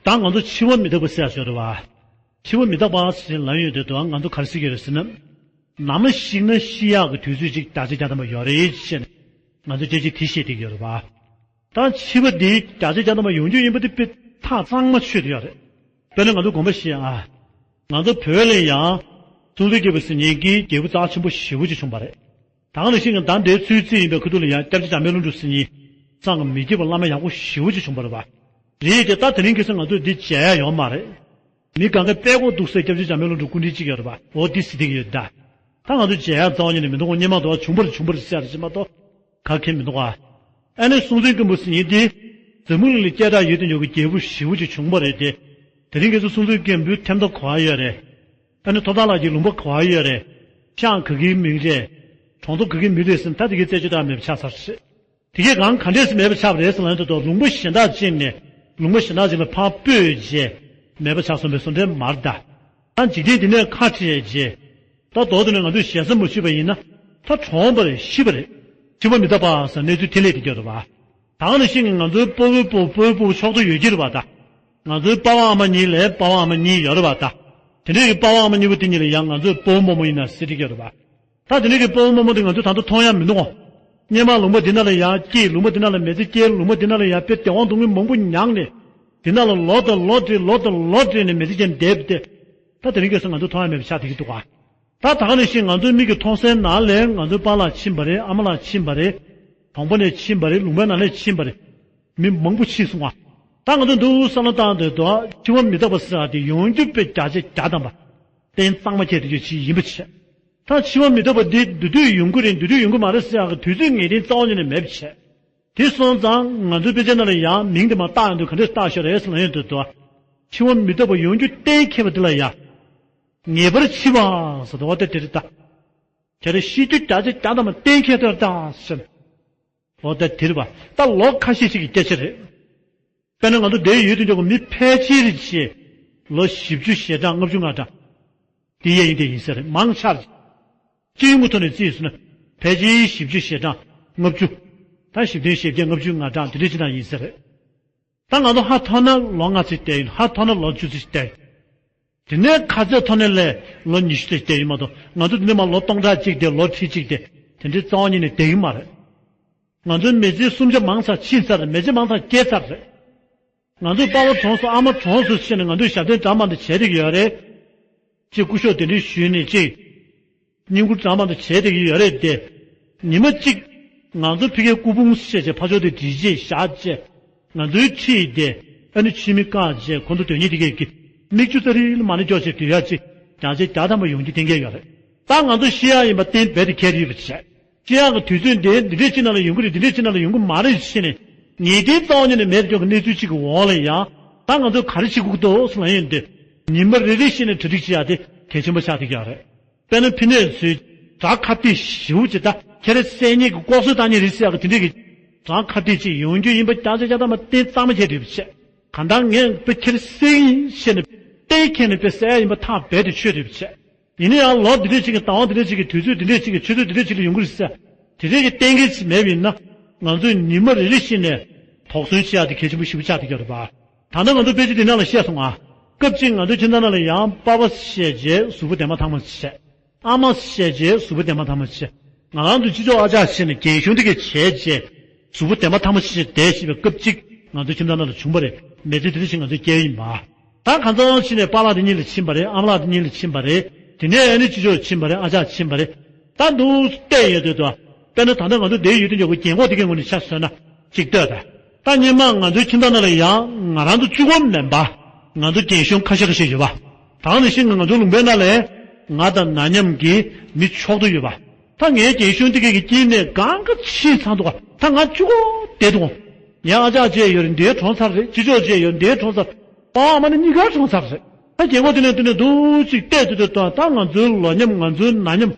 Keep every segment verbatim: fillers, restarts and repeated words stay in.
ད་ང་ཚོ་འཆི་བ་མི་རྟག་པ་ཟེར་ཡག་ཡོད་རེད་བ། འཆི་བ་མི་རྟག་པ་ཟེར་ལབ་ཡོང་དུས་ང་ཚོ་ག་རེ་ཟེར་གྱི་ཡོད་རེད་ཟེར་ན། ནམ་ཤི་ན་ཤི་ཡག་གི་དུས་ཚོད་ཅིག་བརྒྱ་ཆ་བརྒྱ་ཐམ་པ་ཡོད་རེད་ཅེས་ང་ཚོ་སྐད་ཆ་དེ་བཤད་བསྡད་ཀྱི་ཡོད་རེད་བ། ད་འཆི་བ་འདི་བརྒྱ་ཆ་བརྒྱ་ཐམ་པ་ཡོང་རྒྱུ་ཡིན་པ་དེ་དཔེ་ཐག་གཙང་མ་ཆོད་བསྡད་ཡོད་རེད། དཔེར་ན་ང་ཚོ་དགོངས་པ་བཞེས་ཨ། ང་ཚོ་བོད་ལ་ཡང་གསུང་རབ་རྒྱལ་པོ་ཟེར་མཁན་གྱི་རྒྱལ་པོ་རྩ་ཆེན་པོ་ཞེ་པོ་ཅིག་བྱུང་བ་རེད། ད་ག་ནང་བཞིན་ད་ལྟའི་ཚུལ་རྩིས་ཡིན་པའི་ཁ་ཐུག་ལ་ཡང་སྐྱབས་རྗེ་འཇམ་དཔལ་ཀླུ་སྒྲུབ་ཟེར་མཁན་གསང་གི་མི་ཁྱབ་པ་བླ་མ་ཡག་པོ་ཞེ་པོ་ཅིག་བྱུང་བ་རེད་བ། རེད་དེ་ད་དེ་རིང་ཁ་སང་ང་ཚོས་འདི་མཇལ་ཡག་ཡོད་མ་རེད། མི་གང་གའི་དཔྲལ་ཀོ་འདུག་སའི་སྐྱབས་རྗེ་འཇམ་དཔལ་ཀླུ་སྒྲུབ་སྐུ་ཕྲེང་གཅིག་ཡོད་རེད་བ། འོ་འདི་ཟེར་བསྡད་ཀྱི་ཡོད་ད། ད་ང་ཚོ་མཇལ་ཡག་རྩ་བ་ཉིད་ནས་མི་འདུག་གོ། སྔོན་མ་དུ་བྱུང་བ་རེད་བྱུང་བ་རེད་ཟེར་ཡག་རེད་ཅེས་མ་གཏོགས། ག་གེ་མི་འདུག་ག། ཨ་ནི་སྲོང་བཙན་སྒམ་པོ་ཟེར་མཁན་དེ། འཛམ་བུ་གླིང་ལ་སྐད་གྲགས་ཡོད་དོ་ཅོག་གི་རྒྱལ་པོ་ཞེ་པོ་ཅིག་བྱུང་བ་རེད་དེ། དེ་རིང་ཁ་སང་སྲོང་བཙན་སྒམ་པོའི་ཐེམ་ཐོ་ག་པར་ཡོད་རེད། ཨ་ནི་ཐོབ་ཐང་ལགས་ཀྱི་ལུང་པ་ག་པར་ཡོད་རེད། ཤང་ག་གིའི་མིང་རེད། གྲོང་ཚོ་ག་གིའི་མིང་རེད་ཟེར་ན་ད་དེ་གའི་རྩད་གཅོད་ད་མེད་པ་ཆགས་ཚར་རེད། དེ་གས་གང་ག་འདྲས་སེ་མེད་པ་ཆགས་པ་རེད་ཟེར་ལབ་ཡོང་དུས་ལུང་པ་གཞན་དག་ཅིག་ནས་ལུང་པ་གཞན་དག་ཅིག་ལ་ཕར་སྤོས་རྗེས་མེད་པ་ཆགས་སོང་བའི་བཟོ་འདྲ་མ་རེད་ད། ད་འཇིག་རྟེན་འདི་ནས་ཁ་བྲལ་རྗེས། ད་མདོར་བསྡུས་ནས་ང་ཚོས་ཞེ་ས་མ་ཞུས་པ་ཡིན་ན། ད་གྲོངས་པ་རེད་ཤི་བ་རེད། འཆི་བ་མི་རྟག་པ་ཟེར་གནས་ཚུལ་འཕྲིན་ལས་དེ་སྐྱོ་རེད་བ། ད་ག་ནང་བཞིན་ང་ཚོའི་སྤོ་བོའི་སྤོ་བོ་སྤོ་བོའི་སྤོ་བོ་ཕྱོགས་གཏོགས་ཡོད་ཀྱི་རེད་བ་ད། ང་ཚོའི་པ་ཕ་ཨ་མ་གཉིས་ལས་པ་ཕ་ཨ་མ་གཉིས་ཡོད་རེད་བ་ད། དེ་འདྲའི་གི་པ་ཕ་ཨ་མ་གཉིས་པོ་དེ་གཉིས་ལ་ཡང་ང་ཚོའི་སྤོ་བོ་རྨོ་མོ་ཡིན་ན་ཟེར་གྱི་ཡོད་རེད་བ། ད་དེ་འདྲའི་གི་སྤོ་བོ་རྨོ་མོ་དེ་ང་ཚོས་ད་དུང་མཐོང་ཡ་མི་འདུག་གོ། སྔོན་མ་ལུང་པ་འདི་ན་ལ་ཡར་སྐྱེས། ལུང་པ་འདི་ན་ལ་མི་ཚེ་སྐྱེལ། ལུང་པ་འདི་ན་ལ་ཡར་དཔེ་བདེ་བ་སྡུག་བསྔལ་མང་པོ་མྱངས་ནས། འདི་ན་ལ་ལོ་དང་ལོ་བགྲེས། ལོ་དང་ལོ་བགྲེས་ནས་མི་ཚེ་སྐྱེལ་བསྡད་དེ། ད་དེ་རིང་ཁ་སང་ང་ཚོ་མཐོང་ཡ་མེད་པ་ཆགས་བསྡད་ཀྱི་འདུག་ག། ད་ད་ག་ནང་བཞིན་ང་ཚོའི་མིག་གིས་མཐོང་སའི་ནང་ལ་ང་ཚོའི་པཱ་ལགས་ཕྱིན་པ་རེད། ཨ་མ་ལགས་ཕྱིན་པ་རེད། གྲོང་པ་ནས་ཕྱིན་པ་རེད། ལུང་པའི་ནང་ནས་ཕྱིན་པ་རེད། མི་མང་པོ་ཕྱིན་སོང་བ། ད་ང་ཚོ་འདུག་བསམ་བློ་བཏང་དུས་འདུག་འཆི་བ་མི་རྟག་པ་ཟེར་བ་དེ་ཡོང་རྒྱུ་དཔེ་བརྒྱ་ཆ་བརྒྱ་ཐམ་པ་གཏན་གཙང་མ་ཁྱེར་དེ་རྒྱུ་ཅིག་ཡིན་པ་བྱས། ད་འཆི་བ་མི་རྟག་པ་འདི་དེ་དུས་ཡོང་གི་རེད། དེ་དུས་ཡོང་གི་མ་རེད་ཟེར་ཡག་གི་དུས་ཚོད་ངེས་གཏན་རྩ་བ་ཉིད་ནས་མེད་པ་བྱས། དེ་སོང་ཙང་ང་ཚོའི་དཔེ་ཆ་ནང་ལ་ཡང་མིང་དེ་མར་བཏགས་ཡོང་དུས་ག་འདྲས་བཏགས་ཤག་རེད་ཟེར་ལབ་ཡོང་དུས་འདུག་འཆི་བ་མི་རྟག་པ་ཡོང་རྒྱུ་གཏན་འཁེལ་བ་དེ་ལ་ཡ། ངེས་པར་འཆི་བ་ཟེར་དུས་འོ་དེ་དེ་རེད་ད། ཁྱེད་རང་ཤི་རྒྱུ་བརྒྱ་ཆ་བརྒྱ་ཐམ་པ་གཏན་འཁེལ་ཐལ་ད་ཟེར། འོ་ད་དེ་རེད་པ། ད་ལོ་ཁ་ཤས་ཤིག་གི་སྐད་ཆ་རེད། དཔེར་ན་ང་ཚོ་འདིར་ཡོད་དུས་ཅོག་གི་མི་ཕལ་ཆེར་ཅིག་ལོ་བཞི་བཅུ་ཞེ་གྲངས་ལྔ་བཅུ་ང་གྲངས། དེ་ཡས་ཡིན་དེ་ཡིན་ས་རེད། མང་ཆེ་བ། སྤྱི་ཡོངས་ཀྱི་ཐོག་ནས་བརྩིས་སོང་ན་ཕལ་ཆེར་བཞི་བཅུ་ཞེ་གྲངས་ལྔ་བཅུ། ད་བཞི་བདུན་ཞེ་བརྒྱད་ལྔ་བཅུ་ང་གྲངས་དེ་འདྲ་ཅིག་ན་ཡིན་ས་རེད། ད་ང་ཚོ་ཧ་ཐོར་ན་ལོ་ལྔ་ཙམ་བསྡད་ཡོད། ཧ་ཐོར་ན་ལོ་བཅུ་ཙམ་བསྡད་ཡོད། དེ་ནས་ཁ་ཚད་ཐོར་ནས་ལས་ལོ་ཉི་ཤུ་ཙམ་བསྡད་ཡོད་མ་གཏོགས་ང་ཚོ་འདི་ནས་མར་ལོ་སྟོང་ཕྲག་གཅིག་བསྡད། ལོ་ཁྲི་གཅིག་བསྡད། དེ་འདྲའི་རྩ་བ་ཉིད་ནས་བསྡད་ཡོད་མ་རེད། ང་ཚོའི་མི་ཚེ་སུམ་ཆ་མང་ཙམ་ཕྱིན་ཚར་རེད། མི་ཚེ་མང་ཙམ་སྐྱེལ་ཚར་རེད། ང་ཚོའི་པ་ཕ་གྲོངས་སོང་། ཨ་མ་གྲོངས་སོང་ཟེར་ནས་ང་ཚོས་ཞབས་བརྟན་འདྲ་མ་འདྲ་བྱས་བསྡད་ཀྱི་ཡོད་རེད། ཅིག་སྐུ་ཞབས་གདན་འདྲེན་ཞུས་ནས་ཅིག་བསྙེན་བཀུར་འདྲ་མ་འདྲ་བྱས་བསྡད་ཀྱི་ཡོད་རེད་དེ། ཉི་མ་གཅིག་ང་ཚོ་ཕ་གིའི་སྐུ་ཕུང་བཤས་བྱས་ཕར་ཕྱོགས་དེ་སྒྲིལ་བྱས་བཞག་བྱས། ང་ཚོའི་ཁྲིད་དེ་ཨ་ནི་ཕྱི་མི་བཀག་བྱས་ཁོ་ཚོ་སྡོད་མཁན་དེ་གས་ཀྱི་མིག་ཆུ་ཚ་རིལ་མ་ནི་སྐྱོར་བྱས་སྡོད་ཡག་ཅིག་བརྒྱ་ཆ་བརྒྱ་ཐམ་པ་ཡོང་རྒྱུ་གཏན་འཁེལ་ཡོད་རེད། ད་ང་ཚོ་ཤི་ཡག་ཡིན་པ་གཏན་རྦད་དེ་འཁེལ་ཡོད་པ་བྱས། ཤི་ཡག་གི་དུས་ཚོད་འདི་འདི་འདྲས་ཅིག་ནང་ལ་ཡོང་གི་རེད། འདི་འདྲས་ཅིག་ནང་ལ་ཡོང་གི་མ་རེད་ཟེར་ནས་ངེས་གཏན་རྩ་བ་ཉིད་ནས་མེད་ཀྱོག་གི་གནས་ཚུལ་ཅིག་གི་འོག་ལ་ཡང་ད་ང་ཚོས་ག་རེ་བྱེད་དགོས་ཀྱི་འདུག་ཟེར་ལབ་ཡོང་དུས། ཉི་མ་རེ་རེ་བཞིན་ནས་གྲ་སྒྲིག་བྱེད་ཡག་དེ་གལ་ཆེན་པོ་ཆགས་བསྡད་ཀྱི་ཡོད་རེད། དཔེར་ན་ཕི་ནས་ཚུར་བྲག་ཁ་གཏད་ཞེ་པོ་ཅིག་ད་ཁྱེད་རང་བསད་ཉེས་ཀྱི་ལྐོག་གསོད་བཏང་ཉེས་རེད་ཟེར་ཡག་གི་དེ་འདྲས་ཀྱི་བྲག་ཁ་གཏད་ཅིག་ཡོང་རྒྱུ་ཡིན་པ་བརྒྱ་ཆ་བརྒྱ་ཐམ་པ་གཏན་གཙང་མ་བྱས་འདུག་བྱས། གང་ལྟར་ངས་དཔེ་ཁྱེད་རང་བསད་ཀྱི་ཡིན་ཟེར་ནས་གཏན་འཁེལ་ནས་དཔེ་བསད་ཡག་ཡིན་པ་ཐག་རྦད་དེ་ཆོད་འདུག་བྱས། ཡིན་ན་ཡང་ལོ་འདི་འདྲས་ཅིག་གི་ཟླ་བ་འདི་འདྲས་ཅིག་གི་དུས་ཚོད་འདི་འདྲས་ཅིག་གི་ཆུ་ཚོད་འདི་འདྲས་ཅིག་ལ་ཡོང་གི་རེད་ཟེར། དེ་འདྲས་ཀྱི་གཏན་འཁེལ་ཅིག་མེད་པ་ཡིན་ན། ང་ཚོས་ཉི་མ་རེ་རེ་བཞིན་ནས་དོགས་ཟོན་བྱེད་ཡག་དེ་གལ་ཆེན་པོ་ཞེ་པོ་ཆགས་བསྡད་ཀྱི་ཡོད་རེད་པ། ད་ལྟ་ང་ཚོ་དཔེ་ཆ་འདི་ནང་ལ་བཤད་སོང་ང་། སྐབས་གཅིག་ང་ཚོའི་ཁྱིམ་ཚང་ནང་ལ་ཡང་པ་ཕ་བཤས་རྗེས་གཟུགས་པོ་བདེ་མ་ཐང་མ་བྱས། ཨ་མ་བཤས་རྗེས་གཟུགས་པོ་བདེ་མ་ཐང་མ་བྱས། ང་རང་ཚོ་སྤྱི་ཚོགས་ཨ་ཅག་བྱས་ནས་རྒན་གཞོན་དེ་གས་བྱས་རྗེས་གཟུགས་པོ་བདེ་མ་ཐང་མ་བྱས་བསྡད་བཞིན་པའི་སྐབས་གཅིག་ང་ཚོའི་ཁྱིམ་ཚང་ནང་ལ་བྱུང་བ་རེད། མི་ཚེ་དེ་འདྲ་ཞིག་ང་ཚོས་སྐྱེལ་ཡིན་པ། ད་གང་ཚང་ཕྱིན་ནས་པཱ་ལགས་དེ་གཉིས་ལ་ཕྱིན་པ་རེད། ཨ་མ་ལགས་དེ་གཉིས་ལ་ཕྱིན་པ་རེད། དེ་ནས་ཨ་ནི་ཅི་ཅོ་ཕྱིན་པ་རེད། ཨ་ཅག་ཕྱིན་པ་རེད། ད་འདུག་བལྟས་ཡོད་དུས་དུ། དཔེར་ན་ད་ལྟ་ང་ཚོ་འདིར་ཡོད་དུས་ཀྱང་རྒན་གོག་དེ་གའི་ངོས་ནས་ཆ་བཟོས་ན་ཅིག་ལྟོས་ད། ད་སྔོན་མ་ང་ཚོའི་ཁྱིམ་ཚང་ནང་ལ་ཡང་ང་རང་ཚོ་གཅིག་པོ་མིན་པ། ང་ཚོ་རྒན་གཞོན་ཁ་ཤས་ཁ་ཤས་ཡོད་པ། ད་ག་ནང་བཞིན་ང་ཚོ་ལུང་པའི་ནང་ལ་ང་དང་ན་མཉམ་གྱི་མི་མཆོག་ཏུ་ཡོད་པ། ད་ངའི་རྒན་གཞོན་དེ་གའི་དཀྱིལ་ནས་གང་ག་ཕྱིན་ཚར་འདུག་ག། ད་ང་གཅིག་པོ་བསྡད་འདུག་ག། ངའི་ཨ་ཅག་བཅས་ཡོད་རེད། འདིར་གྲོངས་ཚར་རེད། ཅི་ཅོ་བཅས་ཡོད་རེད། འདིར་གྲོངས་ཚར། པ་ཕ་ཨ་མ་ནི་གཉིས་ཀ་གྲོངས་ཚར་རེད། ད་རྒན་གོག་དེ་ནས་དེ་ནས་འདུག་ཅིག་བལྟས་དུས་དུ་ད་ང་ཚོའི་ལོ་མཉམ། ང་ཚོའི་ན་མཉམ།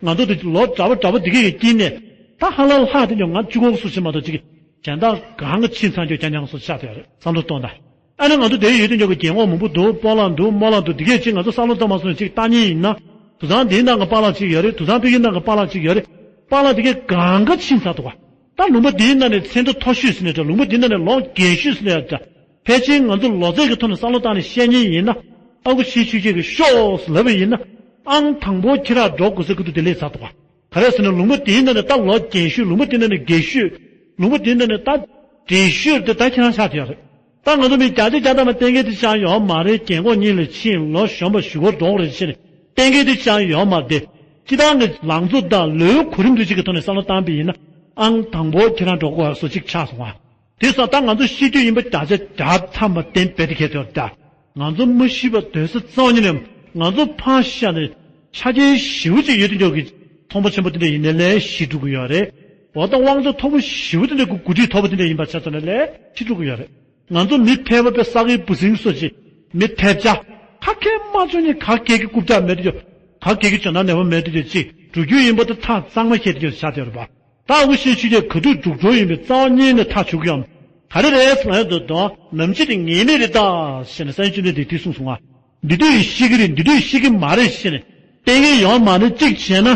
ང་ཚོ་དེ་ལོ་འདྲ་པོ་འདྲ་པོ་འདི་གའི་དཀྱིལ་ནས་ད་ཧ་ལ་ལྷག་དེ་ཉོ་ང་གཅིག་པོ་སུ་ཞིག་མ་གཏོགས་ཅིག་གཞན་དག་གང་ག་ཕྱིན་ཚར་རྒྱུ་རྐྱང་རྐྱང་སུ་ཆགས་བསྡད་ཡོད་རེད། བསམ་བློ་གཏོང་དང་། ཨ་ནི་ང་ཚོ་དེར་ཡོད་དུས་ཀྱང་རྒན་གོག་མང་པོ་འདུག་སྤོ་ལགས་འདུག་རྨོ་ལགས་འདུག་འདི་གས་ཅིག་ང་ཚོ་བསམ་བློ་གཏོང་མ་སོང་ཅིག་ལྟ་མཁན་ཡིན་ན། དུད་ཚང་འདིའི་ནང་གི་པཱ་ལགས་ཅིག་ཡོད་རེད། དུད་ཚང་ཕ་གིའི་ནང་གི་པཱ་ལགས་ཅིག་ཡོད་རེད། པཱ་ལགས་དེ་གས་གང་ག་ཕྱིན་ཚར་འདུག་ག། ད་ལུང་པ་འདིའི་ནང་ནས་མཚན་ཐོ་མཐོ་ཤོས་ཟེར་ནའི་འདྲ། ལུང་པ་འདིའི་ནང་ནས་ལོ་རྒན་ཤོས་ཟེར་ནའི་འདྲ། ཕལ་ཆེར་ང་ཚོ་ལོ་ཚད་ཀྱི་ཐོག་ནས་བསམ་བློ་བཏང་ནས་བཤད་མཁན་ཡིན་ན། ཨ་ཁུ་ཤེས་ཆོས་རྒྱལ་གྱིས་ཤོག་ཟེར་ལབ་པ་ཡིན་ན། ཨང་དང་པོ་ཁྱེད་རང་འགྲོ་དགོས་ཟེར་གྱི་འདུག་དེ་ལས་ཚར་འདུག་ག་ག་རེ་ཟེར་ན། ལུང་པ་དེའི་ནང་ནས་ད་ལོ་རྒན་ཤོས། ལུང་པ་དེའི་ནང་ནས་རྒས་ཤོས། ལུང་པ་དེའི་ནང་ནས་ད་བགྲེས་ཤོས་དེ་ད་ཁྱེད་རང་ཆགས་བསྡད་ཡོད་རེད། ད་ང་ཚོ་མི་བརྒྱ་ཆ་བརྒྱ་ཐམ་པ་གཏན་འཁེལ་དེ་ཆགས་ཡོད་མ་རེད། རྒན་གོག་གཉིས་ལ་ཕྱིན། ལོ་གཞོན་པ་གཞུག་གུར་འགྲོ་དགོས་རེད་ཟེར་ནས་གཏན་འཁེལ་དེ་ཆགས་ཡོད་མ་རེད། སྤྱིར་བཏང་གི་ལང་ཚོ་དང་ལོའི་གོ་རིམ་དེ་གཅིག་གི་ཐོག་ནས་བསམ་བློ་བཏང་པ་ཡིན་ན། ཨང་དང་པོ་ཁྱེད་རང་འགྲོ་དགོས་པ་བཟོ་གཅིག་ཆགས་སོང་ང་། དེ་སོང་ད་ང་ཚོ་ཤེས་རྒྱུ་ཡིན་པ་བརྒྱ་ཆ་བརྒྱ་ཐམ་པ་གཏན་འབེབས་དེ་ཁེལ་ཐོག་ད། ང་ཚོ་མ་ཤི་བ་སྡོད་ས་རྩ་བ་ཉིད་ནས། ང་ཚོ་ཕར་བཞག་ནས་ཆ་རྐྱེན་ཞེ་པོ་ཅིག་ཡོད་དེ་འཇོག་གི་ཚོང་པ་ཆེན་པོ་དེ་འདྲ་ཡིན་ནའི་ལས་ཤི་འགྲོ་གི་ཡོད་རེད། འོ་ད་དབང་ཆ་མཐོ་པོ་ཞེ་པོ་དེ་འདྲ་གི་འགོ་ཁྲིད་མཐོ་པོ་དེ་འདྲ་ཡིན་པ་ཆ་ཚང་ནས་ལས་ཤི་འགྲོ་གི་ཡོད་རེད། ང་ཚོ་མི་ཕལ་པ་དཔེ་ས་གའི་འབུ་སྲིན་སོགས་ཀྱི་མི་ཐལ་ཆ་ཁ་སྐད་མ་ཆོག་ནས་ག་གེ་གི་རྐུབ་བཀྱག་མེད་དེ་འཇོག་ག་གེ་གི་འཇོན་ཐང་ནན་པོ་མེད་དེ་འཇོག་ཅིག་འགྲོ་རྒྱུ་ཡིན་པ་དེ་ཐག་གཙང་མ་ཤེས་དེ་འཇོག་ཆགས་བསྡད་ཡོད་རེད་པ། ད་ཨ་ཁུ་ཤེས་ཆོས་རྒྱལ་ག་དུས་འབྲུག་སྒྲོལ་ཡིན་པའི་རྩ་བ་ཉིད་ནས་ཐག་ཆོད་ཀྱི་ཡོད་མ་རེད། ག་རེ་རེད་ཟེར་ན་ཡོད་དོ་དོ་ནམ་འཆི་དེ་ངེས་མེད་རེད་ད་ཟེར་ནས་སངས་རྒྱས་བཅོམ་ལྡན་འདས་དེ་གསུངས་སོང་ང་། འདི་དུས་ཤི་གི་རེད། འདི་དུས་ཤི་གི་མ་རེད་ཟེར་ནས་གཏན་འཁེལ་ཡོད་མ་རེད། གཅིག་བྱས་ན་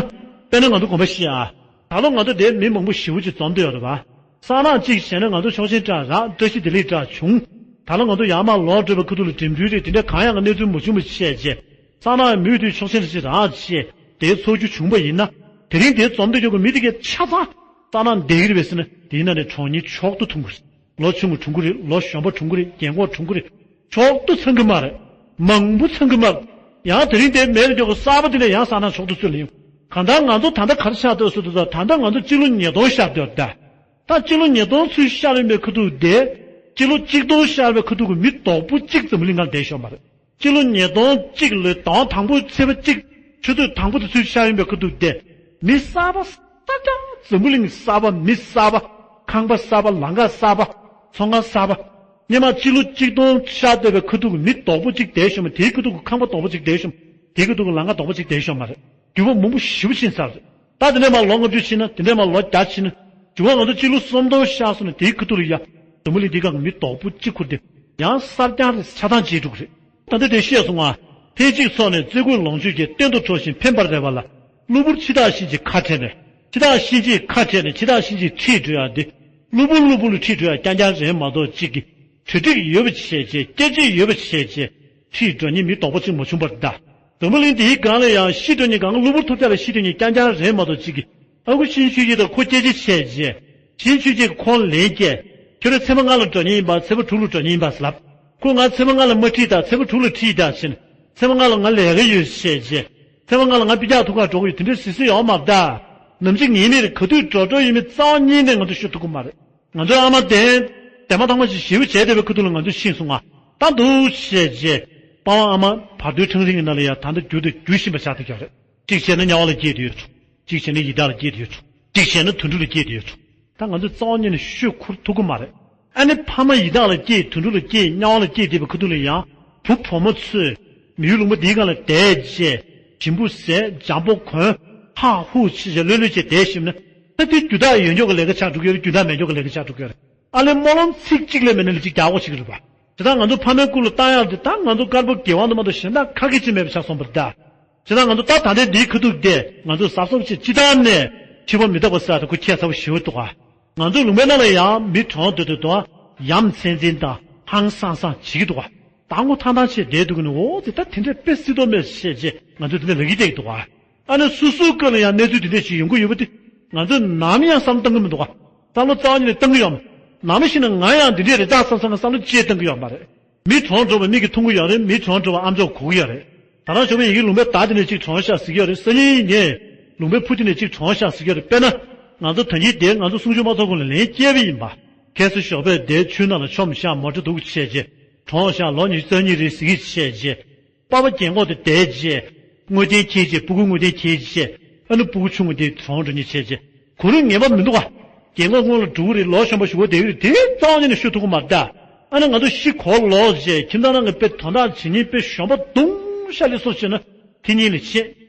དཔེར་ན་ང་ཚོ་དགོངས་པ་བཞེས་ཨ། ད་ལོ་ང་ཚོ་དེ་མི་མང་པོ་ཞེ་པོ་ཅིག་འཛོམས་བསྡད་ཡོད་རེད་པ། སང་ནངས་གཅིག་བྱས་ན་ང་ཚོ་ཆོག་མཆན་སྤྲད་རག་བཀྲ་ཤིས་བདེ་ལེགས་འདྲ་བྱུང་། ད་ལོ་ང་ཚོ་ཡར་མར་ལོག་འགྲོ་བའི་ཁ་ཐུག་ལ་འགྲིམ་འགྲུལ་རེད། དེ་འདྲ་གང་ཡང་གནས་ཚུལ་མ་བྱུང་བ་བྱས་རྗེས། སང་ནངས་མུ་མཐུད་ཆོག་མཆན་ཞིག་རག་བྱས་དེ་ཚོགས་རྒྱུ་བྱུང་བ་ཡིན་ན། དེ་རིང་དེ་འཛོམས་བསྡད་ཡོད་པའི་མི་དེ་གས་ཆ་ཚང་སང་ནངས་བསྡད་ཀྱི་རེད་པས་ཟེར་ན། དེའི་ནང་ནས་གྲོངས་མཁན་མཆོག་ཏུ་མཐོང་གི་རེད། ལོ་ཆུང་ངུ་གྲོངས་ཀྱི་རེད། ལོ་གཞོན་པ་གྲོངས་ཀྱི་རེད། རྒན་གོག་གྲོངས་ཀྱི་རེད། མཆོག་ཏུ་ཚང་གི་མ་རེད། མང་པོ་ཚང་གི་མ་རེད། ཡང་དེ་རིང་དེ་མེད་ལ་འགྱོ་གི་གསར་པ་དེ་ནས་ཡང་སང་ནངས་མཆོག་ཏུ་ཚུར་ལེན། གང་ལྟར་ང་ཚོ་ད་ལྟ་ག་རེ་ཆགས་འདུག་ཟེར་དུས། ད་ལྟ་ང་ཚོ་སྤྱི་ལོ་ཉིས་སྟོང་ཤར་འདུག་ད། ད་སྤྱི་ལོ་ཉིས་སྟོང་ཚུར་ཤར་ཡོང་པའི་ཁ་ཐུག་དེ། སྤྱི་ལོ་གཅིག་སྟོང་ཤར་བའི་ཁ་ཐུག་གི་མི་རྡོག་པོ་གཅིག་འཛམ་བུ་གླིང་སྒང་བསྡད་ཤོག་མ་རེད། སྤྱི་ལོ་ཉིས་སྟོང་གཅིག་ལོའི་ཟླ་བ་དང་པོ་ཚེས་པ་གཅིག་ཆུ་ཚོད་དང་པོ་དེ་ཚུར་ཤར་ཡོང་པའི་ཁ་ཐུག་དེ། མི་གསར་པ་གསར་རྐྱང་། འཛམ་བུ་གླིང་གསར་པ། མི་གསར་པ། ཁང་པ་གསར་པ། ལམ་ཁ་གསར་པ། ཚོང་ཁང་གསར་པ། སྔོན་མ་སྤྱི་ལོ་གཅིག་སྟོང་ཤར་བསྡད་པའི་ཁ་ཐུག་གི་མི་རྡོག་པོ་གཅིག་བསྡད་ཤོག་མ། དེའི་ཁ་ཐུག་གི་ཁང་པ་རྡོག་པོ་གཅིག་བསྡད་ཤོག་མ། དེའི་ཁ་ཐུག་གི་ལམ་ཁ་རྡོག་པོ་གཅིག་བསྡད་ཤོག་མ་རེད། འགྱུར་བ་མང་པོ་ཞེ་པོ་ཕྱིན་ཚར་རེད། ད་དེ་འདྲས་མར་ལོ་ལྔ་བཅུ་ཕྱིན་ན། དེ་འདྲས་མར་ལོ་བརྒྱ་ཕྱིན་ན། འགྱུར་བ་ང་ཚོ་སྤྱི་ལོ་སུམ་སྟོང་ཤར་སོང་ན། དེའི་ཁ་ཐུག་ལ་ཡ་འཛམ་བུ་གླིང་འདི་སྒང་གི་མི་རྡོག་པོ་གཅིག་ཁུར་ཏེ་ཡང་གསར་རྐྱང་རེད། ཆགས་སྡང་བྱེད་འགྲོ་གི་རེད། ད་ལྟ་དེ་བཤད་སོང་ང་། ཐེངས་གཅིག་ཚོགས་ནས་རྩེ་དགུ་ལོངས་སྤྱོད་ཀྱིས། སྟོན་དུ་གྲོལ་ཞིང་ཕན་པར་རེ་བ་ལ། གློ་བུར་འཆི་བདག་གཤིན་རྗེས་ཁ་བྲལ་ནས། འཆི་བདག་གཤིན་རྗེས་ཁ་བྲལ་ནས། འཆི་བདག་གཤིན་རྗེས་ཁྲིད་འགྲོ་ཡ་འདི། གློ་བུར་གློ་བུར་ལ་ཁྲིད་འགྲོ་ཡ་རྐྱང་རྐྱང་རེད་མ་གཏོགས། གཅིག་གི་གྲ་སྒྲིག་ཡོད་པ་བྱས་བྱས། སྐད་ཆ་ཡོད་པ་བྱས་བྱས། ཁྲིད་འགྲོ་མཁན་མི་རྡོག་པོ་གཅིག་མ་བྱུང་བར་གདའ། འཛམ་བུ་གླིང་འདིའི་སྒང་ལ་ཡང་ཤི་འགྲོ་མཁན་སྒང་ག་གློ་བུར་ཐོལ་རྒྱག་ལ་ཤི་འགྲོ་མཁན་རྐྱང་རྐྱང་རེད་མ་གཏོགས། གཅིག་གིས་ཨ་ཁུ་ཤིན་ཆོས་རྒྱལ་དང་ཁོ་སྐད་ཆ་བྱས་རྗེས། ཤིན་ཆོས་རྒྱལ་གྱིས་ཁོ་ལན་བསྐྱལ། ཁྱོད་རང་ཚེས་པ་ལྔ་ལ་འགྲོ་མཁན་ཡིན་པ། ཚེས་པ་དྲུག་ལ་འགྲོ་མཁན་ཡིན་པ་ཟེར་ལབ། ཁོས་ང་ཚེས་པ་ལྔ་ལ་མ་ཁྲིད་དང་། ཚེས་པ་དྲུག་ལ་ཁྲིད་དང་ཟེར་ནས། ཚེས་པ་ལྔ་ལ་ང་ལས་ཀ་ཡོད་བཤད་རྗེས། ཚེས་པ་ལྔ་ལ་ང་དཔེ་རྒྱག་ཐུག་ག་འགྲོ་གི་ཡོད། དེ་འདྲའི་སྲིད་སྲིད་ཡོད་མ་རེད་ད། ནམ་འཆི་ངེས་མེད་རེད། ག་དུས་འགྲོ་འགྲོ་ཡིན་མིན་རྩ་བ་ཉིད་ནས་ང་ཚོ་ཤོད་ཐུབ་ཀྱི་མ་རེད། ང་ཚོའི་ཨ་མ་དེ་དེ་མ་ཐག་མ་ཅིག་ཞེ་པོ་བྱས་བསྡད་པའི་ཁ་ཐུག་ལ་ང་ཚོ་ཤི་སོང་ང་། ད་འདུག་བཤད་རྗེས། པ་ཕ་ཨ་མ་བར་དོའི་ཕྲེང་རིང་གི་ནང་ལ་ཡ་ད་ལྟ་རྒྱུན་དུ་རྒྱུ་བཞིན་པ་ཆགས་བསྡད་ཀྱི་ཡོད་རེད། གཅིག་བྱས་ན་དམྱལ་བ་ལ་སྐྱེས་བསྡད་ཡོད་ཆོག་གཅིག་བྱས་ན་ཡི་དྭགས་ལ་སྐྱེས་བསྡད་ཡོད་ཆོག་གཅིག་བྱས་ན་དུད་འགྲོ་ལ་སྐྱེས་བསྡད་ཡོད་ཆོག་ད་ང་ཚོས་རྩ་བ་ཉིད་ནས་ཤོད་ཁུར་ཐུབ་ཀྱི་མ་རེད། ཨ་ནི་ཕ་མ་ཡི་དྭགས་ལ་སྐྱེས། དུད་འགྲོ་ལ་སྐྱེས། དམྱལ་བ་ལ་སྐྱེས་བསྡད་པའི་ཁ་ཐུག་ལ་ཡང་བུ་བུ་མོ་ཚོས་མི་ཡུལ་ལུང་པ་འདིའི་སྒང་ལ་བསྡད་བྱས། ཞིམ་པོ་ཟས། འཇམ་པོ་གོན། ཧ་ཧུ་བྱས་བྱས་ལྷོད་ལྷོད་བྱས་བསྡད་ཞིམ་ན། ད་དེ་རྒྱུ་དག་ཡོད་མཁན་གྱི་ལས་ཀ་ཆགས་འགྲོ་གི་ཡོད་རེད། རྒྱུ་དག་མེད་མཁན་གྱི་ལས་ཀ་ཆགས་འགྲོ་གི་ཡོད་རེད། ཨ་ལས་སྨོན་ལམ་ཚིག་གཅིག་ལས་མེད་ན་ལས་གཅིག་རྒྱག་དགོས་ཞིག་རེད་པ། དེ་དག་ང་ཚོ་ཕ་མའི་སྐུ་ལ་བཏང་ཡག་དེ་ད་ང་ཚོ་དཀར་པོ་དགེ་དབང་དུ་མ་གཏོགས་གཞན་དག་ཁ་སྐད་ཅིག་མེད་པ་ཆགས་སོང་བ་རེད་ད། དེ་དག་ང་ཚོ་ད་ད་ལྟའི་འདིའི་ཁ་ཐུག་དེ་ང་ཚོ་གཟབ་གཟབ་བྱས། སྤྱིར་བཏང་ནས་འཆི་བ་མི་རྟག་པ་ཟེར་ཡག་དེ་ཁོ་ཁྱད་མཚར་པོ་ཞེ་པོ་འདུག་ག་ང་ཚོའི་ལུང་པའི་ནང་ལ་ཡང་མི་གྲོངས་སྡོད་དུས་དང་ཡ་མཚན་འཛིན་དང་ཧང་སང་སང་བྱེད་ཀྱི་འདུག་ག་ད་ངོ་ཐང་ཐང་བྱས་བསྡད་འདུག་གི་ནི། འོ་དེ་ད་དེ་འདྲ་དཔེ་སྲིད་དོ་མེད་བཤད་རྗེས་ང་ཚོས་དེ་འདྲ་ལབ་ཀྱི་བསྡད་ཀྱི་འདུག་ག་ཨ་ནི་སོ་སོའི་སྐབས་ལ་ཡང་གནས་ཚུལ་དེ་འདྲ་ཞིག་ཡོང་གི་ཡོད་པ་དེ་ང་ཚོས་ནམ་ཡང་བསམ་བློ་གཏང་གི་མི་འདུག་ག་བསམ་བློ་རྩ་བ་ཉིད་ནས་གཏང་གི་ཡོད་མ། ནམ་ཞིག་ན་ང་ཡང་འདི་འདྲས་རེད་ད་བསམ་བསམ་ན་བསམ་བློ་ཅི་ཡང་གཏང་གི་ཡོད་མ་རེད། མི་གྲོངས་འགྲོ་བ་མིག་གིས་མཐོང་གི་ཡོད་རེད། མི་གྲོངས་འགྲོ་བ་ཨ་མཆོག་གོ་གི་ཡོད་རེད། ད་རང་ཞོགས་པ་ཡི་གེ་ལུང་པའི་བདག་དེ་ནས་གཅིག་གྲོངས་ཤག་ཟེར་གྱི་ཡོད་རེད། སང་ཉིན་ཉིན་ལུང་པའི་བུ་དེ་ནས་གཅིག་གྲོངས་ཤག་ཟེར་གྱི་ཡོད་རེད། དཔེར་ན། ང་ཚོ་ད་གིན་དེ་ང་ཚོ་གསུང་ཆོས་སྨྲ་བརྗོད་ཁང་ལ་ལན་བསྐྱལ་བ་ཡིན་པ། ཁ་སང་ཞོགས་པ་དེ་ཆུ་ནང་ལ་མཆོངས་ཤག་མོ་ཊ་སྡུག་བྱས་རྗེས། གྲོངས་ཤག་ལོ་ཉི་ཤུ་རྩ་གཉིས་རེད་ཟེར་གྱི་བྱས་རྗེས། པ་ཕ་རྒན་གོག་དེ་བསྡད་རྗེས། དངུལ་རྟེན་འཁྱེར་རྗེས། སྤུ་གུ་དངུལ་རྟེན་འཁྱེར་རྗེས། ཨ་ནི་སྤུ་གུ་ཆུང་ངུ་དེ་གྲོངས་འགྲོ་ཉེན་ཆེ་རྗེས། གོ་རིམ་ངེས་པ་མི་འདུག་ག་རྒན་གོག་སྔོན་ལ་འགྲོ་གི་རེད། ལོ་གཞོན་པ་ཞུ་བ་བསྡད་ཀྱི་རེད། དེ་རྩ་བ་ཉིད་ནས་ཤོད་ཐུབ་ཀྱི་མ་རེད་ད། ཨ་ནི་ང་ཚོ་ཤི་གོ་ལོག་རྗེས་ཁྱིམ་ཚང་ནང་གི་དཔེ་དོན་དག་བྱེད་ཉིན་དཔེ་གཞོན་པ་རྡུང་ཤ་ལས་སོ་བྱས་ན་དེ་ཉིན་ལས་ཆེ།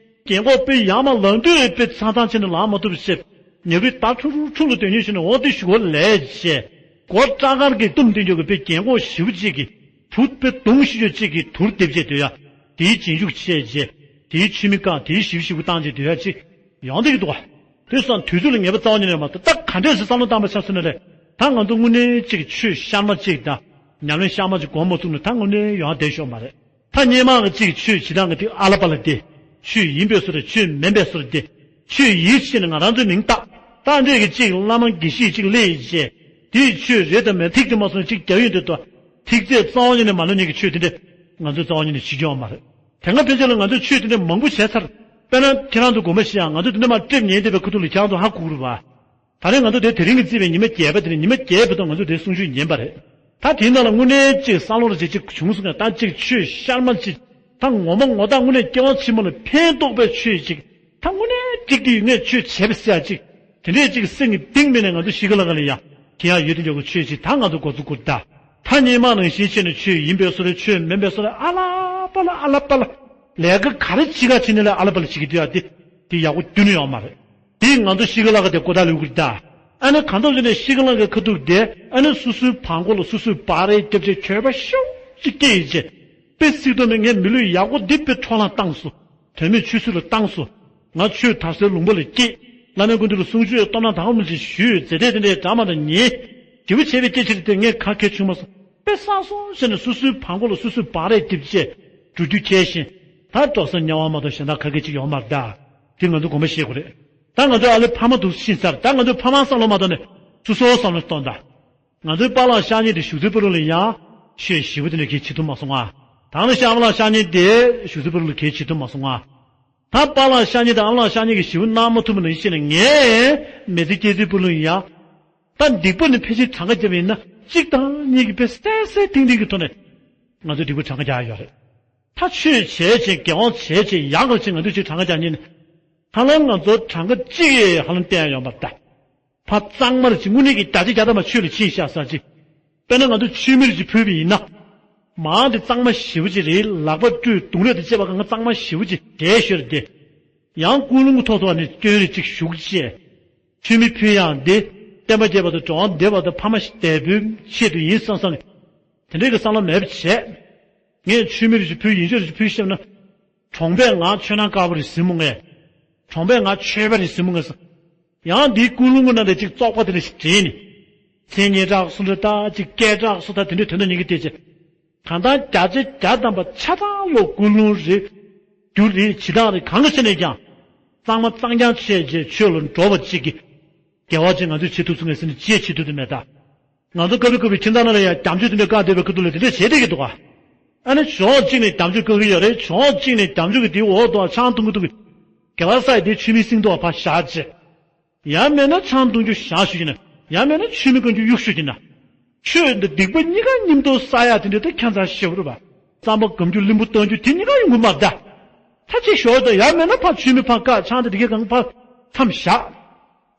རྒན་གོག་དཔེ་ཡར་མར་ལངས་དུས་དཔེ་ཚང་ཚང་བྱས་ནས་ལངས་མ་ཐུབ་པ་བྱས། ཉལ་ཁྲི་ལྟར་ཁྲུག་ཁྲུག་ཁྲུག་ལ་སྡོད་ཉིན་བྱས་ནས། འོ་དེ་ཞུ་གོ་ལས་བྱས། སྒོ་སྐྲ་དཀར་གྱིས་བཏུམས་བསྡད་འཇོག་གི་དཔེ་རྒན་གོག་ཞེ་པོ་གཅིག་གིས། བུ་དཔེ་གདུང་ཤི་ཡོད་ཅིག་གིས་དུར་འདེབས་བྱས་སྡོད་ཡ། དེའི་རྗེས་འཇུག་བྱས་རྗེས། དེའི་ཆུ་མིག་བཀང་། དེའི་ཞིབ་ཞིབ་བཏང་བྱས་སྡོད་ཡ་ཅིག་ཡོང་བསྡད་ཀྱི་འདུག་ག་དེ་སོང་དུས་ཚོད་ལ་ངེས་པ་རྩ་བ་ཉིད་ནས་མ་གཏོགས། ད་ག་འདྲས་སེ་བསམ་བློ་བཏང་པ་ཆ་མཚོན་ན་རེད། ད་ང་ཚོ་དངོས་གནས་ཅིག་ཆོས་ཤར་མ་ཅིག་དང་ ཉམས་ལེན་ཤག་མ་ཅིག་གོམས་མ་བཙུགས་ན་ད་དངོས་གནས་ཡོང་བསྡད་ཤོག་མ་རེད། ད་སྔོན་མ་གི་ཅིག་ཆོས་བྱེད་སྟངས་ཀྱི་དེ་ཨ་ལ་པ་ལ་བསྡད། ཆོས་ཡིན་པའི་བཟོ་འདྲ་ཆོས་མིན་པའི་བཟོ་འདྲ་བསྡད། ཆོས་ཡིན་ཞེས་ནས་ང་རང་ཚོའི་མིང་བཏགས། ད་འདྲས་ཀྱི་ཅིག་བླ་མ་དགེ་བཤེས་ཅིག་སླེབས་ཡིན་བྱས། དེའི་ཆོས་རེད་དམ་མེད་ཐིག་ཙམ་མ་སོང་ཅིག་རྒྱབ་ཡོད་འདི་ལྟོ། ཐིག་ཚད་རྩ་བ་ཉིད་ནས་མ་ལོན་མཁན་གྱི་ཆོས་དེ་འདྲས་ང་ཚོས་རྩ་བ་ཉིད་ནས་བྱེད་རྒྱུ་ཡོད་མ་རེད། དེ་སྔ་ཕལ་ཆེར་ལ་ང་ཚོས་ཆོས་དེ་འདྲས་མང་པོ་བྱས་ཚར། དཔེར་ན་ཁྱེད་རང་ཚོ་དགོངས་པ་བཞེས་ཡང་ང་ཚོས་དེ་འདྲས་མ་སྤྲད་ཉན་བསྡད་པའི་ཁུ་ཐུག་ལ་ཁྱེད་རང་ཚོ་ཧ་གོ་གི་རེད་པ། ད་རེས་ང་ཚོ་དེ་དེ་རིང་གི་རྩིས་པའི་ཉི་མ་བརྒྱད་པ་དེ་ནས་ཉི་མ་བརྒྱད་བར་དུ་ང་ཚོ་དེ་གསུང་ཆོས་ཉན་པ་རེད། ད་དེའི་ནང་ལ་དངོས་གནས་ཅིག་བསམ་བློ་རེ་ཅིག་ཅིག་བྱུང་སོང་ན་ད་ཅིག་ཆོས་ཤར་མ་ཅིག་ད་ངོ་མ་ངོ་ཐག་དངོས་གནས་སྐྱེ་བ་ཕྱི་མ་ལ་ཕན་ཐོགས་པའི་ཆོས་ཅིག་ད་དངོས་གནས་ཅིག་དེ་ཡོད་ངས་ཆོས་བྱས་པ་ཟེར་ཡ་ཅིག་དེ་འདྲས་ཅིག་སེམས་ཀྱི་གཏིང་མིན་ནས་ང་ཚོ་ཤི་ཁ་ལ་ཁ་ལ་ཡ་ཁྱེད་ཡ་ཡོད་དེ་འཇོག་གི་ཆོས་ཅིག་ད་ང་ཚོ་འགོ་ཚུགས་དགོས་ད། ད་སྔོན་མ་ནང་བཞིན་བྱས་ནས་ཆོས་ཡིན་པའི་བཟོ་རེད་ཆོས་མིན་པའི་བཟོ་རེད་ཨ་ལ་པ་ལ་ཨ་ལ་པ་ལ། ལས་ཀ་ག་རེ་བྱེད་ག་བྱེད་ནས་ལ་ཨ་ལ་པ་ལ་བྱེད་ཀྱི་འདུག་ཡ་དེ་དེ་ཡག་པོ་ཁྱོན་ནས་ཡོད་མ་རེད། དེས་ང་ཚོ་ཤི་ཁ་ལ་ཁ་དེ་ཀོ་ད་ལུས་ཀྱི་ད། ཨ་ནི་གང་ཐུབ་བྱས་ནས་ཤི་ཁ་ལ་ཁའི་ཁ་ཐུག་དེ་ཨ་ནི་སོ་སོའི་བང་མགོ་ལ་སོ་སོས་སྦ་རའི་རྒྱབ་ཆེ་གྱོད་པ་ཤུགས་ཅིག་སྐྱེས་ཡིན་ཅེ། དཔེ་སྲིད་དོན་ནི་ངས་མི་ལུས་ཡག་པོ་འདི་དཔེ་འཕྲོ་བརླག་བཏང་སོང་། དོན་མེད་ཆུད་ཟོས་ལ་བཏང་སོང་། ང་ཆོས་དར་སའི་ལུང་པ་ལ་སྐྱེས། བླ་མའི་སྐུ་མདུན་ལ་གསུང་ཆོས་སྟོབས་ན་དང་མི་ཅིག་ཞུས་མཛད་དེ་དེ་འདྲའི་འདྲ་མ་འདྲ་ཉེ། དེ་བུ་བྱས་པའི་སྐད་ཆ་དེ་ངས་ཁ་ཁས་བྱུང་མ་སོང་། དཔེ་བསགས་སོང་ཟེར་ནས་སོ་སོའི་བང་མགོ་ལ་སོ་སོས་སྦ་རའི་རྒྱབ་ཆེ་འགྲོ་རྒྱུ་ཁས་བཞིན། ད་འགྲོ་ས་དམྱལ་བ་མ་གཏོགས་གཞན་དག་ཁ་སྐད་ཅིག་ཡོད་མ་རེད་ད། དེ་ང་ཚོ་དགོངས་པ་བཞེས་དགོས་རེད། ད་ང་ཚོ་ཨ་ལེ་ཕ་མ་འདུག་ཕྱིན་ཚར་ད་ང་ཚོའི་ཕ་མ་བསམ་བློ་མ་གཏོང་ནས་སོ་སོའི་བསམ་བློ་གཏོང་ད། ང་ཚོའི་པཱ་ལགས་ཤ་ཉེ་དེ་བཞུགས་ཚེ་པ་རུ་ལ་ཡང་ཆོས་ཞེ་པོ་དེ་འདྲ་གལ་ཆེ་ཐུབ་མ་སོང་ང་། ད་ནི་ཤ་ཨ་མ་ལགས་ཤ་ཉེ་དེ་བཞུགས་ཚེ་པ་རུ་ལ་གལ་ཆེ་ཐུབ་མ་སོང་ང་། ད་པཱ་ལགས་ཤ་ཉེ་དང་ཨ་མ་ལགས་ཤ་ཉེ་གི་ཞེ་པོ་གནང་མ་ཐུབ་པ་ནང་བཞིན་ངས་མི་ཚེ་སྐྱེལ་ཚེ་པ་རུ་ཡང་། ད་སྡིག་པ་ནི་ཕལ་ཆེར་གྲངས་ཀ་བརྒྱབ་པ་ཡིན་ན་གཅིག་དང་གཉིས་ཀྱི་དཔེ་གསལ་གསལ་ཐིང་ཐིང་གི་ཐོག་ནས་ང་ཚོས་སྡིག་པ་གྲངས་ཀ་རྒྱག་ཡོད་རེད། ད་ཆོས་བྱས་བྱས་དགེ་བ་བྱས་བྱས་ཡག་ག་བྱས་ང་ཚོས་ཅིག་གྲངས་ཀ་རྒྱག་ཉིན་ཧ་ལམ་ང་ཚོ་གྲངས་ཀ་གཅིག་ཡས་ཧ་ལམ་བསྟན་ཡ་ཡོད་མ་རེད་ད། ཕ་གཙང་མར་ཅིག་དངོས་གནས་ཀྱི་བརྒྱ་ཆ་བརྒྱ་ཐམ་པ་ཆོས་ལ་ཕྱིན་ཤག་ས་ཅིག་དཔེར་ན་ང་ཚོ་མཆོད་མེ་རེ་ཅིག་ཕུལ་བ་ཡིན་ན། མང་དེ་གཙང་མ་ཞེ་པོ་ཅིག་རེད་ལག་པ་བཀྲུས་གདོང་རས་དང་བཅས་པ་གང་ག་གཙང་མ་ཞེ་པོ་ཅིག་བསྡད་ཤོར་ཏེ། ཡང་ཀུན་སློང་གི་ཐོག་ཐོག་ནས་སྐྱོན་རེ་ཅིག་ཞུགས་བྱས། མཆོད་མེ་ཕུལ་ཡང་འདི་བསྟན་པ་རྒྱས་པ་དང་འགྲོ་བ་བདེ་བ་དང་ཕ་མ་ཞིག་འདས་པོའི་ཆེད་དུ་ཡིན་བསམ་བསམ་ནས་དེ་འདྲའི་གི་བསམ་བློ་མེད་པ་བྱས། ངས་མཆོད་མེ་རེ་ཅིག་ཕུལ་ཡིན་ཆོས་རེ་ཅིག་ཕུལ་ཤེས་ན། གྲོང་པས་ང་ཆོས་ནང་དཀར་པོ་རེད་ཟིན་མོ་ངས། གྲོང་པས་ང་ཆོས་པ་རེད་ཟིན་མོ་ངས། ཡང་འདིའི་ཀུན་སློང་གི་ནང་དེ་ཅིག་བཙོག་པ་དེ་འདྲ་ཞིག་དྲན་ནས། མཚན་སྙན་གྲགས་སུ་འདྲ་ད་ཅིག་སྐད་གྲགས་སུ་ད་དེ་འདྲའི་དོན་དུ་ཉན་གི་དེ་ཅིག་གང་ལྟར་བརྒྱ་ཆ་བརྒྱ་ཐམ་པ་ཆ་ཚང་ལོ་ཀུན་སློང་རེད། རྒྱུ་རེད་བྱེད་སྟངས་རེད་གང་གི་ཆ་ནས་ཀྱང་། གཙང་མ་གཙང་རྐྱང་བྱས་རྗེས་ཆོས་ལ་འགྲོ་བ་གཅིག་གི། དགེ་བ་ཅིག་ང་ཚོས་བྱེད་ཐུབ་སོང་ངས་ཟེར་ནས་ཅི་ཡང་བྱེད་ཐུབ་ཀྱི་མེད་ད། ང་ཚོ་སྐབས་རེ་སྐབས་རེ་ཁྱིམ་ཚང་ནང་ལ་ཡང་རྒྱབ་ཆོས་དེ་འདྲ་བཀག་བསྡད་པའི་ཁ་ཐུག་ལ་དེ་འདྲ་བྱེད་བསྡད་ཀྱི་འདུག་ག་ཨ་ནི་ཕྱོགས་གཅིག་ནས་རྒྱབ་ཆོས་བཀག་གི་ཡོད་རེད་ཕྱོགས་གཅིག་ནས་རྒྱབ་ཆོས་ཀྱི་དེའི་འོག་ཏུ་ཆང་འཐུང་གི་འདུག་གི་དགེ་བ་བསགས་ཡི་དེ་ཆོས་མིན་སྲིང་དུ་བ་ཕར་བཞག་བྱས། ཡང་མེད་ན་ཆང་འཐུང་རྒྱུ་བཞག་ཞུ་གི་ན་ཡང་མེད་ན་ཆོས་མིན་བཀོན་རྒྱུ་གཡུག་ཞུ་གི་ན། ཆོས་འདི་སྡིག་པ་གཉིས་ཀ་མཉམ་དུ་བསགས་ཡ་དེ་འདྲ་ད་ཁྱད་མཚར་ཞེ་པོ་རེད་པ། རྩམ་པ་སྒམ་རྒྱུ་ལིམ་བུ་བཏང་རྒྱུ་དེ་གཉིས་ཀ་ཡོང་གི་མ་རེད་ད། ད་ཅིག་ཞོར་དུ་ཡང་མེད་ན་ཕར་ཆོས་མིན་ཕར་བཀག་ཆང་དེ་དེ་གའི་གང་ཕར་མཚམས་བཞག་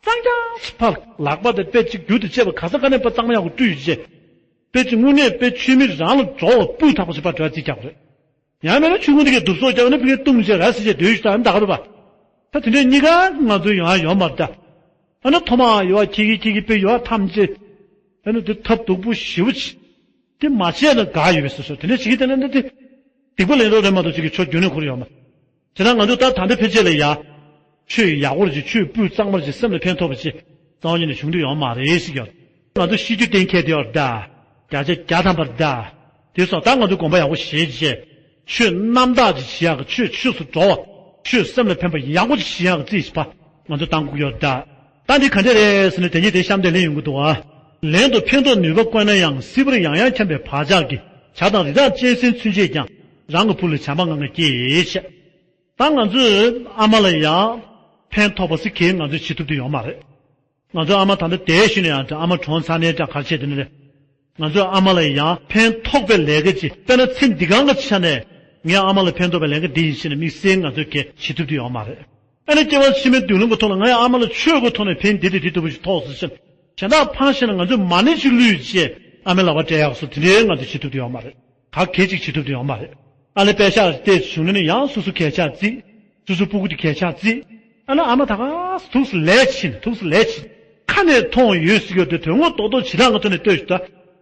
གཙང་རྐྱང་ཕར་ལག་པ་དང་དཔེ་གཅིག་རྒྱུ་དང་བཅས་པ་ག་ས་ག་ནས་ཕར་གཙང་མ་ཡག་པོ་བཀྲུས་ཡོད་ཅེས། དཔེ་གཅིག་དངོས་གནས་དཔེ་ཆོས་མིན་རང་ལ་འགྲོ་བ་སྤུས་དག་པོ་ཞིག་ཕར་འགྲོ་ཡ་རྩིས་རྒྱག་པ་རེད། ཡང་མེད་ན་ཆུ་ཁུང་དེ་གའི་དུབ་སོགས་རྒྱག་ན་ཕ་གིར་བཏུང་བྱས་ར་སི་བྱས་སྡོད་ཡོད་ད་ཨ་ནི་ད་ག་རུ་བ། ད་དེ་འདྲའི་གཉིས་ཀ་ང་ཚོའི་ཡོང་ཡ་ཡོད་མ་རེད་ད། ཨ་ནི་ཐོག་མ་ཡོད་བ་ཁྱི་གི་ཁྱི་གི་དཔེ་ཡོད་བ་ཐམས་ཅད། ཨ་ནི་དེ་ཐབས་སྡུག་པོ་ཞེ་པོ་ཅིག་དེ་མ་བྱས་ན་དགའ་ཡོད་པའི་བཟོ་ཞོར་དེ་འདྲ་བྱེད་ཀྱི་དེ་ནི་འདི་དེ། སྡིག་པ་ལེན་རོགས་རེད་མ་གཏོགས་ཅིག་གི་ཆོ་རྒྱུན་ནས་འཁོར་ཡོད་མ། དེ་ན་ང་ཚོ་ད་ད་ལྟ་ཕལ་ཆེར་ལ་ཡ། ཆོས་ཡག་པོ་རེ་ཅིག་ཆོས་སྤུས་གཙང་མ་རེ་ཅིག་སེམས་ལ་ཕན་ཐོགས་པ་ཅིག་རྩ་བ་ཉིད་ནས་བྱུང་དུ་ཡོད་མ་རེད་ཟེར་གྱི་ཡོད། ང་ཚོ་ཤེས་རྒྱུ་གཏན་འཁེལ་དེ་ཡོད་ད། བརྒྱ་ཆ་བརྒྱ་ཐམ་པར་ད། དེ་སོགས་ད་ང་ཚོ་དགོངས་པ་ཡག་པོ་བཞེས་རྗེས། ཆོས་རྣམ་དག་ཅིག་བྱེད་ཡག་གི་ཆོས་ཆོས་སུ་འགྲོ་བ། ཆོས་སེམས་ལ་ཕན་པ་ཡག་པོ་ཅིག་བྱེད་ཡག་གི་རྩིས་ཤིག་ཕ། ང་ཚོ་བཏང་དགོས་ཡོད་ད། ད་འདི་ག་འདྲ་རེད་ཟེར་ནས་དེ་ཉིད་དེ་གཤམ་དེ་ལེན་ཡོང་གི་འདུག་ཨ། ལན་དུ་ཕན་འདོགས་ནུས་པ་བཀོད་ན་ཡང་སྲིད་པར་ཡང་ཡང་འཁྱམས་པའི་བག་ཆགས་ཀྱིས་བྱ་དང་རི་དྭགས་གཅན་གཟན་ཚུན་ཆད་ཀྱང་རང་གི་བུ་ལ་བྱམས་པ་ངང་ངེ་སྐྱེས་ཤེས། ད་ང་ཚོས་ཨ་མ་ལ་ཡང་ཕན་ཐོགས་པ་ཟེར་གྱི་ང་ཚོས་བྱེད་ཐུབ་ཀྱི་ཡོད་མ་རེད། ང་ཚོའི་ཨ་མ་ད་ལྟ་བསྡད་ཤུལ་ནས་ཡང་ཨ་མ་གྲོངས་ཚར་ནའི་ཀྱང་ག་རེ་བྱས་དེ་ནི་རེད། ང་ཚོའི་ཨ་མ་ལ་ཡང་ཕན་ཐོགས་པའི་ལས་ཀ་ཅིག་དཔེར་ན་ཚེ་འདི་གང་གི་ཆ་ནས་ངའི་ཨ་མ་ལ་ཕན་ཐོགས་པའི་ལས་ཀ་འདི་ཡིན་ཞེས་ནས་དམིགས་བསལ་ང་ཚོས་གལ་བྱེད་ཐུབ་ཀྱི་ཡོད་མ་རེད། ཨ་ནི་སྐྱེ་བ་ཕྱི་མའི་མདུན་ལམ་གྱི་ཐོག་ལ་ངའི་ཨ་མ་ལ་ཆོས་ཀྱི་ཐོག་ནས་ཕན་འདི་དང་འདི་ལྟ་བུ་ཞིག་ཐོགས་སོང་ཞེས་གཞན་དག་ཕངས་ཤེས་ན་ང་ཚོས་མ་ཎི་ཅིག་བླུས་རྗེས་ཨ་མའི་ལག་པ་སྤྲད་ཡག་སོགས་དེ་འདྲའི་ང་ཚོས་བྱེད་ཐུབ་ཀྱི་ཡོད་མ་རེད། ག་གེ་ཅིག་བྱེད་ཐུབ་ཀྱི་ཡོད་མ་རེད། ཨ་ལེ་པད་ཤག་བལྟས་བྱུང་ན་ནི་ཡང་སོ་སོ་གས་ཆག་རྩིས། སོ་སོ་སྤུ་གུ་དེ་གས་ཆག་རྩིས། ཨ་ན་ཨ་མ་ད་ག་ཐུགས་སུ་ལས་ཕྱིན་ཐུགས་སུ་ལས་ཕྱིན། ཁ་ནས་མཐོང་ཡོད་ཟེར་གྱི་ཡོད་དེ་དོན་དངོས་རྡོག་རྡོག་བྱེད་སྟངས་ཀྱི་ཐོག་ནས་ལྟོས་ཤིག་ད།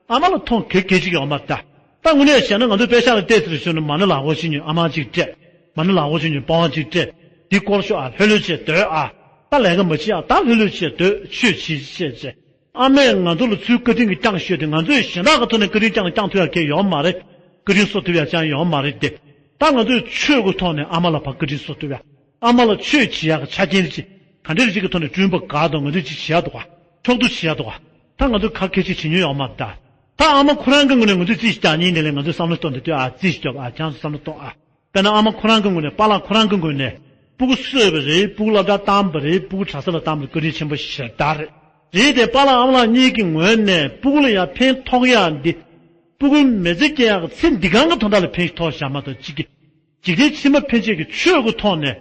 ཨ་མ་ལ་མཐོང་གེ་གེ་ཅིག་ཡོད་མ་རེད་ད། ད་དངོས་གནས་བཤད་ན་ང་ཚོ་པད་ཤག་ལ་བལྟས་ཟེར་ཞུ་ན་མ་ཎི་ལག་འཁོར་བྱེད་ཉོན་ཨ་མ་ཅིག་སྤྲད། མ་ཎི་ལག་འཁོར་བྱེད་ཉོན་པ་ཝང་ཅིག་སྤྲད། འདི་སྐོར་ཤོག་ཨ་ལྷོད་ལྷོད་བྱས་སྡོད་ཨ། ད་ལས་ཀ་མ་བྱེད་ཨ་ད་ལྷོད་ལྷོད་བྱས་སྡོད་ཆོས་བྱེད་བྱས་བྱས། ཨ་མས་ང་ཚོ་ལ་ཚུར་བཀའ་དྲིན་གྱི་བསྐྱངས་ཤོས་དེ་ང་ཚོས་གཞན་དག་གི་ཐོག་ནས་བཀའ་དྲིན་བསྐྱངས་བསྐྱངས་ཐུབ་ཡག་གང་ཡང་ཡོད་མ་རེད། བཀའ་དྲིན་གསོ་ཐུབ་ཡག་ཅང་ཡོད་མ་རེད་དེ། ད་ང་ཚོས་ཆོས་ཀྱི་ཐོག་ནས་ཨ་མ་ལ་ཕར་བཀའ་དྲིན་གསོ་ཐུབ་ཡག་ཨ་མ་ལ་ཆོས་བྱེད་ཡག་གི་ཆ་རྐྱེན་ཅིག་ག་འདྲ་ཅིག་གི་ཐོག་ནས་བསྐྲུན་པ་དགའ་དང་། ང་ཚོས་ཅིག་བྱེད་ཡག་འདུག་ག་ཕྱོགས་བསྡུ་བྱེད་ཡག་འདུག་ག་ད་ང་ཚོས་ག་གེ་ཅིག་བྱེད་མྱོང་ཡོད་མ་རེད་ད། ད་ཨ་མ་ཁོ་རང་གི་ངོས་ནས་ང་ཚོས་རྩིས་ཤིག་རྒྱག་མཁན་དེ་ལས་ང་ཚོས་བསམ་བློ་གཏོང་དེ་དུས། ཨ། རྩིས་ཤིག་རྒྱོབ། ཨ། ཁྱེད་ཚོ་བསམ་བློ་གཏོང་ཨ། དཔེར་ན་ཨ་མ་ཁོ་རང་གི་ངོས་ནས། པཱ་ལགས་ཁོ་རང་གི་ངོས་ནས་སྤུ་གུ་གསོས་པ་རེད། སྤུ་གུ་སློབ་གྲྭ་བཏང་བ་རེད། སྤུ་གུ་གྲྭ་ས་ལ་བཏང་བ་རེད། བཀའ་དྲིན་ཆེན་པོ་ཞེ་དྲག་རེད། རེད་དེ། པཱ་ལགས་ཨ་མ་ལགས་གཉིས་ཀྱི་ངོས་ནས་སྤུ་གུ་ལ་ཡང་ཕན་ཐོགས་ཡག་འདི། སྤུ་གུའི་མི་ཚེ་སྐྱེལ་ཡག་གི་ཚེ་འདི་གང་གི་དོན་དག་ལ་ཕན་ཐོགས་བཞག་མ་གཏོགས། གཅིག་གི་འཇིག་རྟེན་ཕྱི་མ་ཕན་ཆད་ཀྱི་ཆོས་ཀྱི་ཐོག་ནས་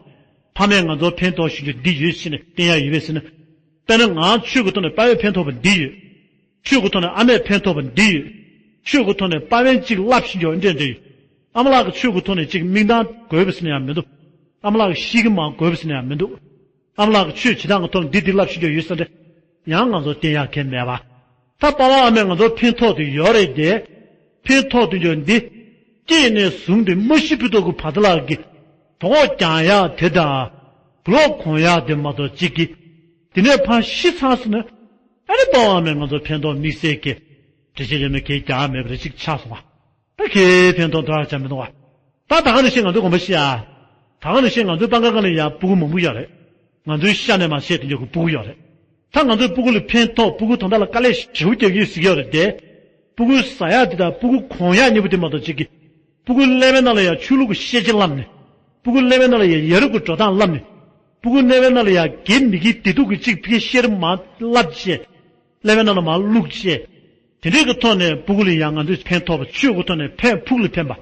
ཕ་མས་ང་ཚོར་ཕན་ཐོགས་བཞིན་རྒྱུ་འདི་ཡོད་ཟེར་ནས་བསྟན་ཡག་ཡོད་པས་ཟེར་ན། དཔེར་ན་ང་ཆོས་ཀྱི་ཐོག་ནས་པཱ་ལགས་ཕན་ཐོགས་པ་འདི་ཡོད། ཆོས་ཀྱི་ཐོག་ནས་ཨ་མས་ཕན་ཐོགས་པ་འདི་ཡོད། ཆོས་ཀྱི་ཐོག་ནས་པཱ་ལགས་གཅིག་བསླབ་བཞིན་རྒྱུ་འདི་འདྲ་ཡོད། ཨ་མ་ལགས་ཀྱིས་ཆོས་ཀྱི་ཐོག་ནས་གཅིག་མིག་མདངས་དགོས་པ་ཟེར་ན་ཡང་མི་འདུག་ཨ་མ་ལགས་ཀྱིས་གཤིས་ཀ་མང་དགོས་པ་ཟེར་ན་ཡང་མི་འདུག་ཨ་མ་ལགས་ཀྱིས་ཆོས་བྱེད་སྟངས་ཀྱི་ཐོག་ནས་འདི་འདི་བསླབ་བཞིན་རྒྱུ་ཡོད་ཟེར་ན་ཡང་ང་ཚོར་བསྟན་ཡག་གང་ཡང་མེད་པ། ད་པཱ་ལགས་ཨ་མས་ང་ཚོར་ཕན་ཐོགས་དེ་ཡོད་རེད་དེ། ཕན་ཐོགས་དེ་ཡོད་འདི། སྐྱེས་ནས་བཟུང་སྟེ་མ་ཤི་བར་དུ་གི་བར་དུ་ལ་གི་གྲོད་ཁོག་རྒྱགས་ཡག་དེ་དང་། བུ་ལོག་གོན་ཡག་དེ་མ་གཏོགས་གཅིག་གི། དེ་ནས་ཕར་ཤི་ཚར་སོང་ན། ཨ་ནི་པཱ་ལགས་ཨ་མས་ང་ཚོར་ཕན་ཐོགས་དམིགས་བསལ་གྱི་འགྲེལ་བཤད་ཡོད་མེད་གང་ཡང་རྒྱག་ཡག་མེད་པ་རེ་ཅིག་ཆགས་སོང་བ། ད་གང་ཡང་ཕན་ཐོགས་དོ་ར་ཅང་མི་འདུག་བ། ད་ད་ག་ནང་བཞིན་ང་ཚོའི་དགོན་པ་ཤི་ཨ། ད་ག་ནང་བཞིན་ང་ཚོའི་སྤང་ཁ་སྒང་ལ་ཡང་སྤུ་གུ་མང་པོ་ཡོད་རེད། ང་ཚོའི་ཤ་ནས་མར་བཤད་དེ་འཇོག་གི་སྤུ་གུ་ཡོད་རེད། ད་ང་ཚོའི་སྤུ་གུ་ལ་ཕན་ཐོགས། སྤུ་གུ་དོན་དག་ལ་དཀའ་ལས་ཞེ་པོ་རྒྱག་གི་ཡོད་ཟེར་གྱི་ཡོད་རེད་དེ། སྤུ་གུ་ཟ་ཡག་དེ་དང་སྤུ་གུ་གོན་ཡག་གཉིས་པོ་དེ་མ་གཏོགས་གཅིག་གི། སྤུ་གུ་ཀླད་པའི་ནང་ལ་ཡང་ཆོས་ལུགས་ཀྱི་ཤེས་བྱ་བསླབས་ནས། སྤུ་གུ་ཀླད་པའི་ནང་ལ་ཡང་ཡ་རབས་ཀྱི་འགྲོ་སྟངས་བསླབས་ནས། སྤུ་གུ་ཀླད་པའི་ནང་ལ་ཡང་དགེ་མི་དགེ་བདེ་སྡུག་གི་གཅིག་ཕ་གིར་བཤད་རིམ་མར་བསླབས་བྱས། ཀླད་པའི་ནང་ལ་མར་བླུགས་བྱས། དེ་འདྲའི་གི་ཐོག་ནས་སྤུ་གུ་ལ་ཡང་ང་ཚོས་ཕན་ཐོགས་པ། ཆོས་ཀྱི་ཐོག་ནས་ཕན། ཕུགས་ལ་ཕན་པ།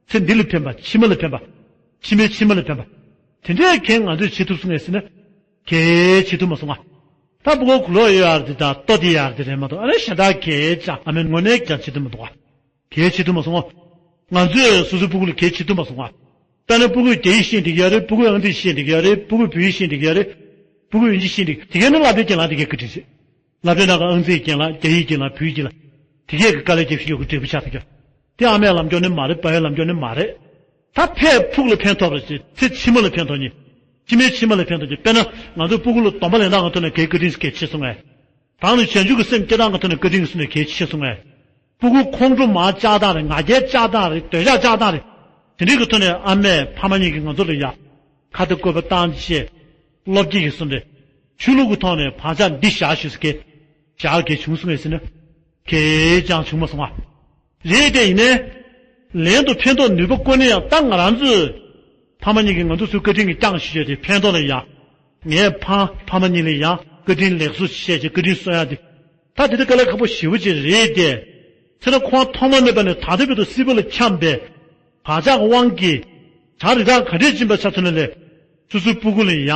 ཚེ་འདི་ལ་ཕན་པ། ཕྱི་མ་ལ་ཕན་པ། ཕྱི་མའི་ཕྱི་མ་ལ་ཕན་པ། དེ་འདྲའི་གང་ང་ཚོས་བྱེད་ཐུབ་སོང་ངས་ཟེར་ན། གང་ཡང་བྱེད་ཐུབ་མ་སོང་ང་། ད་སྤུ་གུ་གུ་ལོག་ཡོད་ཡག་དེ་དང་ལྟོ་ལྡིར་ཡག་དེ་རེད་མ་གཏོགས། ཨ་ནི་གཞན་དག་གང་ཡང་ཅང་ཨ་མའི་ངོས་ནས་ཀྱང་བྱེད་ཐུབ་མི་འདུག་ག་གང་ཡང་བྱེད་ཐུབ་མ་སོང་ང་། ང་ཚོས་སོ་སོའི་སྤུ་གུ་ལ་གང་ཡང་བྱེད་ཐུབ་མ་སོང་ང་། དཔེར་ན་སྤུ་གུས་རྒྱ་ཡིག་ཤེས་བསྡད་ཀྱི་ཡོད་རེད། སྤུ་གུས་ཨང་རྩིས་ཤེས་བསྡད་ཀྱི་ཡོད་རེད། སྤུ་གུས་བོད་ཡིག་ཤེས་བསྡད་ཀྱི་ཡོད་རེད། སྤུ་གུས་དབྱིན་ཇི་ཤེས་བསྡད། དེ་གས་ནི་བསླབ་གྲྭའི་རྐྱེན་ལ་དེ་གས་བཀའ་དྲིན་ཆེ། བསླབ་གྲྭའི་ནང་གི་ཨང་རྩིས་རྐྱེན་ལ། རྒྱ་ཡིག་རྐྱེན་ལ། བོད་ཡིག་རྐྱེན་ལ། དེ་གས་ཀྱི་དཀའ་ལས་རྒྱབ་བཞིན་ཡོད་ཀྱི་འབྲས་བུ་ཆགས་བསྡད་ཀྱི་ཡོད། དེ་ཨ་མའི་ལམ་སྐྱོར་ནི་མ་རེད། པ་ཕའི་ལམ་སྐྱོར་ནི་མ་རེད། ད་ཕར་ཕུགས་ལ་ཕན་ཐོགས་པ་ཞིག་ཚེ་ཕྱི་མ་ལ་ཕན་ཐོགས་མཁན། ཕྱི་མའི་ཕྱི་མ་ལ་ཕན་ཐོགས་མཁན། དཔེར་ན་ང་ཚོ་སྤུ་གུ་ལ་སྡོམ་པ་ལེན་སྟངས་ཀྱི་ཐོག་ནས་གང་ག་བཀའ་དྲིན་གལ་ཆེ་སོང་ངས། བདག་ནི་གཞན་འབྱུང་གི་སེམས་སྐྱེ་སྟངས་ཀྱི་ཐོག་ནས་བཀའ་དྲིན་གྱི་སོང་ནས་གལ་ཆེ་སོང་ངས། སྤུ་གུ་ཁོང་ཁྲོ་མར་བཅག་སྟངས་རེད། ང་རྒྱལ་བཅག་སྟངས་རེད། འདོད་ཆགས་བཅག་སྟངས་རེད། དེ་འདྲའི་གི་ཐོག་ནས་ཨ་མས་ཕ་མ་གཉིས་ཀྱིས་ང་ཚོ་ལ་ཡ་ཁ་གཏད་བཀོད་པ་བཏང་བྱས། བློ་སྐྱེད་ཀྱི་སོང་རེད། ཆོས་ལུགས་ཀྱི་ཐོག་ནས་བག་ཆགས་འདི་བཞག་ཞུ་ཟེར་གི། བཞག་གི་བྱུང་སོང་ངས་ཟེར་ན། གང་ཡང་བྱུང་མ་སོང་ང་། རེད་དེ། ཡིན་ནའི་ལན་དུ་ཕན་ཐོགས་ནུས་པ་ཀུན་ནས་ཡང་། ད་ང་རང་ཚོས་ཕ་མ་གཉིས་ཀྱིས་ང་ཚོ་ཚུར་བཀའ་དྲིན་གྱི་བསྐྱངས་ཞུས་བྱས་དེ་ཕན་ཐོགས་ལ་ཡ། ངས་ཕ་ཕ་མ་གཉིས་ལ་ཡ་བཀའ་དྲིན་ལེགས་གསོ་བྱས་བྱས་བཀའ་དྲིན་གསོ་ཡག་དེ། ད་དེ་དེ་དཀའ་ལས་ཁག་པོ་ཞེ་པོ་ཅིག་རེད་དེ། ཚེ་རབས་ཁོང་ཐོག་མ་མེད་པ་ནས་ད་ལྟ་བར་དུ་སྲིད་པ་ལ་འཁྱམས་པའི་བག་ཆགས་ཀྱི་དབང་གིས། བྱ་རི་དྭགས་ག་འདྲས་ཕྱིན་པ་ཆ་མཚོན་ན་ལས། སོ་སོའི་སྤུ་གུ་ལ་ཡང་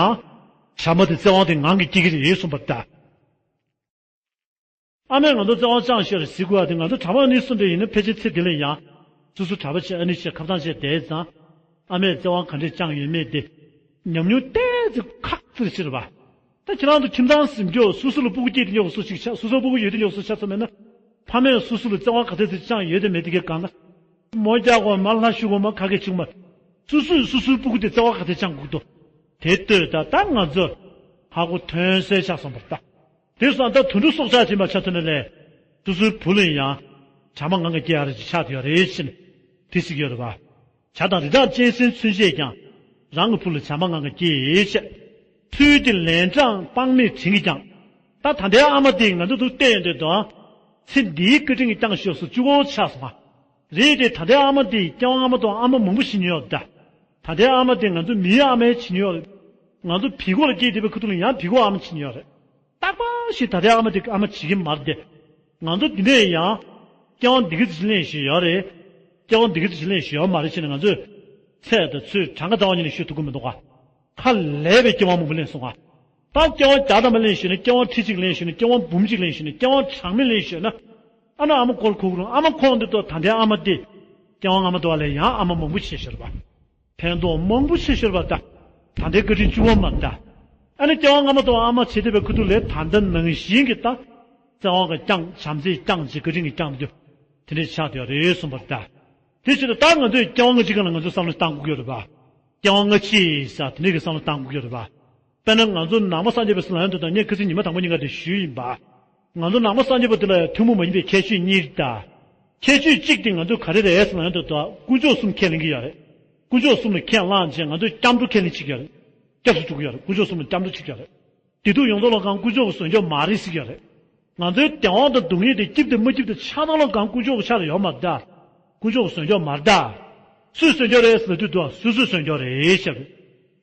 བྱམས་པ་དེ་བརྩེ་བ་དེ་ངང་གིས་སྐྱེ་གི་རེད་གསུངས་པ་ལྟར། ཨ་མས་ང་ཚོ་བརྩེ་བ་བཅངས་ཤོག་རེ་ཟེར་དགོས་པ་དེ། ང་ཚོ་གྲྭ་པ་ནི་སུ་འདྲ་ཡིན་ན་ཕལ་ཆེར་ཚེ་འདི་ལ་ཡང་སོ་སོ་གྲྭ་པ་བྱས། ཨ་ནི་བྱས། ཁ་བཏང་བྱས་བསྡད་ཙང་། ཨ་མས་བརྩེ་བ་ག་འདྲས་བཅངས་ཡོད་མེད་དེ་ཉམས་མྱོང་ཏོག་ཙམ་ཁག་ཙིག་ཕྱིར་བ། ད་ཁྱེད་རང་ཚོ་ཁྱིམ་ཚང་ཟིན་རྒྱུ། སོ་སོ་ལ་སྤུ་གུ་སྐྱེས་དེ་འཇོག་སུ་ཞིག་ཆགས། སོ་སོ་སྤུ་གུ་ཡོད་དེ་འཇོག་སུ་ཆགས་ཚོད་མེད་ན། ཕ་མས་སོ་སོ་ལ་བརྩེ་བ་ག་ཚད་ཅིག་བཅངས་ཡོད་དེ་མེད་དེ་གའི་སྒང་ལ། མོ་རྒྱག་དགོས་མ། ལྷ་ཞུ་དགོས་མ། ག་གེ་བྱུང་མ། སོ་སོས་སོ་སོའི་སྤུ་གུ་དེ་བརྩེ་བ་ག་ཚད་བཅངས་དགོས་འདུག། དེ་ལྟོས་ད། ད་ང་ཚོ་ཧ་གོ་ཐོན་གསལ་ཆགས་སོང་བ་ད། དེ་སོང་ད་དུད་འགྲོ་སྲོག་ཆགས་ཕྱིན་པ་ཆ་མཚོན་ན་ལས། སོ་སོའི་བུ་ལ་ཡང་བྱམས་པ་ངང་གིས་སྐྱེ་ཡག་རེ་ཅིག་ཆགས་བསྡད་ཡོད་རེད་ཟེར་ནས་དེ་ཟེར་གྱི་ཡོད་རེད་པ། བྱ་དང་རི་དྭགས་གཅན་གཟན་ཚུན་ཆད་ཀྱང་། རང་གི་བུ་ལ་བྱམས་པ་ངང་གིས་སྐྱེ་ཡིས་ཤེས། ཚུལ་འདི་ལན་གྲངས་དཔག་མེད་བྱིན་གྱིས་ཀྱང་། ད་ད་ལྟའི་ཨ་མ་དེ་ང་ཚོ་འདུག་བལྟས་ཡོང་དུས་དང་། ཚེ་འདིའི་བཀའ་དྲིན་གྱིས་བསྐྱངས་ཤོག་སུ་བཅུ་གོ་ཆགས་སོང་ང་། རེད་དེ། ད་ལྟའི་ཨ་མ་དེ་སྐྱེ་དབང་ཨ་མ་དང་། ཨ་མ་མང་པོ་ཤི་མྱོང་ཡོད་ད། ད་ལྟའི་ཨ་མ་དེ་ང་ཚོ་མིའི་ཨ་མ་ཡང་བྱེད་མྱོང་ཡོད་རེད། ང་ཚོ་བི་གོ་ལ་སྐྱེས་བསྡད་པའི་ཁ་ཐུག་ལ་ཡང་བི་གོ་ཨ་མ་བྱེད་མྱོང་ཡོད་རེད། རྟག་པར་ཞིག་ད་ལྟའི་ཨ་མ་དེ་ཨ་མ་བྱེད་ཀྱི་མ་རེད་དེ། ང་ཚོ་འདི་ནས་ཡང་སྐྱེ་དབང་འདི་ག་ཚོད་ཅིག་ལེན་བཞིན་ཡོད་རེད། སྐྱེ་དབང་འདི་ག་ཚོད་ཅིག་ལེན་བཞིན་ཡོད་མ་རེད་ཟེར་ནས་ང་ཚོས་ཚད་དང་ཚོད་གྲངས་ཀ་རྩ་བ་ཉིད་ནས་ཤོད་ཐུབ་ཀྱི་མི་འདུག་ག་ཁ་ལས་པའི་སྐྱེ་དབང་མང་པོ་ལེན་སོང་ང་། ད་སྐྱེ་དབང་བརྒྱ་ཐམ་པ་ལེན་ཞུས་ན། སྐྱེ་དབང་ཁྲི་གཅིག་ལེན་ཞུས་ན། སྐྱེ་དབང་འབུམ་གཅིག་ལེན་ཞུས་ན། སྐྱེ་དབང་གྲངས་མེད་ལེན་ཞུས་ན། ཨ་ན་ཨ་མ་སྐོར་ཁུག་རུང་། ཨ་མ་ཁོང་འདི་ཏོ་ད་ལྟའི་ཨ་མ་དེ། སྐྱེ་དབང་ཨ་མ་དེ་བ་ལས་ཡང་ཨ་མ་མང་པོ་ཆེ་ཤོར་བ། ཕན་ཐོགས་མང་པོ་ཆེ་ཤོར་བ་ད། ད་ལྟའི་བཀའ་དྲིན་བཅུ་བ་མ་ད། ཨ་ནི་སྐྱེ་དབང་ཨ་མ་དེ་བ་ཨ་མ་བྱེད་བསྡད་པའི་ཁུ་ཐུག་ལས་ད་ལྟ་ནང་བཞིན་གྱི་ད། བརྩེ་དབང་གིས་བསྐྱངས། བྱམས་བརྩེས་བསྐྱངས་བྱས་བཀའ་དྲིན་གྱིས་བསྐྱངས་རྒྱུ། དེ་འདྲས་ཆགས་བསྡད་ཡོད་རེད་གསུངས་པ་རེད་ད། དེ་བྱས་ཏེ་ད་ང་ཚོས་སྐྱེ་དབང་ལྔ་བཅུའི་སྒང་ལ་ང་ཚོས་བསམ་བློ་བཏང་དགོས་ཀྱི་ཡོད་རེད་པ། སྐྱེ་དབང་ལྔ་བཅུ་ཟེར་དེ་འདྲས་ཀྱི་བསམ་བློ་བཏང་དགོས་ཀྱི་ཡོད་རེད་པ། དཔེར་ན་ང་ཚོ་ནང་པ་སངས་རྒྱས་པའི་ཟེར་ལབ་ཡོང་དུས་ད་ངས་ཁ་སང་ཉི་མ་དང་པོ་ཉིན་ཀ་དེ་ཞུས་ཡིན་པ། ང་ཚོ་ནང་པ་སངས་རྒྱས་པ་དེ་ལ་ཡང་ཐུན་མོང་མ་ཡིན་པའི་ཁྱད་ཆོས་གཉིས་རེད་ད། ཁྱད་ཆོས་གཅིག་དེ་ང་ཚོ་ག་རེ་རེད་ཟེར་ན། ཡང་དུ་དག་དཀོན་མཆོག་གསུམ་ཁས་ལེན་གྱི་ཡོད་རེད། དཀོན་མཆོག་གསུམ་ལ་ཁས་བླངས་བྱས་ང་ཚོས་སྐྱབས་འགྲོ་ཁས་ལེན་བྱེད་ཀྱི་ཡོད་རེད། སྐྱབས་སུ་འགྲོ་གི་ཡོད་རེད། དཀོན་མཆོག་གསུམ་ལ་སྐྱབས་འགྲོ་བྱེད་ཀྱི་ཡོད་རེད། བདེ་སྡུག་ཡོངས་རྫོགས་ལ་གང་དཀོན་མཆོག་གི་བཟོ་འཇོག་མ་རེད་ཟེར་གྱི་ཡོད་རེད། ང་ཚོའི་བདེ་བ་དང་སྡུག་བསྔལ་དེ་སྐྱིད་དང་མ་སྐྱིད་དང་ཆགས་སྡང་ལ་གང་དཀོན་མཆོག་གི་ཆ་ལ་ཡོད་མ་རེད་ད། དཀོན་མཆོག་གི་བཟོ་འཇོག་མ་རེད་ད། སུས་བཟོ་འཇོག་རེད་ཟེར་དུས་དུ་སོ་སོས་བཟོ་འཇོག་རེད་ཤག།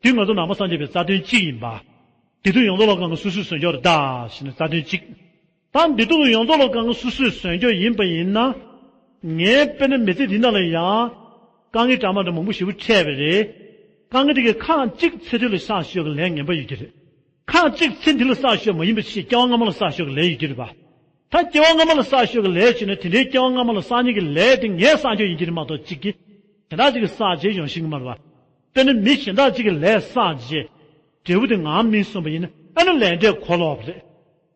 དེ་ང་ཚོ་ནང་པ་སངས་རྒྱས་པའི་རྩ་དོན་གཅིག་ཡིན་པ། བདེ་སྡུག་ཡོངས་རྫོགས་ལ་གང་གི་སོ་སོས་བཟོ་འཇོག་རེད་ད་ཞེས་ནས་རྩ་དོན་གཅིག། ད་བདེ་སྡུག་ཡོངས་རྫོགས་ལ་གང་གི་སོ་སོས་བཟོ་འཇོག་ཡིན་པ་ཡིན་ན། ངའི་དཔེར་ན་མི་ཚེ་འདི་ནང་ལ་ཡང་དཀའ་ངལ་འདྲ་མ་འདྲ་མང་པོ་ཞེ་པོ་འཕྲད་པ་རེད། དཀའ་ངལ་དེ་གའི་ཁག་གཅིག་ཚེ་འདི་ལ་བསགས་ཤོས་ཀྱི་ལས་ངན་པ་ཡོད་ཀྱི་རེད། ཁག་གཅིག་ཚེ་འདི་ལ་བསགས་ཤོས་མ་ཡིན་པ་ཞིག་སྐྱེ་བ་སྔ་མ་ལ་བསགས་ཤོས་ཀྱི་ལས་ཡོད་ཀྱི་རེད་པ། ད་སྐྱེ་བ་སྔ་མ་ལ་བསགས་ཤོས་ཀྱི་ལས་བྱས་ནས་དེ་འདྲའི་སྐྱེ་བ་སྔ་མ་ལ་བསགས་མཁན་གྱི་ལས་དེ་ངས་བསགས་ཆོག་ཡིན་གྱི་རེད་མ་གཏོགས་གཅིག་གིས་གཞན་དག་ཅིག་གིས་བསགས་བྱས་ཡོང་ཤེས་ཀྱི་མ་རེད་པ། དཔེར་ན་མི་གཞན་དག་ཅིག་གིས་ལས་བསགས་བྱས་འབྲས་བུ་དེ་ངར་སྨིན་སོང་བ་ཡིན་ན། ཨ་ནི་ལས་འབྲས་གོ་ལོག་པ་རེད།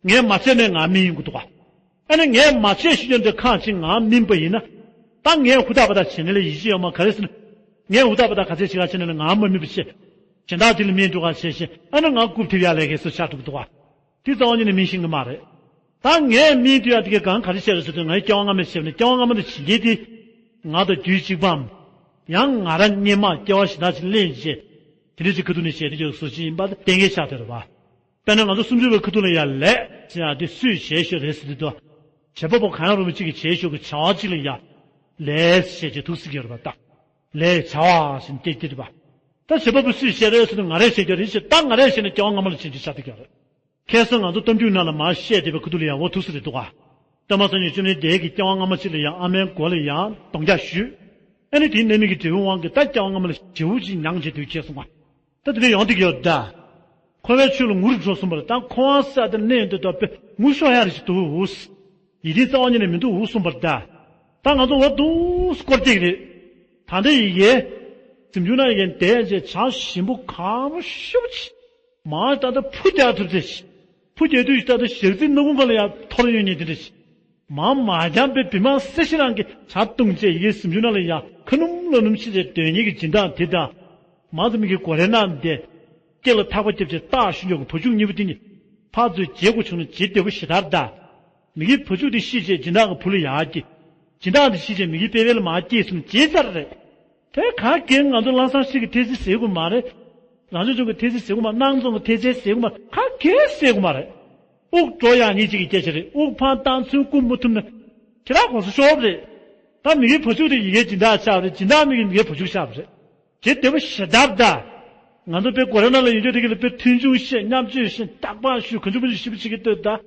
ངས་མ་བྱས་ནས་ངར་སྨིན་ཡོང་གི་འདུག་ག། ཨ་ནི་ངས་མ་བྱས་ཤེས་ཀྱང་དེ་ཁག་ཅིག་ངར་སྨིན་པ་ཡིན་ན། ད་ངས་ཧུར་ཐག་པ་དག་བྱས་ནས་ལས་ཡིད་ཆེས་ཡོད་མ། ག་རེ་ཟེར་ན། ངས་ཧུར་ཐག་པ་དག་ག་ཚད་བྱེད་ག་བྱས་ནས་ངར་མ་སྨིན་པ་བྱས། གཞན་དག་ཅིག་ལ་སྨིན་འགྲོ་ག་བྱས་ཤིང་ཨ་ནི་ངར་རྐུབ་ཐེབས་ཡག་ལས་ཀའི་སུ་ཆགས་འགྲོ་གི་འདུག་ག། དེ་རྩ་བ་ཉིད་ནས་སྨིན་ཤེས་ཀྱི་མ་རེད། ད་ངས་སྨིན་དུས་ཡག་དེ་གའི་གང་ག་རེ་བྱས་རེད་ཟེར་དུས། ངའི་སྐྱེ་བ་སྔ་མ་བྱས་ནས་སྐྱེ་བ་སྔ་མ་དེ་བྱེད་མཁན་དེ་ང་དང་རྒྱུད་གཅིག་པའམ། ཡང་ང་རང་སྔོན་མ་སྐྱེ་བ་གཞན་དག་ཅིག་ལེན་བྱས། དེ་འདྲ་ཅིག་ཁ་ཐུག་ནས་བྱས་དེ་ཅིག་བཟོ་ཅིག་ཡིན་པ་དེ་གཏན་འཁེལ་ཆགས་བསྡད་རེད་པ། དཔེར་ན་ང་ཚོ་སུམ་ཅུ་པའི་ཁ་ཐུག་ལ་ཡ་ལས་ཟེར་ཡ་དེ་སུས་བྱས་ཤོས་རེད་ཟེར་དུས། བྱེད་པ་པོ་གང་ཡང་རུང་བ་གཅིག་གིས་བྱས་ཤོས་ཀྱི་བྱ་བ་གཅིག་ལ་ཡ་ལས་ཟེར་བྱས་ཐུག་སྲིད་ཀྱི་ཡོད་རེད་པ། ད་ལས་བྱ་བ་ཟེར་ནས་སྐད་ཀྱི་རེད་པ། ད་བྱེད་པ་པོ་སུས་བྱས་རེད་ཟེར་དུས་ང་རས་བྱས་ཀྱི་རེད་ཟེར། ད་ང་རས་བྱས་ནས་སྐྱེ་བ་སྔ་མ་ལ་བྱས་རྒྱུ་ཆགས་བསྡད་ཀྱི་ཡོད་རེད། ཁ་སང་ང་ཚོ་གཏམ་རྒྱུད་ནང་ལ་མར་བཤད་བསྡད་པའི་ཁ་ཐུག་ལ་ཡང་འོ་ཐུག་ས་རེད་འདུག་ག། སྟོན་པ་སངས་རྒྱས་བཅོམ་ལྡན་འདས་ཀྱིས་སྐྱེ་བ་སྔ་མ་ཅིག་ལ་ཡང་ཨ་མའི་མགོ་ལ་ཡང་གདོང་རྒྱག་གཞུས། ཨ་ནི་དེའི་རྣམ་སྨིན་གྱི་འབྲས་བུའི་དབང་གིས་ད་སྐྱེ་བ་སྔ་མ་ལ་ཞེ་པོ་ཅིག་མྱངས་བྱས་སྡོད་ཀྱི་སོང་བ། ད་དེ་འདྲ་ཡོང་བསྡད་ཀྱི་ཡོད་ད། འཁོར་བའི་ཆོས་ལ་ངུ་རུ་འགྲོ་གསུངས་པ་རེད། ད་འཁོར་བ་ཟེར་དེ་གནས་འདི་ལྟ་བུ་ངུ་ཤོར་ཡག་རེ་ཞིག་འདུག་ཡིད་བརྟན་རྩ་བ་ཉིད་ནས་མི་འདུག་གསུངས་པ་རེད་ད། ད་ང་ཚོ་འོ་འདུག་སྐོར་རྒྱག་རེད། ད་ལྟའི་ཡི་གེ་གཟིམ་ཆུང་ནང་ཡི་གེ་འདས་རྗེས་བྱ་ཞིམ་པོ་གང་རུང་ཞེ་པོ་ཅིག། མར་ད་ལྟ་ཕུ་རྒྱག་ཐུབ་ཚེ། ཕུ་རྒྱག་དུས་ད་ལྟ་ཞག་རྩི་སྣ་ཁུང་ཁ་ལ་ཡང་ཐོར་ཡོང་ཉེན་དེ་འདྲ་ཞིག། མར་མ་འགྱངས་པའི་བི་མ་སེ་ཤི་རང་གི་བྱ་བཏུང་བྱས་ཡི་གེ་གཟིམ་ཆུང་ནང་ལ་ཡང་ཁ་སྣུམ་ལོ་སྣུམ་ཤི་བྱས་སྡོད་ཉེན་གྱི་སྦྱིན་བདག་དེ་དང་། མ་ཚོ་མི་གི་གོ་རེ་ན་འདས། སྐེ་ལ་ཐག་པ་བརྒྱབ་བྱས་སྟག་ཤུན་ཅོག་གི་བུ་ཕྱུགས་གཉིས་པོ་དེ་གཉིས་ཕར་ཚུར་བརྗེ་དགོས་བྱུང་ན་བརྗེ་བདེ་པོ་ཞེ་དྲག་རེད་ད། མི་གི་བུ་ཕྱུགས་དེ་ཤི་བྱས་སྦྱིན་བདག་གི་བུ་ལ་ཡར་སྐྱེས། སྦྱིན་བདག་དེ་ཤི་བྱས་མི་གི་པེ་པེ་ལ་མར་སྐྱེས་སོང་བྱས་ཚར་རེད། དེ་ག་གེ་ང་ཚོ་ལྷ་བསང་ཤིག་གི་ཐེལ་ཙེ་ཟེར་དགོས་མ་རེད། རང་བྱུང་ལྗོངས་ཀྱི་ཐེལ་ཙེ་ཟེར་དགོས་མ། སྣང་རྫོང་གི་ཐེལ་ཙེ་ཟེར་དགོས་མ། ག་གེ་ཟེར་དགོས་མ་རེད། དབུགས་འགྲོ་ཡག་ཉིད་ཅིག་གི་སྐད་ཆ་རེད། དབུགས་འཕང་བཏང་ཚུན་བསྐུམ་མ་ཐུབ་ན་ཁྱེད་རང་གོང་ས་ཤོར་བ་རེད། ད་མི་གི་བུ་ཕྱུགས་དེ་ཡི་གེ་སྦྱིན་བདག་ཆགས་པ་རེད། སྦྱིན་བདག་མི་གི་མི་གི་བུ་ཕྱུགས་ཆགས་པ་རེད། བྱས་བདེ་པོ་ཞེ་དྲག་ད། ང་ཚོ་དཔེ་གོ་རེ་ན་ལ་ཡོད་རྒྱུ་དེ་གི་ལ་དཔེ་མཐུན་ཆུང་བཤད། མཉམ་སྤྱོད་བཤད། རྟག་པར་ཞུ། ག་ཚོད་མ་ཞུ་ཞིབ་པོ་བྱེད་ཀྱི་ལྟོས་ད།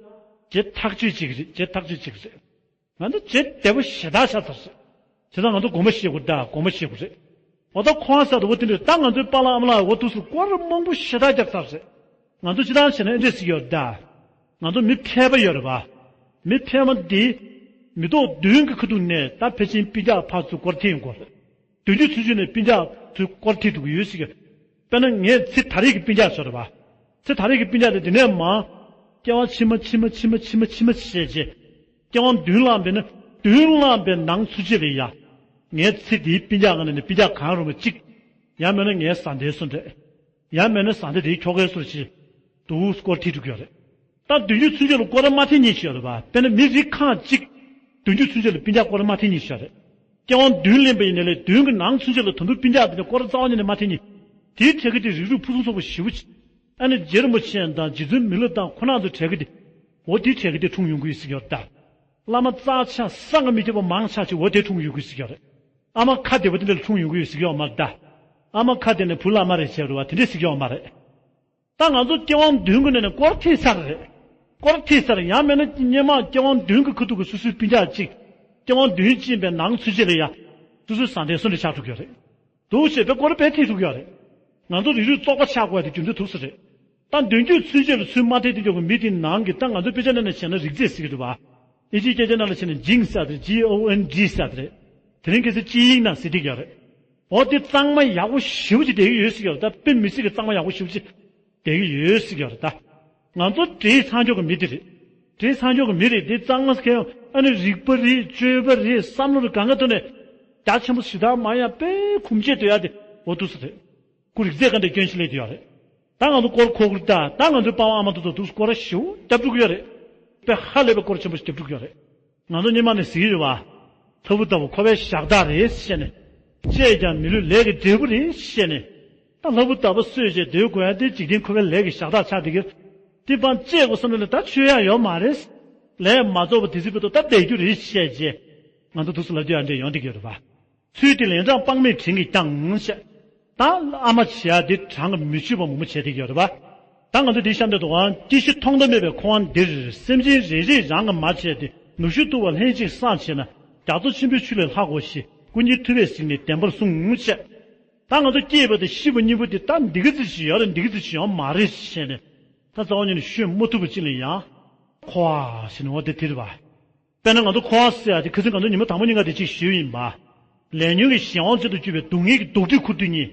བྱས་ཐག་གཅོད་བྱེད་ཀྱི་རེད། བྱས་ཐག་གཅོད་བྱེད་ཀྱི་རེད། ང་ཚོ་བྱས་བདེ་པོ་ཞེ་དྲག་ཆགས་ཚར་རེད། བྱས་ཙང་ང་ཚོ་དགོངས་པ་བཞེས་དགོས་རེད་ད། དགོངས་པ་བཞེས་དགོས་རེད། འོ་ད་ཁོང་ས་དུ་བོ་དེ་འདྲ་ད་ང་ཚོའི་པཱ་ལགས་ཨ་མ་ལགས་འོ་འདུག་སེ་སྐོར་མང་པོ་ཞེ་དྲག་རྒྱག་ཚར་རེད། ང་ཚོ་སྤྱིར་བཏང་བྱས་ན་ཨེ་འདྲས་ཟེར་གྱི་ཡོད་རེད་ད། ང་ཚོ་མི་ཕལ་པ་ཡོད་རེད་པ། མི་ཕལ་པ་འདི་མི་ཐོག་བདུན་གྱི་ཁ་ཐུག་ནས་ད་ཕལ་ཆེར་སྤུན་ཀྱག་ཕར་ཚུར་སྐོར་ཐེབས་ཡོང་གི་རེད། བདུན་ཅུ་ཚུན་ཆད་ནས་སྤུན་ཀྱག་ཚུར་སྐོར་ཐེབས་འགྲོ་གི་ཡོད་ཟེར་གྱི། དཔེར་ན་ངས་ཚེ་ད་རེས་ཀྱི་སྤུན་ཀྱག་ཚོ་རེད་པ། ཚེ་ད་རེས་ཀྱི་སྤུན་ཀྱག་དེ་དེ་ནས་མར་སྐྱེ་བ་ཕྱི་མ་ཕྱི་མ་ཕྱི་མ་ཕྱི་མ་བྱས་རྗེས། སྐྱེ་བ་བདུན་བླངས་པས་ན་བདུན་བླངས་པའི་ནང་ཚུན་ཆད་ལ་ཡ། ངའི་ཚེ་འདིའི་སྤུན་ཀྱག་ངོས་ནས་སྤུན་ཀྱག་གང་རུང་བ་གཅིག། ཡང་མིན་ན་ངའི་བཟའ་ཟླའི་སུ་འདྲ། ཡང་མིན་ན་བཟའ་ཟླ་དེའི་ཁྱོ་གའི་སུ་ཞིག་འདུག་སྐོར་ཐེབས་འགྲོ་གི་ཡོད་རེད། ད་བདུན་ཅུ་ཚུན་ཆད་ལ་སྐོར་ར་མ་ཐེབས་མཁན་ཞིག་ཡོད་རེད་པ། དཔེར་ན་མི་རིགས་ཁག་གཅིག་བདུན་ཅུ་ཚུན་ཆད་ལ་སྤུན་ཀྱག་སྐོར་ར་མ་ཐེབས་མཁན་ཞིག་ཡོད་རེད། སྐྱེ་བ་བདུན་ལེན་པ་ཡིན་ནའི་ལས་བདུན་གྱི་ནང་ཚུན་ཆད་ལ་ད་དུང་སྤུན་ཀྱག་དེ་འདྲ་སྐོར་ར་རྩ་བ་ཉིད་ནས་མ་ཐེབས་མཁན། དེའི་གྲས་ཀྱི་དེ་རིགས་རུས་ཕུན་སུམ་ཚོགས་པ་ཞེ་པོ་ཅིག། ཨ་ནི་རྗེ་རིན་པོ་ཆེ་དང་རྗེ་བཙུན་མི་ལ་དང་ཁོ་རང་ཚོའི་གྲས་ཀྱི་དེ། འོ་དེའི་གྲས་ཀྱི་དེ་འཁྲུངས་ཡོང་གི་ཡོད་ཟེར་གྱི་ཡོད་རེད་ད། བླ་མ་རྩ་ཆེ་བསམ་གྱིས་མི་ཁྱབ་པ་མང་ཆེ་ཅིག་འོ་དེ་འཁྲུངས་ཡོང་གི་ཡོད་ཟེར་གྱི་ཡོད་རེད། ཨ་མ་ཁ་བདེ་པོ་དེ་འདྲ་ལ་འཁྲུངས་ཡོང་གི་ཡོད་ཟེར་གྱི་ཡོད་མ་རེད་ད། ཨ་མ་ཁ་བདེ་ནས་བུ་བླ་མ་རེད་བྱས་རེད་པ། དེ་འདྲས་ཟེར་གྱི་ཡོད་མ་རེད། ད་ང་ཚོ་སྐྱེ་བ་བདུན་གྱི་ནང་ནས་སྐོར་ཐེབས་ཚར་རེད། སྐོར་ཐེབས་ཚར། ཡང་མིན་ན་སྔོན་མ་སྐྱེ་བ་བདུན་གྱི་ཁ་ཐུག་གི་སོ་སོའི་སྤུན་ཀྱག་ཅིག། སྐྱེ་བ་བདུན་ཕྱིན་པའི་ནང་ཚུན་ཆད་ལ་ཡ། སོ་སོའི་བཟའ་ཟླའི་སུ་འདྲ་ཆགས་འགྲོ་གི་ཡོད་རེད། འདུག་སེ་དཔེ་སྐོར་ར་དཔེ་ཐེབས་འགྲོ་གི་ཡོད་རེད། ང་ཚོ་རིགས་རུས་བཙོག་པ་ཆགས་དགོས་ཡ་དེ་རྒྱུ་མཚན་ཐུག་ས་རེད། ད་བདུན་ཅུ་ཚུན་ཆད་ལ་ཚུར་མ་ཐེབས་དེ་འཇོག་གི་མི་དེའི་ནང་གི། ད་ང་ཚོ་དཔེ་ཆ་ནང་ནས་བྱས་ན་རིགས་རྫས་ཟེར་གྱི་འདུག་པ། ཨིན་ཇིའི་སྐད་ཆ་ནང་ལ་བྱས་ན་ཇིན་ཟེར་དེ། ཇི་ཨོ་ཨེན་ཇི་ཟེར་དེ་རེད། དེ་རིང་ཁ་སང་སྤྱི་ཡིག་ནང་ཟེར་བསྡད་ཀྱི་ཡོད་རེད། འོ་དེ་གཙང་མ་ཡག་པོ་ཞེ་པོ་ཅིག་བསྡད་ཀྱི་ཡོད་ཟེར་གྱི་ཡོད་རེད། ད་དཔེ་མི་སྲིད་ཀྱི་གཙང་མ་ཡག་པོ་ཞེ་པོ་ཅིག་བསྡད་ཀྱི་ཡོད་ཟེར་གྱི་ཡོད་རེད་ད། ང་ཚོ་བྲེལ་ཚར་འཇོག་གི་མི་དེ་རེད། བྲེལ་ཚར་འཇོག་གི་མི་རེད། དེ་གཙང་མ་ཟེར་མཁན་ཨ་ནི་རིག་པ་རེད། སྤྱོད་པ་རེད། བསམ་བློ་རེད། གང་ག་ཐོག་ནས་རྒྱ་ཆེན་པོ་ཞེ་དྲག་མ་ཡིན་ཡ་དཔེ་གོམས་གཤིས་དེ་ཡ་དེ་འོ་འདུག་སེ་རེད། ཁོ་རིགས་རྫས་ག་འདྲ་སྐྱོན་ཞིག་སླེབས་ཀྱི་ཡོད་རེད། ད་ང་ཚོ་སྐོར་ཁོ་ཁུར་ད། ད་ང་ཚོའི་པ་ཕ་ཨ་མ་དེ་ཚོ་འདུག་སེ་སྐོར་ར་ཞེ་པོ་བརྒྱབ་འགྲོ་གི་ཡོད་རེད། དཔེ་ཧ་ལས་པའི་སྐོར་ཆེན་པོ་ཞིག་རྒྱབ་འགྲོ་གི་ཡོད་རེད། ང་ཚོ་སྔོན་མ་ནས་ཟེར་གྱི་ཡོད་པ། ལྷ་བུ་ལྟ་བུ་འཁོར་བའི་ཞག་རྟགས་རེད་ཟེར་ནས། བཅད་ཀྱང་མི་ལུས་ལས་ཀྱི་འབྲས་བུ་རེད་ཟེར་ནས། ད་ལྷ་བུ་ལྟ་བུ་གསོད་བྱས་སྡོད་དགོས་ཡ་དེ་འཇིག་རྟེན་འཁོར་བའི་ལས་ཀྱི་ཞག་རྟགས་ཆགས་བསྡད་ཀྱི། དེ་ཕར་བཅད་དགོས་བསམ་ན་ད་ཆོད་ཡ་ཡོད་མ་རེད། ལས་མ་རྫོགས་པ་དེ་ཚོའི་བར་དུ་ད་བསྡད་རྒྱུ་རེད་བཤད་རྗེས། ང་ཚོ་ཐུགས་སུ་ལབ་རྒྱུ་ཡང་འདྲ་ཡོང་བསྡད་ཀྱི་ཡོད་རེད་པ། ཚུལ་འདི་ལན་གྲངས་དཔག་མེད་བྲན་གྱིས་ཀྱང་བཤད། ད་ཨ་མ་བྱེད་ཡ་དེ་གྲངས་ཀྱིས་མི་ཆོད་པ་མང་པོ་བྱས་བསྡད་ཀྱི་ཡོད་རེད་པ། ད་ང་ཚོ་འདི་གཤམ་དུ་དོ་དབང་སྐྱེ་ཤི་ཐོག་མཐའ་མེད་པའི་འཁོར་བ་འདིར་སེམས་ཅན་རེ་རེས་རང་གི་མ་བྱས་ཏེ་ནུ་ཞོ་བཏུ་བ་ལྷན་ཅིག་བསགས་བྱས་ན། རྒྱ་མཚོ་ཆེན་པོའི་ཆུ་ལས་ལྷག་གོ་ཞེས་ཀུན་མཁྱེན་ཐུབ་པས་གཟིགས་ནས་བདེན་པར་གསུངས་བཤད། ད་ང་ཚོ་སྐྱེས་པ་དང་ཤི་བ་གཉིས་པོ་དེ་ད་འདི་ག་ཙམ་ཞིག་ཡོད་རེད་འདི་ག་ཙམ་ཞིག་ཡོད་མ་རེད་ཟེར་ནས། ད་རྩ་བ་ཉིད་ནས་ཤོད་མ་ཐུབ་པ་ཅིག་ལ་ཡང་། འཁོར་བ་ཟེར་ནས་འོ་དེ་དེ་རེད་པ། དཔེར་ན་ང་ཚོ་འཁོར་བ་ཟེར་ཡ་དེ་ཁ་སང་ང་ཚོ་ཉི་མ་དང་པོ་ཉིན་ག་དེ་གཅིག་ཞུས་ཡིན་པ། ལས་ཉོན་གྱི་གཞན་དབང་ཅན་དུ་གྱུར་པའི་སྡུག་བསྔལ་གྱི་རྡོག་ཁྲེས་ཁུར་དུས་གཉིས།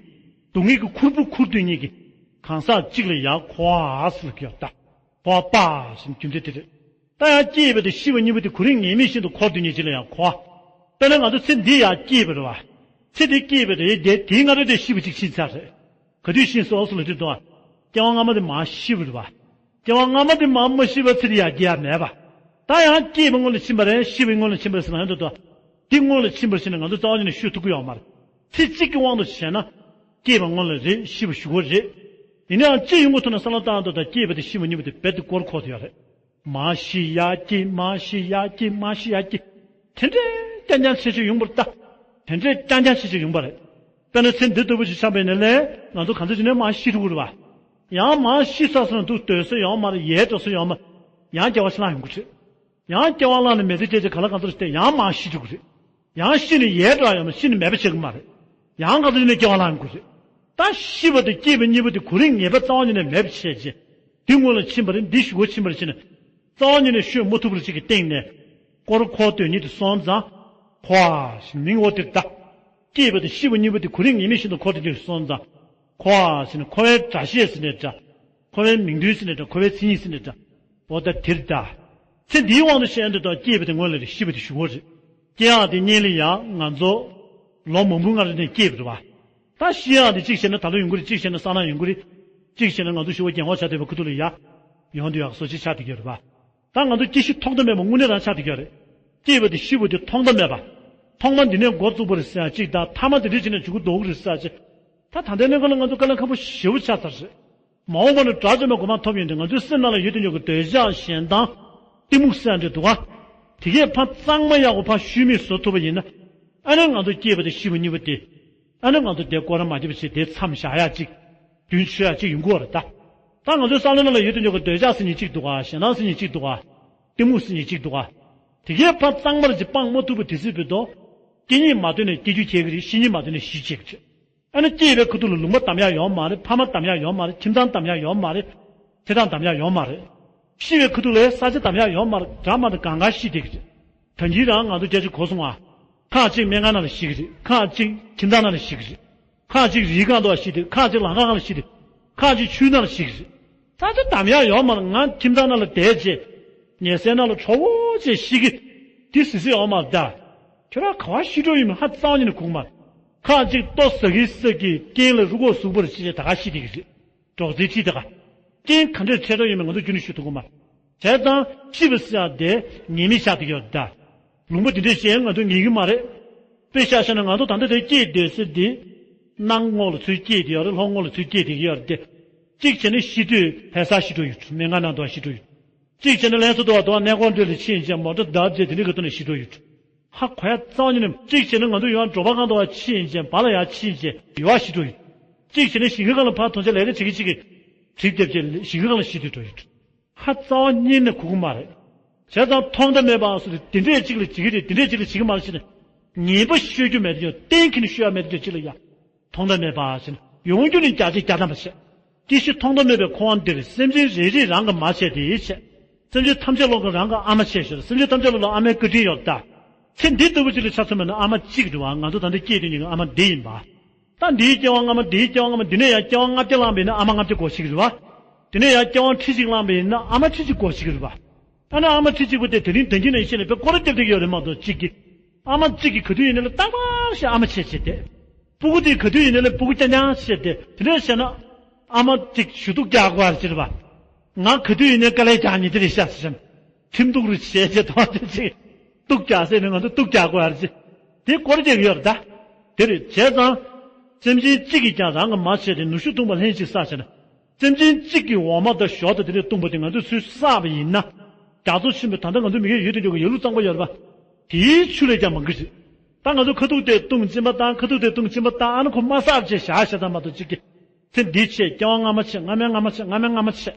སྡུག་བསྔལ་གྱི་ཁུར་པོ་ཁུར་དུས་གཉིས་ཀྱི། གང་ཟག་གཅིག་ལ་ཡང་འཁོར་བ་ཟེར་གྱི་ཡོད་ད། འཁོར་བ་ཟེར་རྒྱུ་མཚན་དེ་རེད། ད་ཡང་སྐྱེས་པ་དང་ཤི་བ་གཉིས་པོ་དེ་གོ་རིམ་ངེས་མེད་བཞིན་དུ་འཁོར་དུས་གཉིས་གཅིག་ལ་ཡང་འཁོར། དཔེར་ན་ང་ཚོ་ཚེ་འདི་ཡང་སྐྱེས་པ་རེད་པ། ཚེ་འདི་སྐྱེས་པ་རེད་དེ་དེའི་སྔ་རོལ་དེ་ཤི་བ་གཅིག་ཕྱིན་ཚར་རེད། ག་དུས་ཤི་སོང་ཟེར་ལབ་དུས་དུས། སྐྱེ་བ་སྔ་མ་དེ་མར་ཤི་བ་རེད་པ། སྐྱེ་བ་སྔ་མ་དེ་མར་མ་ཤི་བར་ཚེ་འདི་ཡར་སྐྱེ་ཡ་མེད་པ། ད་ཡང་སྐྱེས་པ་སྔོན་ལ་ཕྱིན་པ་རེད་ཤི་བའི་སྔོན་ལ་ཕྱིན་པ་རེད་ཟེར་ན་ཡང་འདུག་དོ། འདི་སྔོན་ལ་ཕྱིན་པར་ཕྱིན་ན་ང་ཚོ་རྩ་བ་ཉིད་ནས་ཤོད་ཐུབ་ཀྱི་ཡོད་མ་རེད། ཚེ་གཅིག་གི་དབང་དུ་བྱས་ན། སྐྱེས་པ་སྔོན་ལ་རེད་ཤི་བ་གཞུག་གུ་རེད། ཡིན་ནའང་ཅི་ཡོང་གི་ཐུག་ན་བསམ་བློ་བཏང་འདུག་ད་སྐྱེས་པ་དེ་ཤི་བ་གཉིས་པོ་དེ་རྦད་དེ་སྐོར་འཁོར་དུ་ཡོད་རེད། མར་ཤི་ཡར་སྐྱེ་མར་ཤི་ཡར་སྐྱེ་མར་ཤི་ཡར་སྐྱེ། དེ་འདྲའི་རྐྱང་རྐྱང་ཆེ་ཆེ་ཡོང་པར་ལྟ། དེ་འདྲའི་རྐྱང་རྐྱང་ཆེ་ཆེ་ཡོང་པ་རེད། དཔེར་ན་ཚེ་འདི་ལྟ་བུ་ཞིག་ཆགས་པའི་ནས་ལས་ང་ཚོ་གང་ཚེ་ཅིག་ནས་མར་ཤི་འགྲོ་གི་རེད་པ། ཡང་མར་ཤི་ཚར་སོང་ན་འདུག་སྡོད་ས་ཡོད་མ་རེད་ཡལ་འགྲོ་ས་ཡོད་མ་རེད། ཡང་སྐྱེ་བ་ཕྱི་ལ་ཡོང་གི་རེད། ཡང་སྐྱེ་བ་བླངས་ནས་མི་ཚེ་སྐྱེལ་ཚེ་ག་ལ་གང་ཚོར་སྟེ་ཡང་མར་ཤི་འགྲོ་གི་རེད། ཡང་ཤི་ནས་ཡལ་འགྲོ་ཡོད་མ་ཤི་ནས་མེད་པ་བྱེད་གི་མ་རེད། ཡང་གང་ཚོར་ནས་སྐྱེ་བ་བླངས་དགོས་རེད། ད་ཤི་བ་དང་སྐྱེས་པ་གཉིས་པོ་དེ་གོ་རིམ་ངེས་པ་རྩ་བ་ཉིད་ནས་མེད་པ་བྱས་རྗེས། འདི་སྔོན་ལ་ཕྱིན་པ་རེད་འདི་གཞུག་གུ་ཕྱིན་པ་རེད་ཟེར་ནས། རྩ་བ་ཉིད་ནས་ཤོད་མ་ཐུབ་པ་ཅིག་གི་སྟེང་ནས། སྐོར་འཁོར་དོན་གཉིས་དེ་སོང་ཙང་། འཁོར་བ་ཞེས་མིང་འོ་དེར་བཏགས། སྐྱེས་པ་དང་ཤི་བ་གཉིས་པོ་དེ་གོ་རིམ་ངེས་མེད་བཞིན་དུ་འཁོར་དོན་གཉིས་སོང་ཙང་། འཁོར་བ་ཟེར་ནས་འཁོར་བའི་སྒྲ་བཤད་ཟེར་ནས་སྒྲ། འཁོར་བའི་མིང་དོན་ཟེར་ནས་སྒྲ་འཁོར་བའི་མཚན་ཉིད་ཟེར་ནས་སྒྲ། འོ་ད་དེར་བཏགས། ཚེ་འདིའི་དབང་དུ་བྱས་ཏེ་དང་སྐྱེས་པ་དེ་སྔོན་ལ་རེད་ཤི་བ་དེ་གཞུག་གུ་རེད། སྐྱེ་ཡག་དེ་གཉིས་ལ་ཡང་ང་ཚོ། ལོ་མང་པོའི་སྔ་རོལ་ནས་སྐྱེས་པ་རེད་པ། ད་ཤི་ཡག་དེ་གཅིག་བྱས་ན་ད་ལོ་ཡོང་གི་རེད་གཅིག་བྱས་ན་སང་ལ་ཡོང་གི་རེད། གཅིག་བྱས་ན་ང་ཚོ་ཤི་བ་རྒན་གོག་ཆགས་བསྡད་པའི་ཁུ་ཐུག་ལ་ཡ། ཡོང་དུས་ཡག་བཟོ་ཅིག་ཆགས་བསྡད་ཀྱི་ཡོད་རེད་པ། ད་ང་ཚོ་སྐྱེ་ཤི་ཐོག་མཐའ་མེད་པ་དངོས་གནས་རང་ཆགས་བསྡད་ཀྱི་ཡོད་རེད། སྐྱེས་པ་དེ་ཤི་བ་དེ་ཐོག་མཐའ་མེད་པ། ཐོག་མ་འདི་ནས་འགོ་བཙུགས་པ་རེད་ཟེར་ཡག་གཅིག་དང་མཐའ་མ་དེ་འདྲ་བྱས་ནས་མཇུག་གུ་ལྡོག་གི་རེད་ཟེར་ཡག་གཅིག་ད་ད་ལྟའི་གནས་སྐབས་ལ་ང་ཚོ་དཀའ་ལས་ཁག་པོ་ཞེ་པོ་ཆགས་ཚར་རེད། མ་འོངས་པ་ན་དགྲ་བཅོམ་པའི་གོ་འཕང་ཐོབ་ཡོང་དུས་ང་ཚོའི་སེམས་ནང་ལ་ཡོད་དུ་ཡོད་ཀྱི་འདོད་ཆགས་ཞེ་སྡང་། གཏི་མུག་ཟེར་ཡག་འདྲ་འདུག་ག་དེ་གས་ཕར་གཙང་མ་ཡག་པོ་ཕར་ཤུལ་མེད་བཟོ་ཐུབ་པ་ཡིན་ན། ཨ་ནི་ང་ཚོ་སྐྱེས་པ་དང་ཤི་བ་གཉིས་པོ་དེ། ཨ་ནི་ང་ཚོ་དེ་སྐོར་ར་མ་བརྒྱབ་བྱས་དེ་མཚམས་བཞག་ཡག་ཅིག་རྒྱུན་ཆད་ཡག་ཅིག་ཡོང་གི་ཡོད་རེད་ད། ད་ང་ཚོའི་བསམ་བློ་ནང་ལ་ཡོད་དུ་ཡོད་ཀྱི་འདོད་ཆགས་ཟེར་མཁན་གཅིག་འདུག་ག་ཞེ་སྡང་ཟེར་མཁན་གཅིག་འདུག་ག་གཏི་མུག་ཟེར་མཁན་གཅིག་འདུག་ག་དེ་གས་ཕར་གཙང་མར་ཅིག་སྤང་མ་ཐུབ་པ་དེ་སྲིད་བུད་དོ། སྐྱེ་གཉིས་མ་ཐུབ་ནས་སྐྱེ་རྒྱུ་སྐྱེ་གི་རེད་ཤི་གཉིས་མ་ཐུབ་ནས་ཤི་སྐྱེ་གི་རེད། ཨ་ནི་སྐྱེས་པའི་ཁ་ཐུག་ལ་ལུང་པ་བསྡམ་ཡག་ཡོད་མ་རེད། ཕ་མ་བསྡམ་ཡག་ཡོད་མ་རེད། ཁྱིམ་ཚང་བསྡམ་ཡག་ཡོད་མ་རེད། ཚེ་ཐག་བསྡམ་ཡག་ཡོད་མ་རེད། ཤི་བའི་ཁ་ཐུག་ལ་ས་ཆ་བསྡམ་ཡག་ཡོད་མ་རེད། འདྲ་མ་འདྲ་གང་ག་ཤི་བསྡད་ཀྱི་རེད། ད་གིན་རང་ང་ཚོ་སྐད་ཆ་གོ་སོང་ང་། ཁག་ཅིག་སྨན་ཁང་ནང་ལ་ཤི་གི་རེད། ཁག་ཅིག་ཁྱིམ་ཚང་ནང་ལ་ཤི་གི་རེད། ཁག་ཅིག་རིའི་སྒང་དུ་ཤི་བསྡད། ཁག་ཅིག་ལམ་ཁ་སྒང་ལ་ཤི་བསྡད། ཁག་ཅིག་ཆུའི་ནང་ལ་ཤི་གི་རེད། ས་ཆ་བསྡམ་ཡག་ཡོད་མ་རེད། ང་ཁྱིམ་ཚང་ནང་ལ་བསྡད་རྗེས། ཉལ་སའི་ནང་ལ་ཁྲོ་བོ་བྱས་ཤི་གི། དེ་སྲིད་སྲིད་ཡོད་མ་རེད་ད། ཁྱོད་རང་ག་པར་ཤི་འགྲོ་ཡིན་མིན་ཧ་ཅང་ཉིད་ནས་གོ་གི་མ་རེད། ཁག་ཅིག་ལྟོ་ཟ་གི་ཟ་གི་རྐན་ལ་རུས་ཁོག་ཟུག་པོ་རེད་བྱས་བྱས་ད་ག་ཤི་བསྡད་ཀྱི་རེད། འབྲོག་རྩེད་ཁྲིད་ད་ག་རྐྱེན་ག་འདྲས་འཕྲད་འགྲོ་ཡོད་མེད་ང་ཚོ་རྒྱུན་ནས་ཞུ་ཐུབ་ཀྱི་མ་རེད། བྱས་ཙང་ཤི་བ་ཟེར་ཡག་དེ་ངེས་མེད་ཆགས་བསྡད་ཡོད་ད། ལུང་པ་འདི་འདྲས་བཤད་ང་ཚོ་ངེས་ཀྱི་མ་རེད། དཔེ་བཞག་བཞག་ན་ང་ཚོ་ད་ལྟ་དེ་སྐྱེས་བསྡད་ས་འདི། གནམ་ངོགས་ལ་ཚུར་སྐྱེས་བསྡད་ཡོད་རེད། ལྷོ་ངོས་ལ་ཚུར་སྐྱེས་བསྡད་ཀྱི་ཡོད་རེད་དེ། གཅིག་བྱས་ན་ཤི་དུས་ལྷ་སར་ཤི་འགྲོ་ཡོད། སྨན་ཁང་ནང་དུ་ཤི་འགྲོ་ཡོད། གཅིག་བྱས་ན་ལན་སོ་དུ་བ་དུ་བ་གནས་སྐོར་འགྲོ་ལ་ཕྱིན་བྱས་མོ་ཊ་བརྡབས་བྱས་དེ་འདྲ་གི་ཐོག་ནས་ཤི་འགྲོ་ཡོད། ཧ་གོ་ཡག་རྩ་བ་ཉིད་ནས་གཅིག་བྱས་ན་ང་ཚོ་ཡོང་འབྲོག་པ་སྒང་དུ་བ་ཕྱིན་བྱས་བར་ལ་ཡར་ཕྱིན་བྱས་ཡོང་བ་ཤི་འགྲོ་ཡོད། གཅིག་བྱས་ན་ཞིང་ཁའི་སྒང་ལ་ཕར་དོན་ཆེན་ལས་ཀ་བྱེད་ཀྱི་གཅིག་གིས་གྲིབ་བརྒྱབ་བྱས་ཞིང་ཁའི་སྒང་ལ་ཤི་འགྲོ་ཡོད། ཧ་རྩ་བ་ཉིད་ནས་གོ་གི་མ་རེད། བྱས་ཙང་ཐོག་མཐའ་མེད་པ་སུ་དེ་འདྲས་གཅིག་ལ་བྱེད་ཀྱི་རེད། དེ་འདྲས་གཅིག་ལ་བྱེད་ཀྱི་མ་རེད་ཟེར་ནས་ངེས་པ་ཤོད་རྒྱུ་མེད་དུ་གཏན་འཁེལ་ནས་ཤོད་ཡ་མེད་དུ་གཅིག་ལ་ཡ། ཐོག་མཐའ་མེད་པ་ཟེར་ནས་ཡོང་རྒྱུ་ནི་བརྒྱ་ཆ་བརྒྱ་ཐམ་པ་བྱས། སྐྱེ་ཤི་ཐོག་མཐའ་མེད་པའི་འཁོར་བ་འདིར་སེམས་ཅན་རེ་རེས་རང་གི་མ་བྱས་ཏེ་བྱས། སེམས་ཅན་ཐམས་ཅད་བློ་ཀུན་རང་གི་ཨ་མ་བྱས་ཞོར་སེམས་ཅན་ཐམས་ཅད་ལ་ལ་ཨ་མའི་བཀའ་དྲིན་ཡོད་ད། ཚེ་འདི་ལྟ་བུ་ཅིག་ལ་ཆ་མཚོན་པ་ན་ཨ་མ་གཅིག་རེད་བ། ང་ཚོ་ད་ལྟ་སྐྱེས་དུས་ཉིད་ཀྱི་ཨ་མ་འདི་ཡིན་པ། ད་འདིའི་སྐྱེ་བ་སྔ་མ་འདིའི་སྐྱེ་བ་སྔ་མ་འདི་ནས་ཡང་སྐྱེ་བ་ལྔ་བརྒྱ་བླངས་པ་ཡིན་ན་ཨ་མ་ལྔ་བརྒྱ་གོ་ཤེས་ཀྱི་རེད་བ། དེ་ནས་ཡང་སྐྱེ་བ་ཁྲི་གཅིག་བླངས་པ་ཡིན་ན་ཨ་མ་ཁྲི་གཅིག་གོ་ཤེས་ཀྱི་རེད་བ། ཨ་ནི་ཨ་མ་ཁྲི་གཅིག་པོ་དེ་དེ་རིང་ད་གིན་ནས་བཤད་ནས་དཔེ་སྐོར་ར་རྒྱབ་བསྡད་ཀྱི་ཡོད་རེད་མ་གཏོགས་གཅིག་གིས། ཨ་མ་གཅིག་གིས་ག་དུས་ཡིན་ནའི་ལ་རྟག་པར་ཞིག་ཨ་མ་བྱས་བྱས་ཏེ། སྤུ་གུ་དེས་ག་དུས་ཡིན་ནའི་ལ་སྤུ་གུ་རྐྱང་རྐྱང་བྱས་ཏེ་དེ་འདྲ་བྱས་ན། ཨ་མ་གཅིག་ཞུ་གཏུག་རྒྱག་དགོས་པ་རེད་ཟེར་བ། ང་ག་དུས་ཡིན་ནའི་དཀའ་ལས་རྒྱག་ཉེན་དེ་རེད་ཤག་ཟེར་བྱས། ཁྲིམས་གཏུག་རུ་བྱས་བྱས་དང་དེ་ཅིག་གཏུག་རྒྱག་ཟེར་ནས་ང་ཚོ་གཏུག་རྒྱག་དགོས་ཡ་རེད་ཅེས་དེ་སྐོར་རྒྱག་གི་ཡོད་རེད་ད། དེ་རེད་བྱས་ཙང་། སེམས་ཅན་གཅིག་གིས་ཀྱང་རང་གི་མ་བྱས་ཏེ་ནུ་ཞོ་འཐུང་བ་ལྷན་ཅིག་བསགས་བྱས་ན། སེམས་ཅན་གཅིག་གི་འོ་མ་དང་ཞོ་དང་དེ་འདྲས་བཏུངས་པ་དེ་ང་ཚོས་ཚུར་བསགས་པ་ཡིན་ན། རྒྱ་མཚོ་ཆེན་པོའི་ད་ལྟ་ང་ཚོ་མི་གི་ཡུལ་དུ་འཇོག་གི་ཡོ་ལུ་གཙང་པོ་ཡོད་རེད་པ། དེའི་ཆུ་ལས་ཀྱང་མང་གི་རེད། ད་ང་ཚོ་ཁ་ཐུག་དེ་བཏུང་གཅིན་པ་བཏང་ཁ་ཐུག་དེ་བཏུང་གཅིན་པ་བཏང་ཨ་ནི་ཁོ་མ་བསགས་བྱས་བཞག་བཞག་ཙམ་མ་གཏོགས་གཅིག་གི་ཚེ་འདི་ཆད་སྐྱེ་བ་སྔ་མ་ཆད་སྔ་མའི་སྔ་མ་ཆད་སྔ་མའི་སྔ་མ་ཆད།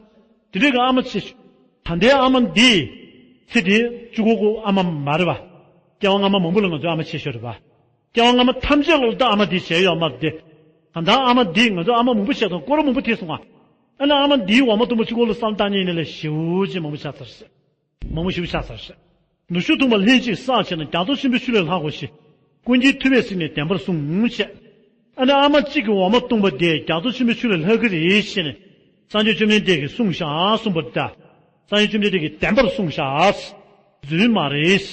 དེ་འདྲའི་གི་ཨ་མ་ཆད་ཤོག་ད་ལྟའི་ཨ་མ་འདི་ཚེ་འདི་བཅུ་གོ་གོ་ཨ་མ་མ་རེད་པ། སྐྱེ་བ་སྔ་མ་མང་པོ་ལ་ང་ཚོ་ཨ་མ་ཆད་ཤོག་རེད་པ། སྐྱེ་བ་སྔ་མ་ཐམས་ཅད་ལ་ད་ཨ་མ་འདི་བྱས་ཡོད་མ་རེད་དེ། གང་ལྟར་ཨ་མ་འདི་ང་ཚོ་ཨ་མ་མང་པོ་བྱས་དང་སྐོར་མང་པོ་ཐེབས་སོང་ང་། ཨ་ནི་ཨ་མ་འདིའི་འོ་མ་འཐུང་བ་གཅིག་པོ་ལ་བསམ་བཏང་ཉིན་ནི་ལས་ཞེ་པོ་ཅིག་མང་པོ་ཆགས་ཚར་ཟེར། མང་པོ་ཞེ་པོ་ཆགས་ཚར་ཟེར། ནུ་ཞོ་འཐུང་བ་ལྷན་ཅིག་བསགས་བྱས་ན་རྒྱ་མཚོ་ཆེན་པོའི་ཆུ་ལས་ལྷག་གོ་ཞེས། ཀུན་མཁྱེན་ཐུབ་པས་གཟིགས་ནས་བདེན་པར་གསུངས་ཞེས། ཨ་ནི་ཨ་མ་གཅིག་གི་འོ་མ་བཏུང་བ་དེ་རྒྱ་མཚོ་ཆེན་པོའི་ཆུ་ལས་ལྷག་གི་རེད་ཞེས་ནས། སངས་རྒྱས་བཅོམ་ལྡན་འདས་ཀྱིས་གསུངས་བཞག་གསུངས་པ་རེད་ད། སངས་རྒྱས་བཅོམ་ལྡན་འདས་ཀྱིས་བདེན་པར་གསུངས་བཞག་རྫུན་མ་རེད།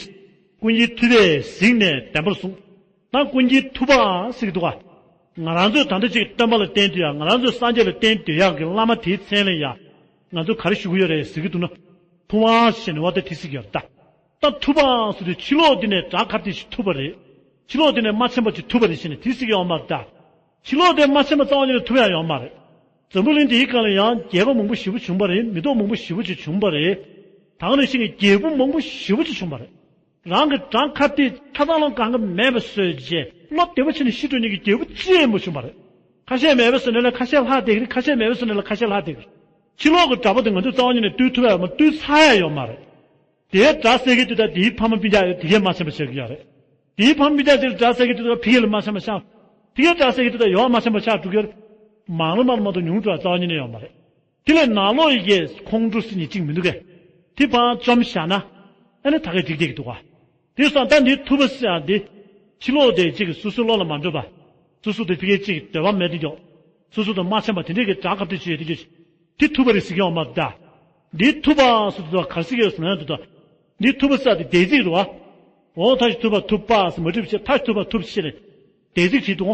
ཀུན་མཁྱེན་ཐུབ་པས་གཟིགས་ནས་བདེན་པར་གསུངས། ད་ཀུན་མཁྱེན་ཐུབ་པ་ཟེར་གྱི་འདུག་ག་ང་རང་ཚོས་ད་ལྟ་ཅིག་སྟོན་པ་ལ་བརྟེན་དུས་ཡང་ང་རང་ཚོས་སངས་རྒྱས་ལ་བརྟེན་སྡོད་ཡག་གི་བླ་མ་དེའི་མཚན་ལ་ཡང་ང་ཚོ་ག་རེ་ཞུ་གི་ཡོད་རེད་ཟེར་གྱི་འདུག་ན། ཐུབ་པ་ཞེས་ནས་བ་ད་དེ་ཟེར་གྱི་ཡོད་རེད་ད། ད་ཐུབ་པ་ཟེར་དུས་ཕྱི་ལོགས་འདི་ནས་བྲག་ཁ་གཏད་ཞིག་ཐུབ་པ་རེད། ཕྱི་ལོགས་འདི་ནས་མ་ཆེན་པ་ཅིག་ཐུབ་པ་རེད་ཞེས་ནས་དེ་ཟེར་གྱི་ཡོད་མ་རེད་ད། ཕྱི་ལོགས་དེ་མ་ཆེན་པ་རྩ་བ་ཉིད་ནས་ཐུབ་ཡག་ཡོད་མ་རེད། འཛམ་བུ་གླིང་འདིའི་སྒང་ལ་ཡང་རྒྱལ་པོ་མང་པོ་ཞེ་པོ་བྱུང་བ་རེད། མི་ཐོག་མང་པོ་ཞེ་པོ་ཅིག་བྱུང་བ་རེད། ད་ག་ནང་བཞིན་གྱི་རྒྱལ་པོ་མང་པོ་ཞེ་པོ་ཅིག་བྱུང་བ་རེད། རང་གི་བྲང་ཁ་གཏད་ཆ་ཚང་ལོང་གང་ག་མེད་པ་བཟོས་རྗེས་བློ་བདེ་བོ་བྱས་ནས་ཤི་འགྲོ་མཁན་གྱི་རྒྱལ་པོ་གཅིག་མ་བྱུང་བ་རེད། ཁ་ཤས་མེད་པ་བཟོས་ནས་ལས་ཁ་ཤས་ལྷག་བསྡད་ཀྱི་རེད། ཁ་ཤས་མེད་པ་བཟོས་ནས་ལས་ཁ་ཤས་ལྷག་བསྡད་ཀྱི་རེད། ཕྱི་ལོགས་ཀྱི་དྲག་པོ་དེ་ང་ཚོས་རྩ་བ་ཉིད་ནས་བཏུལ་ཐུབ་ཡ་ཡོད་མ་བཏུལ་ཚར་ཡ་ཡོད་མ་རེད། དེའི་དགྲ་བསད་ཀྱི་དུས་ད་དེའི་ཕ་མ་སྤུན་ཀྱག་ཡོད་དེ་གས་མ་ཆེན་པོ་བྱེད་ཀྱི་ཡོད་རེད། དེའི་ཕ་མ་སྤུན་ཀྱག་དེ་དགྲ་བསད་ཀྱི་དུས་ད་ཕི་གེ་ལ་མ་ཆེན་པོ་ཆགས། ཕི་གེ་དགྲ་བསད་ཀྱི་དུས་ད་ཡོག་མ་ཆེན་པོ་ཆགས་འགྲོ་གི་ཡོད་རེད། མང་ལ་མང་ལ་མ་གཏོགས་ཉུང་འགྲོ་བ་རྩ་བ་ཉིད་ནས་ཡོད་མ་རེད། དེ་ལས་ནང་ལོགས་ཡི་གེ་ཁོང་ཁྲོ་སྲིད་ནི་གཅིག་མི་འདུག་གས། དེ་ཕར་བཅོམ་བཞག་ན། ཨ་ནི་ད་གས་འགྲིག་བསྡད་ཀྱི་འདུག་ག་དེ་སོང་ད་འདི་ཐུབ་པ་ཟེར་ཡ་འདི། ཕྱི་ལོགས་དེ་གཅིག་གིས་སོ་སོའི་བློ་ལ་མ་འགྲོ་བ། སོ་སོ་དེ་ཕི་གེ་གཅིག་འདོད་པ་མེད་དེ་མགྱོགས། སོ་སོ་དེ་མ་ཆེན་པ་དེ་འདྲས་ཀྱི་དགྲ་ཁ་གཏད་བྱེད་དེ་མགྱོགས། དེ་ཐུབ་པ་རེད་ཟེར་གྱི་ཡོད་མ་རེད་ད། འདི་ཐུབ་པ་སོ་སོ་ག་རེ་ཟེར་གྱི་ཡོད་ཟེར་ན་འདི་ད། འདི་ཐུབ་པ་ཟེར་དེ་འདས་ཚིག་རེད་བ། འོ་མཐའ་བཞི་ཐུབ་པ་ཐུབ་པ་ཟེར་མ་བྲིས་པ་བྱས་མཐའ་བཞི་ཐུབ་པ་ཐུབ་ཟེར་ནས། འདས་ཚིག་བྲིས་འདུག་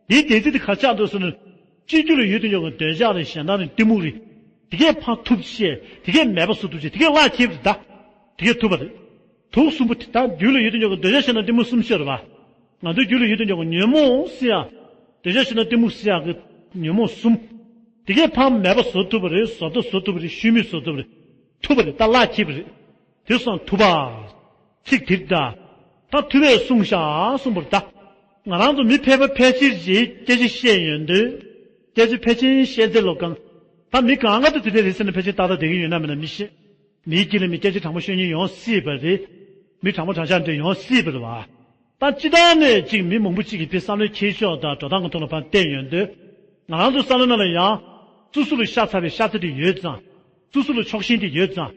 འདིའི་འདས་ཚིག་དེ་ག་རེ་ཆགས་འདུག་ཟེར་ན། སྤྱི་རྒྱུ་ལ་ཡོད་དུ་ཡོད་པའི་འདོད་ཆགས་རེད། ཞེ་སྡང་རེད། གཏི་མུག་རེད། དེ་གས་ཕར་ཐུབ་ཤེས། དེ་གས་མེད་པ་བཟོ་ཐུབ་ཤེས། དེ་གས་བརླག་ཁྱེར་རེད་ད། དེ་གས་ཐུབ་པ་རེད། དུག་གསུམ་པོ་དེ་དག་རྒྱུད་ལ་ཡོད་དུ་ཡོད་པའི་འདོད་ཆགས་ཞེ་སྡང་གཏི་མུག་གསུམ་ཤོས་རེད་བ། ང་ཚོའི་རྒྱུད་ལ་ཡོད་དུ་ཡོད་པའི་ཉོན་མོངས་ཟེར་ཡ། འདོད་ཆགས་ཞེ་སྡང་གཏི་མུག་ཟེར་ཡ་གི་ཉོན་མོངས་གསུམ། དེ་གས་ཕར་མེད་པ་བཟོ་ཐུབ་པ་རེད། བཟོ་ལྟ་བཟོ་ཐུབ་པ་རེད། ཤུལ་མེད་བཟོ་ཐུབ་པ་རེད། ཐུབ་པ་རེད། ད་བརླག་ཁྱེར་བ་རེད། དེ་སོང་ཐུབ་པ། ཚིག་དེ་རེད་ད། ད་ཐུབ་པས་གསུངས་བཞག་གསུངས་པ་རེད་ད། ང་རང་ཚོ་མི་ཕལ་པ་ཕལ་ཆེར་གྱིས་སྐད་ཆ་བཤད་ཡོང་དུས། སྐད་ཆ་ཕལ་ཆེར་བཤད་ཚད་ལོ་གང་། ད་མི་གང་ག་དེ་དེ་འདྲ་རེད་ཟེར་ནས་ཕལ་ཆེར་ཏག་ཏག་བསྡད་ཀྱི་ཡོད་ན་མེད་ན་མི་ཤེས། མིའི་དཀྱིལ་ལ་མི་སྐད་ཆ་དྲང་པོ་ཤོད་མཁན་ཡོང་སྲིད་པ་རེད། མི་དྲང་པོ་དྲང་བཞག་འདྲ་ཡོང་སྲིད་པ་རེད་བ། ད་སྤྱིར་བཏང་ནས་གཅིག་མི་མང་པོ་གཅིག་གིས་དཔེ་བསམ་བློའི་འཁྱེར་ཕྱོགས་དང་འགྲོ་སྟངས་ཀྱི་ཐོག་ལ་ཕར་བལྟས་ཡོང་དུས། ང་རང་ཚོ་བསམ་བློའི་ནང་ལ་ཡང་། སོ་སོ་ལ་ཤ་ཚ་བའི་ཤ་ཚ་དེ་ཡོད་ཙང་། སོ་སོ་ལ་ཕྱོགས་ཞེན་དེ་ཡོད་ཙང་།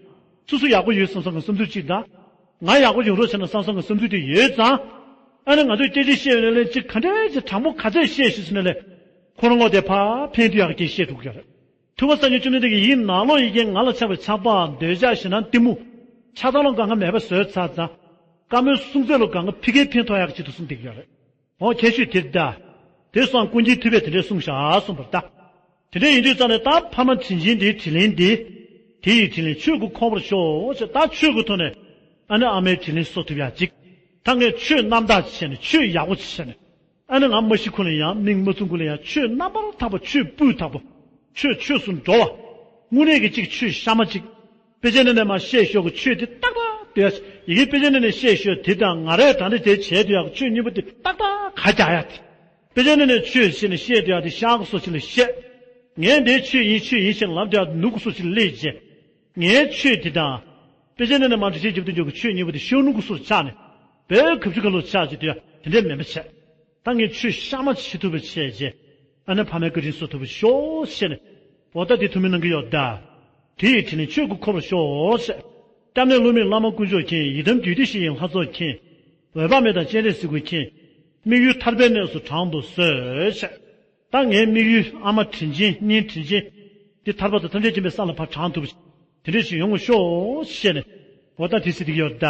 སོ་སོ་ཡག་པོ་ཡོད་བསམ་བསམ་གྱི་བསམ་ཚུལ་གཅིག་དང་། ང་ཡག་པོ་ཡོང་རོགས་བྱས་ན་བསམ་བསམ་གྱི་བསམ་ཚུལ་དེ་ཡོད་ཙང་། ཨ་ནི་ང་ཚོས་སྐད་ཆ་བཤད་ཡོང་ནས་ལན་གཅིག་ག་འདྲས་ཀྱི་དྲང་པོ་ག་ཚད་བཤད་ཤིག་ཟེར་ནས་ལས། ཁོ་རང་ངོ་དེ་ཕར་འཕེན་དུས་ཡག་གི་བཤད་འགྲོ་གི་ཡོད་རེད། ཐུབ་པ་སངས་རྒྱས་བཅོམ་ལྡན་འདས་ཀྱིས་ཡིད་ནང་ལོགས་ཡི་གེ་ང་ལ་ཆགས་པའི་ཆགས་པ་འདོད་ཆགས་ཞེ་སྡང་གཏི་མུག་ཆགས་སྡང་ལོ་གང་ག་མེད་པ་བཟོས་ཚར་ཙང་། བཀའ་མོལ་གསུང་ཚད་ལོ་གང་ག་ཕི་གེ་འཕེན་ཐོག་ཡག་གི་ཆེད་དུ་གསུངས་བསྡད་ཀྱི་ཡོད་རེད། འོ་ཁྱད་ཆོས་དེ་རེད་ད། དེ་སོང་ཀུན་མཁྱེན་ཐུབ་པས་དེ་འདྲས་གསུངས་བཞག་གསུངས་པ་རེད་ད། དེ་འདྲ་ཡིན་དུས་ཙང་ནས་ད་ཕ་མ་དྲིན་ཆེན་དེའི་དྲིན་ལན་འདི། དེ་ཡི་དྲིན་ལན་ཆོས་ཀྱིས་འཁོར་བར་ཤོག་ཅེས་ད་ཆོས་ཀྱི་ཐོག་ནས་ཨ་ནི་ཨ་མའི་དྲིན་ལན་གསོ་ཐུབ་ཡག་ཅིག་ད་ངས་ཆོས་རྣམ་དག་བྱས་ནས་ཆོས་ཡག་པོ་བྱས་ནས། ཨ་ནི་ང་མ་ཤི་ཁུ་ལ་ཡང་མིག་མ་བཙུམ་ཁུ་ལ་ཡང་ཆོས་རྣམ་པར་དག་པ་ཆོས་སྤུས་དག་པོ། ཆོས་ཆོས་སུ་འགྲོ་བ། དངོས་གནས་ཀྱི་ཅིག་ཆོས་གཤའ་མ་ཅིག་དཔེ་ཆ་ནང་ནས་མར་བཤད་ཞོར་གྱི་ཆོས་དེ་ཏག་ཏག་ལྟོས་ཡ། ཡི་གེ་དཔེ་ཆ་ནང་ནས་བཤད་ཞོར་དེ་དང་ང་རས་ད་ལྟ་དེ་བྱས་དུས་ཡག་ཆོས་གཉིས་པོ་དེ་ཏག་ཏག་ག་རྒྱག་ཡ་དེ། དཔེ་ཆ་ནང་ནས་ཆོས་བཤད་ནས་བཤད་དུས་ཡག་དེ་ཤག་སོ་ཅིག་ལ་བཤད། ངས་འདི་ཆོས་ཡིན་ཆོས་ཡིན་ཞེས་ལབ་དུས་ཡག་དེ་ནུ་གུ་སོ་ཅིག་ལ་སླེབས་རྗེས། ངའི་ཆོས་དེ་དང་། དཔེ་ཆ་ནང་ནས་མར་འགྲེལ་བཤད་རྒྱབ་ཏུ་འཇུག་གི་ཆོས་གཉིས་པོ་དེ་ཤོ་ནུ་གུ་སོ་ཅིག་ཆགས་ནས། བོད་གབ་ཆུ་ཁ་ལོ་ཆགས་ཀྱི་དུས་ཡག་དེ་འདྲས་མེད་པ་བྱས། ད་ངས་ཆོས་གཤའ་མ་བྱེད་ཐུབ་པ་བྱས་རྗེས། ཨ་ནི་ཕ་མའི་བཀའ་དྲིན་གསོ་ཐུབ་པ་ཤོག་ཟེར་ནས། འོ་ད་དེ་ཐུགས་སྨོན་གནང་གི་ཡོད་ད། དེ་ཡི་དྲིན་ལན་ཆོས་ཀྱིས་འཁོར་བར་ཤོག་ཟེར། སྐྱབས་གནས་བསླུ་མེད་བླ་མ་དཀོན་མཆོག་མཁྱེན། ཡི་དམ་རྒྱུད་སྡེ་བཞི་ཡི་ལྷ་ཚོགས་མཁྱེན། འོད་དཔག་མེད་དང་སྤྱན་རས་གཟིགས་ཀུན་མཁྱེན། དམིགས་ཡུལ་ཐར་པའི་གནས་སུ་དྲང་དུ་གསོལ་ཟེར། ད་ངའི་དམིགས་ཡུལ་ཨ་མ་དྲིན་ཆེན་གཉེན་དྲིན་ཆེན། འདི་ཐར་པ་དང་ཐམས་ཅད་མཁྱེན་པའི་ས་ལ་ཕར་དྲང་ཐུབ། དེ་འདྲས་ཞིག་ཡོང་ངོ་ཤོག་ཟེར་ནས། འོ་ད་དེ་ཟེར་གྱི་ཡོད་ད།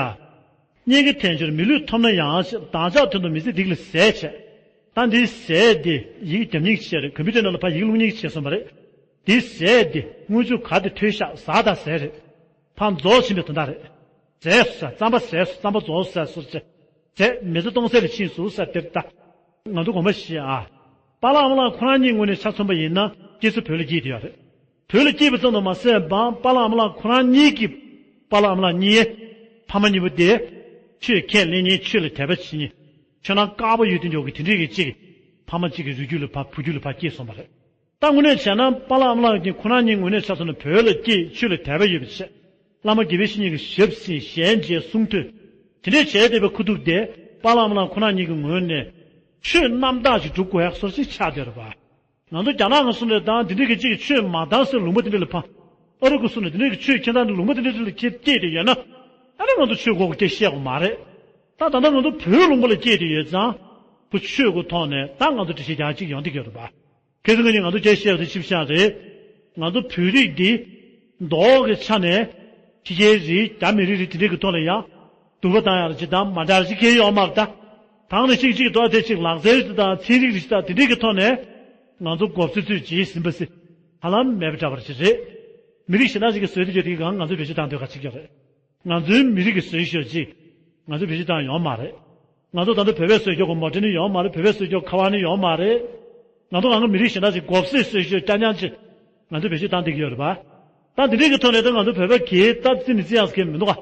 གཉེན་གྱི་དལ་འབྱོར་མི་ལུས་ཐོབ་ན་ཡང་ཞེས། བདག་ཅག་དོན་དུ་མི་ཚེ་སྡིག་ལས་ཟད་བྱས། ད་འདི་ཟད་དེ་ཡི་གེ་རྒྱབ་སྙིང་བྱས་རེད། ཀམ་པུ་ཊར་ནང་ལ་ཕར་ཡི་གེ་བླུག་སྙིང་བྱས་སོང་བ་རེད། འདི་ཟད་དེ་དངུལ་ཆུ་ག་དེ་ཐོལ་ཤག་ཟག་དང་ཟད་རེད། ཕར་རྫོགས་ཕྱིན་པའི་དོན་དག་རེད། ཟས་སོ་ཟ། རྩམ་པ་ཟས་སོ། རྩམ་པ་རྫོགས་སོ་ཟ་སོ་ཟེར། ཟས་མི་ཚེ་སྟོང་ཟད་ལ་ཕྱིན་སོ་ཟེར། དེར་ད་ང་ཚོ་དགོངས་པ་བཞེས་ཨ། པཱ་ལགས་ཨ་མ་ལགས་ཁོ་རང་གཉིས་ངོས་ནས་ཆ་མཚོན་པ་ཡིན་ན་སྐྱེ་ས་བོད་ལ་སྐྱེས་བསྡད་ཡོད་རེད། བོད་ལ་སྐྱེས་པ་ཙམ་དུ་མ་ཟད་པ་པཱ་ལགས་ཨ་མ་ལགས་ཁོ་རང་གཉིས་ཀྱི་པཱ་ལགས་ཨ་མ་ལགས་གཉིས་ཕ་མ་གཉིས་པོ་དེ་ཆོས་ཁས་ལེན་མཁན་ཆོས་ལ་དད་པ་བྱེད་མཁན་ཆོས་ནང་དཀར་པོ་ཡོད་དུས་འཇོག་གི་དེ་འདྲའི་གི་གཅིག་གི་ཕ་མ་གཅིག་གི་རུས་རྒྱུད་ལ་ཕར་བུ་རྒྱུད་ལ་ཕར་སྐྱེས་སོང་བ་རེད། ད་དངོས་གནས་བྱས་ན་པཱ་ལགས་ཨ་མ་ལགས་ཀྱིས་ཁོ་རང་གཉིས་ངོས་ནས་ཆ་མཚོན་ན་བོད་ལ་སྐྱེས་ཆོས་ལ་དད་པ་ཡོད་པ་བྱས། བླ་མ་དགེ་བའི་བཤེས་གཉེན་གྱི་ཞབས་ཟིན་ཞལ་མཇལ་གསུང་ཐོས། དེ་འདྲས་བྱས་བསྡད་པའི་ཁུ་ཐུག་དེ་པཱ་ལགས་ཨ་མ་ལགས་ཁོ་རང་གཉིས་ཀྱི་ངོས་ནས་ཆོས་རྣམ་དག་ཅིག་སྒྲུབ་དགོས་ཡག་བཟོ་ཅིག་ཆགས་བསྡད་རེད་པ། ང་ཚོ་རྒྱ་ནག་གི་སོང་ནས་དང་དེ་འདྲས་ཀྱི་གཅིག་གི་ཆོས་མ་དར་སའི་ལུང་པ་དེ་འདྲས་ལ་ཕ། ཨ་རི་གི་སོང་ནས་དེ་འདྲས་ཀྱི་ཆོས་ཁྱེད་རང་ལུང་པ་དེ་འདྲས་ལ་ཁྱེད་སྐྱེས་དེ་ཡོད་ན། ཨ་ནི་ང་ཚོ་ཆོས་གོ་གི་སྐད་བཤད་དགོས་མ་རེད། ད་ད་ལྟ་ང་ཚོ་བོད་ལུང་པ་ལ་སྐྱེས་དེ་ཡོད་ཙང་། ཁོ་ཆོས་ཀྱི་ཐོག་ནས་ད་ང་ཚོ་འགྲེལ་བཤད་རྒྱག་ཅིག་ཡོང་གི་ཡོད་རེད་པ། ཁ་སང་ཁ་ཉིན་ང་ཚོ་སྐད་བཤད་པ་དེ་ཆིབས་ཤག་རེད། ང་ཚོ་བོད་རིགས་འདི་མདོག་གི་ཆ་ནས་ཕྱི་རྒྱལ་རིགས་རྒྱ་མི་རིགས་རིགས་དེ་འདྲས་ཀྱི་ཐོག་ལ་ཡང་སྡུག་པ་བཏང་ཡག་ཅིག་དང་མ་འདྲ་ཅིག་གང་ཡང་ཡོད་མ་རེད་ད། ད་ནི་ཅིག་ཅིག་འདུག་དེ་ཅིག་ལག་རྩལ་རིགས་དང་ཚན་རིག་རིགས་དང་དེ་འདྲས་ཀྱི་ཐོག་ནས་ང་ཚོ་མགོ་བཙུགས་ཚུལ་ཇི་ཟིན་པ་སི་ཧ་ལམ་མེད་པ་འདྲ་པོ་ཅིག་རེད། མི་རིགས་གཞན་དག་ཅིག་གིས་བཟོས་ཏེ་ཡོད་དེ་གང་ང་ཚོས་བེད་སྤྱོད་བཏང་འདོད་ག་ཅིག་ཡོད་རེད། ང་ཚོའི་མི་རིགས་ཀྱིས་བཟོས་ཤོག་ཅིག་ང་ཚོས་བེད་སྤྱོད་བཏང་ཡོད་མ་རེད། ང་ཚོ་ད་ལྟ་བོད་པས་བཟོས་ཀྱོག་གི་མོ་ཊ་ནི་ཡོད་མ་རེད། བོད་པས་བཟོས་ཀྱོག་ཁ་པར་ནི་ཡོད་མ་རེད། ང་ཚོ་རང་གི་མི་རིགས་གཞན་དག་ཅིག་མགོ་སེར་བཟོས་ཤོག་རྐྱང་རྐྱང་ཅིག་ང་ཚོས་བེད་སྤྱོད་བཏང་བསྡད་ཀྱི་ཡོད་རེད་པ། ད་འདི་འདྲའི་གི་ཐོག་ནས་ད་ང་ཚོ་བོད་པ་གིས་ད་རྩི་ནི་རྩི་ཡག་ཟེར་མཁན་མི་འདུག་ག་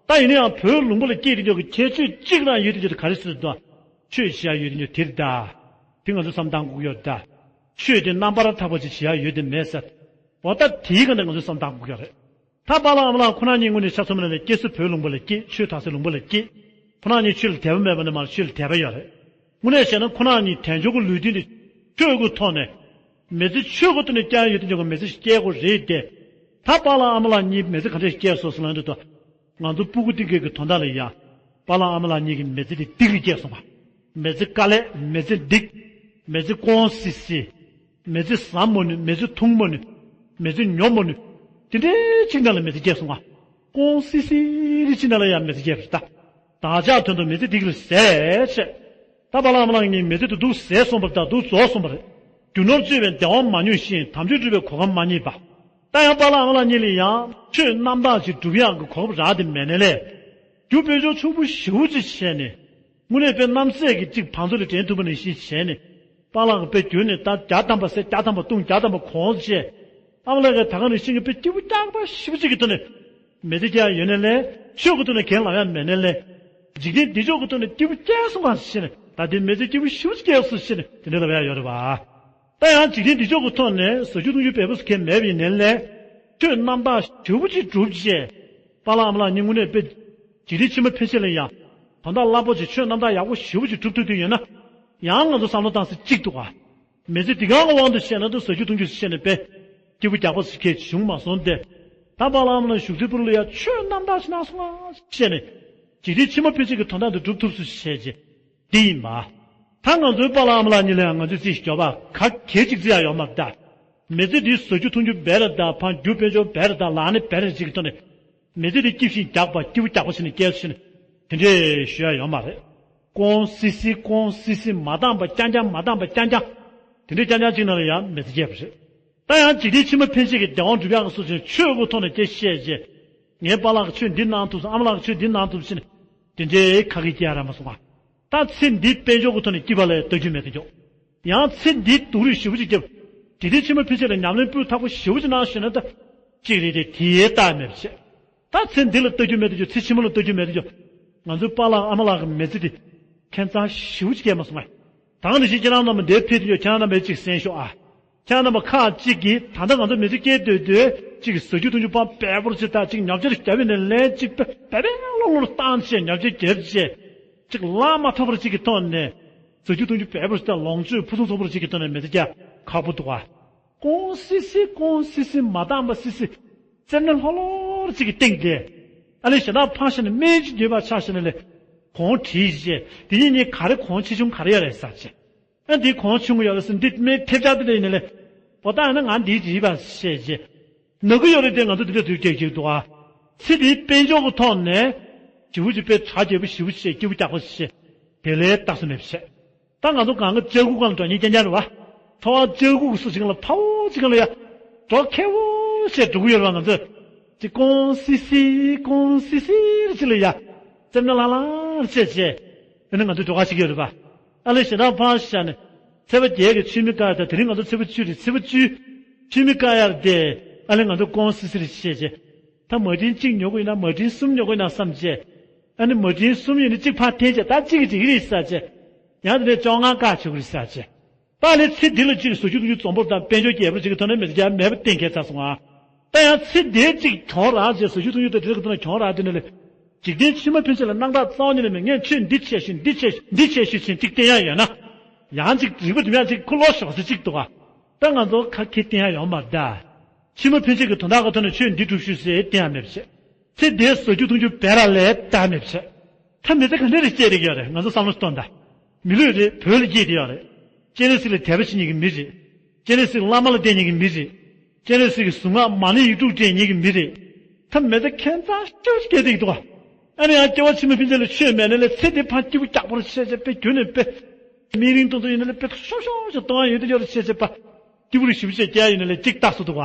ད་ཡིན་ན་ཡང་བོད་ལུང་པ་ལ་སྐྱེས་དེ་ཀྱོག་གི་ཁྱད་ཆོས་གཅིག་རང་ཡོད་དེ་ཀྱོག་དེ་ག་རེ་ཟེར་འདུག་ཆོས་བྱེད་ཡག་ཡོད་དེ་ཀྱོག་དེ་རེད་ད། དེ་ང་ཚོ་བསམ་བཏང་དགོས་ཀྱི་ཡོད་རེད་ད། ཆོས་དེ་རྣམ་པར་དག་པ་ཅིག་བྱེད་ཡག་ཡོད་དེ་མེད་ཟེར། འོ་ད་དེའི་སྒང་ནས་ང་ཚོ་བསམ་བཏང་དགོས་ཀྱི་ཡོད་རེད། ད་པཱ་ལགས་ཨ་མ་ལགས་ཁོ་རང་གཉིས་དངོས་གནས་ཆ་མཚོན་པ་ནས་སྐྱེ་ས་བོད་ལུང་པ་ལ་སྐྱེས། ཆོས་དར་སའི་ལུང་པ་ལ་སྐྱེས། ཁོ་རང་གཉིས་ཆོས་ལ་དད་པ་མེད་པ་ནས་མར་ཆོས་ལ་དད་པ་ཡོད་རེད། དངོས་གནས་བྱས་ན་ཁོ་རང་གཉིས་དལ་འབྱོར་གྱི་ལུས་རྟེན་དེ་ཆོས་ཀྱི་ཐོག་ནས་མི་ཚེ་ཆོས་ཀྱི་ཐོག་ནས་བསྐྱལ་ཡོད་དེ་ཀྱོག་གི་མི་ཚེ་ཞིག་བསྐྱལ་དགོས་རེད་དེ། ད་པཱ་ལགས་ཨ་མ་ལགས་གཉིས་མི་ཚེ་ག་འདྲས་བསྐྱལ་སོང་ཟེར་ལབ་ན་འདུག་ང་ཚོ་སྤུ་གུ་ཏིག་ཏིག་གི་དོན་དག་ལ་ཡ། པཱ་ལགས་ཨ་མ་ལགས་གཉིས་ཀྱི་མི་ཚེ་དེ་སྡིག་ལ་བསྐྱལ་སོང་བ། མི་ཚེ་དཀའ་ལས། མི་ཚེ་སྡིག་མི་ཚེ་ཀོང་སི་སི། མི་ཚེ་ཟ་མ་ནུས། མི་ཚེ་འཐུང་མ་ནུས། མི་ཚེ་ཉོ་མ་ནུས། དེ་འདྲའི་ཅིག་ནང་ལ་མི་ཚེ་བསྐྱལ་སོང་བ། ཀོང་སི་སི་རེ་ཅིག་ནང་ལ་ཡང་མི་ཚེ་བསྐྱལ་བ་རེད་ད། བདག་ཅག་དོན་དུ་མི་ཚེ་སྡིག་ལ་ཟད་བྱས། ད་པཱ་ལགས་ཨ་མ་ལགས་གཉིས་མི་ཚེ་དེ་སྡུག་ཟད་སོང་བ་རེད་ད། སྡུག་རྫོགས་སོང་བ་རེད། རྒྱུ་ནོར་བཅོལ་བའི་བདེ་བ་མ་མྱོང་ཞིང་། དམ་ཆོས་སྒྲུབ་པའི་གོ་སྐབས་མ་རྙེད་པ། ད་ཡང་པཱ་ལགས་ཨ་མ་ལགས་གཉིས་ལ་ཡང་ཆོས་རྣམ་དག་ཅིག་སྒྲུབ་ཡག་གི་གོ་སྐབས་རག་དེ་མེད་ནའི་ལས། རྒྱུ་དཔལ་འབྱོར་ཕྱུག་པོ་ཞེ་པོ་ཅིག་བྱས་ནས། དངོས་གནས་དཔེ་རྣམ་སྲས་ཀྱི་གཅིག་བང་མཛོད་ལ་འདྲེན་ཐུབ་པ་ནང་བཞིན་བྱས་ནས། པཱ་ལགས་ཀྱིས་དཔེ་བསྒྱུར་ནས་ད་བརྒྱ་ཐམ་པ་ཟས་བརྒྱ་ཐམ་པ་བཏུང་། བརྒྱ་ཐམ་པ་གོང་བྱས། ཨ་མ་ལགས་ཀྱིས་ད་ག་ནང་བཞིན་གྱི་དཔེ་སྐྱིད་པོ་རྒྱགས་པ་ཞེ་པོ་ཅིག་གི་ཐོག་ནས་མི་ཚེ་བསྐྱལ་ཡོད་ནའི་ལས། ཆོས་ཀྱི་ཐོག་ནས་གང་ལབ་ཡག་མེད་ནའི་ལས། འཇིག་རྟེན་བདེ་མཆོག་གི་ཐོག་ནས་སྐྱིད་པོ་བསྐྱལ་སོང་ག་ཟེར་ནས་ད་ལྟའི་མི་ཚེ་སྐྱིད་པོ་ཞེ་པོ་ཅིག་བསྐྱལ་སོང་ཟེར་ནས་དེ་འདྲ་ལབ་ཡག་ཡོད་རེད་པ། ད་ཡང་འཇིག་རྟེན་འདི་ཕྱོགས་ཀྱི་ཐོག་ནས་ཟ་རྒྱུ་འཐུང་རྒྱུ་འབེལ་པོ་ཟེར་མཁན་མེད་པ་ཡིན་ནའི་ལས། ཆོས་རྣམ་དག་ཞེ་པོ་ཅིག་བསྒྲུབས་བྱས། པཱ་ལགས་ཨ་མ་ལགས་གཉིས་དངོས་གནས་དཔེ། འཇིག་རྟེན་ཕྱི་མ་ཕན་ཆད་ལ་ཡང་། དོན་དག་རླབས་པོ་ཆེ་ཆོས་རྣམ་དག་ཡག་པོ་ཞེ་པོ་ཅིག་བསྒྲུབ་ཐུབ་དུས་ཡོད་ན། ཡང་ང་ཚོ་བསམ་བློ་བཏང་ས་གཅིག་འདུག་ག་མི་ཚེ་འདི་གའི་དབང་དུ་བྱས་ན་ད་ཟ་རྒྱུ་འཐུང་རྒྱུ་བྱས་ནས་དཔེ། སྐྱིད་པོ་རྒྱགས་པ་ཟེར་མཁན་བྱུང་མ་སོང་སྟེ། ད་པཱ་ལགས་ཨ་མ་ལགས་བཞུགས་སའི་ཕུ་ནུ་ལ་ཡང་ཆོས་རྣམ་དག་ཅིག་གནང་སོང་ང་བྱས་ནས། འཇིག་རྟེན་ཕྱི་མ་ཕན་ཆད་ཀྱི་དོན་དག་འདི་སྒྲུབ་ཐུབ་སོང་བྱས་རྗེས། འདི་ཡིན་པ། ད་ང་ཚོའི་པཱ་ལགས་ཨ་མ་ལགས་གཉིས་ལ་ཡང་ང་ཚོས་རྩིས་ཤིག་རྒྱོབ་པ་ག་གེ་གཅིག་རྩི་ཡག་ཡོད་མ་རེད་ད། མི་ཚེ་འདི་ཟ་རྒྱུ་འཐུང་རྒྱུ་འབད་ར་ད་ཕ། རྒྱུ་དཔལ་འབྱོར་འབད་ར་ད་ལག་ནས་འབད་ར་ཅིག་གི་ཐོག་ནས། མི་ཚེ་འདི་སྐྱིད་ཤིང་རྒྱགས་པ་སྐྱིད་པོ་རྒྱགས་པ་བྱས་ནས་བསྐྱལ་སོང་བྱས་ནས་དེ་འདྲས་ཞུ་ཡག་ཡོད་མ་རེད། ཀོང་སི་སི་ཀོང་སི་སི་མ་འདང་པ་རྐྱང་རྐྱང་མ་འདང་པ་རྐྱང་རྐྱང་། དེ་འདྲས་རྐྱང་རྐྱང་ཅིག་ནང་ལ་ཡང་མི་ཚེ་བསྐྱལ་བ་རེད། ད་ཡང་འཇིག་རྟེན་ཕྱི་མ་ཕན་ཆད་ཀྱི་བདེ་བ་སྒྲུབ་ཡག་གི་སོ་ཆེན་ཆོས་ཀྱི་ཐོག་ནས་སྐད་བཤད་རྗེས། ངའི་པཱ་ལགས་ཀྱིས་ཆོས་འདི་གནང་ཐུབ་སོང་། ཨ་མ་ལགས་ཀྱིས་ཆོས་འདི་གནང་ཐུབ་ཟེར་ནས་དེ་འདྲའི་ཁ་སྐད་སྐྱེ་ཡག་རག་མ་སོང་ང་། ད་ཚེ་འདི་དཔལ་འབྱོར་གྱི་ཐོག་ནས་སྐྱིད་པ་ལ་ལྟ་རྒྱུ་མེད་དེ་ཀྱོག་ཡང་ཚེ་འདི་སྡུག་རུས་ཞེ་པོ་ཅིག་བརྒྱབ། འཇིག་རྟེན་ཕྱི་མ་ཕན་ཆད་ལ་ཉམས་ལེན་སྤུས་དག་པོ་ཞེ་པོ་ཅིག་གནང་ཞེ་ན་ད། གཅིག་རེད་དེ་དེའི་རྟགས་མེད་པ་བྱས། ད་ཚེ་འདི་ལ་ལྟ་རྒྱུ་མེད་དེ་ཀྱོག་ཚེ་ཕྱི་མ་ལ་ལྟ་རྒྱུ་མེད་དེ་ཀྱོག་ང་ཚོའི་པཱ་ལགས་ཨ་མ་ལགས་ཀྱི་མི་ཚེ་འདི་ཁྱད་མཚར་ཞེ་པོ་ཅིག་སྐྱེས་མ་སོང་ངས། ད་ག་ནང་བཞིན་ཁྱེད་རང་རྣམ་པ་འདིར་ཕེབས་དུས་ཁྱེད་རང་རྣམ་པས་གཅིག་གསན་ཤོག་ཨ། ཁྱེད་རང་རྣམ་པ་ཁག་གཅིག་གིས་ད་ལྟ་ང་ཚོ་མི་ཚེ་སྐྱེལ་སྡོད་དུས་གཅིག་གིས་ཟ་རྒྱུ་འཐུང་རྒྱུ་ཕར་འབེལ་པོར་བྱེད། ད་གཅིག་ཉོ་ཆ་རྒྱབ་པའི་ནས་ལན་གཅིག་པེ་པེ་པེ་ལོག་ལོག་བཏང་བྱས། ཉོ་ཆ་རྒྱབ་བྱས། གཅིག་ལག་མ་ཐོབ་པར་གཅིག་གི་ཐོག་ནས་ཟ་རྒྱུ་འཐུང་རྒྱུ་འབེལ་པོར་བྱེད། ད་ལོངས་སྤྱོད་ཕུན་སུམ་ཚོགས་པོར་གཅིག་གི་ཐོག་ནས་མི་ཚེ་སྐྱེལ་ཁག་པོ་འདུག་ཨ། ཀོང་སི་སི་ཀོང་སི་སི་མ་འདང་པ་སི་སི། རྩེ་ནས་ལྷོག་ལྷོག་ཅིག་གི་སྟེང་དེ། ཨ་ལས་ཞེ་དྲག་ཕངས་ཤེས་ནས་སྨན་ཅིག་འདོད་པ་ཆགས་ཤེས་ནས་ལས། གོང་བྲིས་བྱས། དེ་གཉིས་གཉིས་ག་རེ་གོང་ཆེ་ཆུང་ག་རེ་ཡོད་རེད་ཟེར་བྱས། ཨ་འདི་གོང་ཆུང་གི་ཡོད་རེད་ཟེར། འདི་སྨན་ཐེབས་ཆག་དེ་འདྲ་ཡིན་ནས་ལས། འོ་ད་ཡིན་ན་ང་འདིའི་བྲིས་པ་བྱས་བྱས། ནག་གི་ཡོད་རེད་དེ། ང་ཚོ་འདི་འདྲ་དུས་སྐྱེལ་གྱི་འདུག་ཨ། ཚེ་འདིའི་དཔལ་འབྱོར་གྱི་ཐོག་ནས། ཞེ་པོ་ཅིག་དཔེ་གྲ་རྒྱས་པོ་ཞེ་པོ་ཅིག་བྱས། སྐྱིད་པོ་རྒྱགས་པོ་ཞིག་བྱས། དེ་ལས་ལྟ་ས་མེད་པ་བྱས། ད་ང་ཚོ་གང་གི་ལྕགས་སྒུག་སྒང་ལ་འགྲོ་མཁན་རྐྱང་རྐྱང་རེད་བ། ཚོར་བ་ལྕགས་སྒུག་སུ་ཞིག་ལ་ཕ་བོ་ཅིག་ལ་ཡ། འགྲོ་ཁེ་བོ་བྱས་འགྲོ་གི་ཡོད་རེད་བ་ང་ཚོས། ཅིག་ཀོང་སི་སི་ཀོང་སི་སི་ཅིག་ལ་ཡ། རྩེ་མོ་ལྷང་ལྷང་བྱས་བྱས། ཨ་ནི་ང་ཚོ་འགྲོ་ཁ་ཞིག་ཡོད་རེད་པ། ཨ་ལེ་ཞེ་དྲག་ཕར་བཞག་ནས། ཚེས་པ་བརྒྱད་ཀྱི་ཆུ་མིག་ཀ་ཡ། ད་དེ་རིང་ང་ཚོ་ཚེས་པ་བཅུ་རེད། ཚེས་པ་བཅུའི་ཆུ་མིག་ཀ་ཡར་དེ། ཨ་ལེ་ང་ཚོ་ཀོང་སི་སི་རེ་བྱས་བྱས། ད་མ་ཊིན་གཅིག་ཉོ་དགོས་ཡིན་ན་མ་ཊིན་གསུམ་ཉོ་དགོས་ཡིན་ན་བསམ་བྱས། ཨ་ནི་མ་ཊིན་གསུམ་ཡིན་ན་གཅིག་ཕར་འཐེན་བྱས། ད་གཅིག་གིས་འགྲིག་གི་རེད་ཟེར་བྱས། ཡང་དེ་ནས་བཅོ་ལྔ་བཀག་བྱེད་དགོས་རེད་ཟེར་བྱས། ད་ལས་ཚེ་འདི་ལ་གཅིག་ཟ་རྒྱུ་འཐུང་རྒྱུ་འཛོམས་པོ་དང་དཔལ་འབྱོར་རྒྱས་པོ་ཅིག་གི་ཐོག་ནས་མི་ཚེ་རྒྱ་མེད་པ་གཏན་འཁེལ་ཚར་སོང་ཨ། ད་ཡང་ཚེ་འདིའི་གཅིག་གྱོང་རག་བྱས། ཟ་རྒྱུ་འཐུང་རྒྱུ་དང་དེ་འདྲ་གི་ཐོག་ནས་གྱོང་རག་དེ་ནས་ལས། འཇིག་རྟེན་ཕྱི་མ་ཕན་ཆད་ལ་སྣང་དག་རྩ་བ་ཉིད་ནས་མེད། ངས་ཆོས་འདི་བྱས་ཤིང་འདི་བྱས་འདི་བྱས་ཤིང་ཅིག་བསྟན་ཡ་ཡོད་ན། ཡང་ཅིག་རིག་པ་འདི་ཡང་ཅིག་ཁུ་ལོ་ཞོག་ཟེར་ཅིག་འདུག་ག་ད་ང་ཚོ་ཁ་ཁེ་བསྟན་ཡ་ཡོད་མ་རེད་ད། ཕྱི་མ་ཕན་ཆད་ཀྱི་དོན་དག་གི་ཐོག་ནས་ཆོས་འདི་སྒྲུབ་ཤོག་ཟེར་བསྟན་ཡ་མེད་པ་བྱས། ཚེ་འདིའི་ཟ་རྒྱུ་འཐུང་རྒྱུ་བེ་ར་ལས་ད་མེད་པ་བྱས། ད་མི་ཚེ་ག་འདྲ་རེ་སྐྱེལ་བསྡད་ཀྱི་ཡོད་རེད། ང་ཚོ་བསམ་བློ་གཏོང་དང་། མི་ལུས་རེད། བོད་ལ་སྐྱེས་བསྡད་ཡོད་རེད། སྤྱན་རས་གཟིགས་ལ་དད་པ་བྱེད་མཁན་གྱི་མི་རེད། སྤྱན་རས་གཟིགས་བླ་མ་ལ་བསྟེན་མཁན་གྱི་མི་རེད། སྤྱན་རས་གཟིགས་ཀྱི་གཟུངས་སྔགས་མ་ཎི་ཡིག་དྲུག་འདྲེན་མཁན་གྱི་མི་རེད། ད་མི་ཚེ་ཁྱད་མཚར་ཤོས་སྐྱེལ་བསྡད་ཀྱི་འདུག་ག་ཨ་ནི་ཡང་སྐྱེ་བ་ཕྱི་མ་ཕན་ཆད་ལ་ཆོས་མེད་ན་ལས་ཚེ་འདི་ཕར་སྐྱིད་པོ་རྒྱག་པོ་རེ་བྱས་བྱས་དཔེ་རྒྱུན་ནས་དཔེ། མིག་རིང་ཏོག་ཏོ་ཡིན་ན་ལས་དཔེ་ཤོག་ཤོག་ཤོག་གཏོང་བ་ཡོད་དེ་ཡོད་རེ་བྱས་བྱས་པ། སྐྱིད་པོ་རེ་ཞེ་པོ་བྱས་སྐྱེལ་ཡིན་ན་ལས་གཅིག་ལྟ་སོ་འདུག་ག་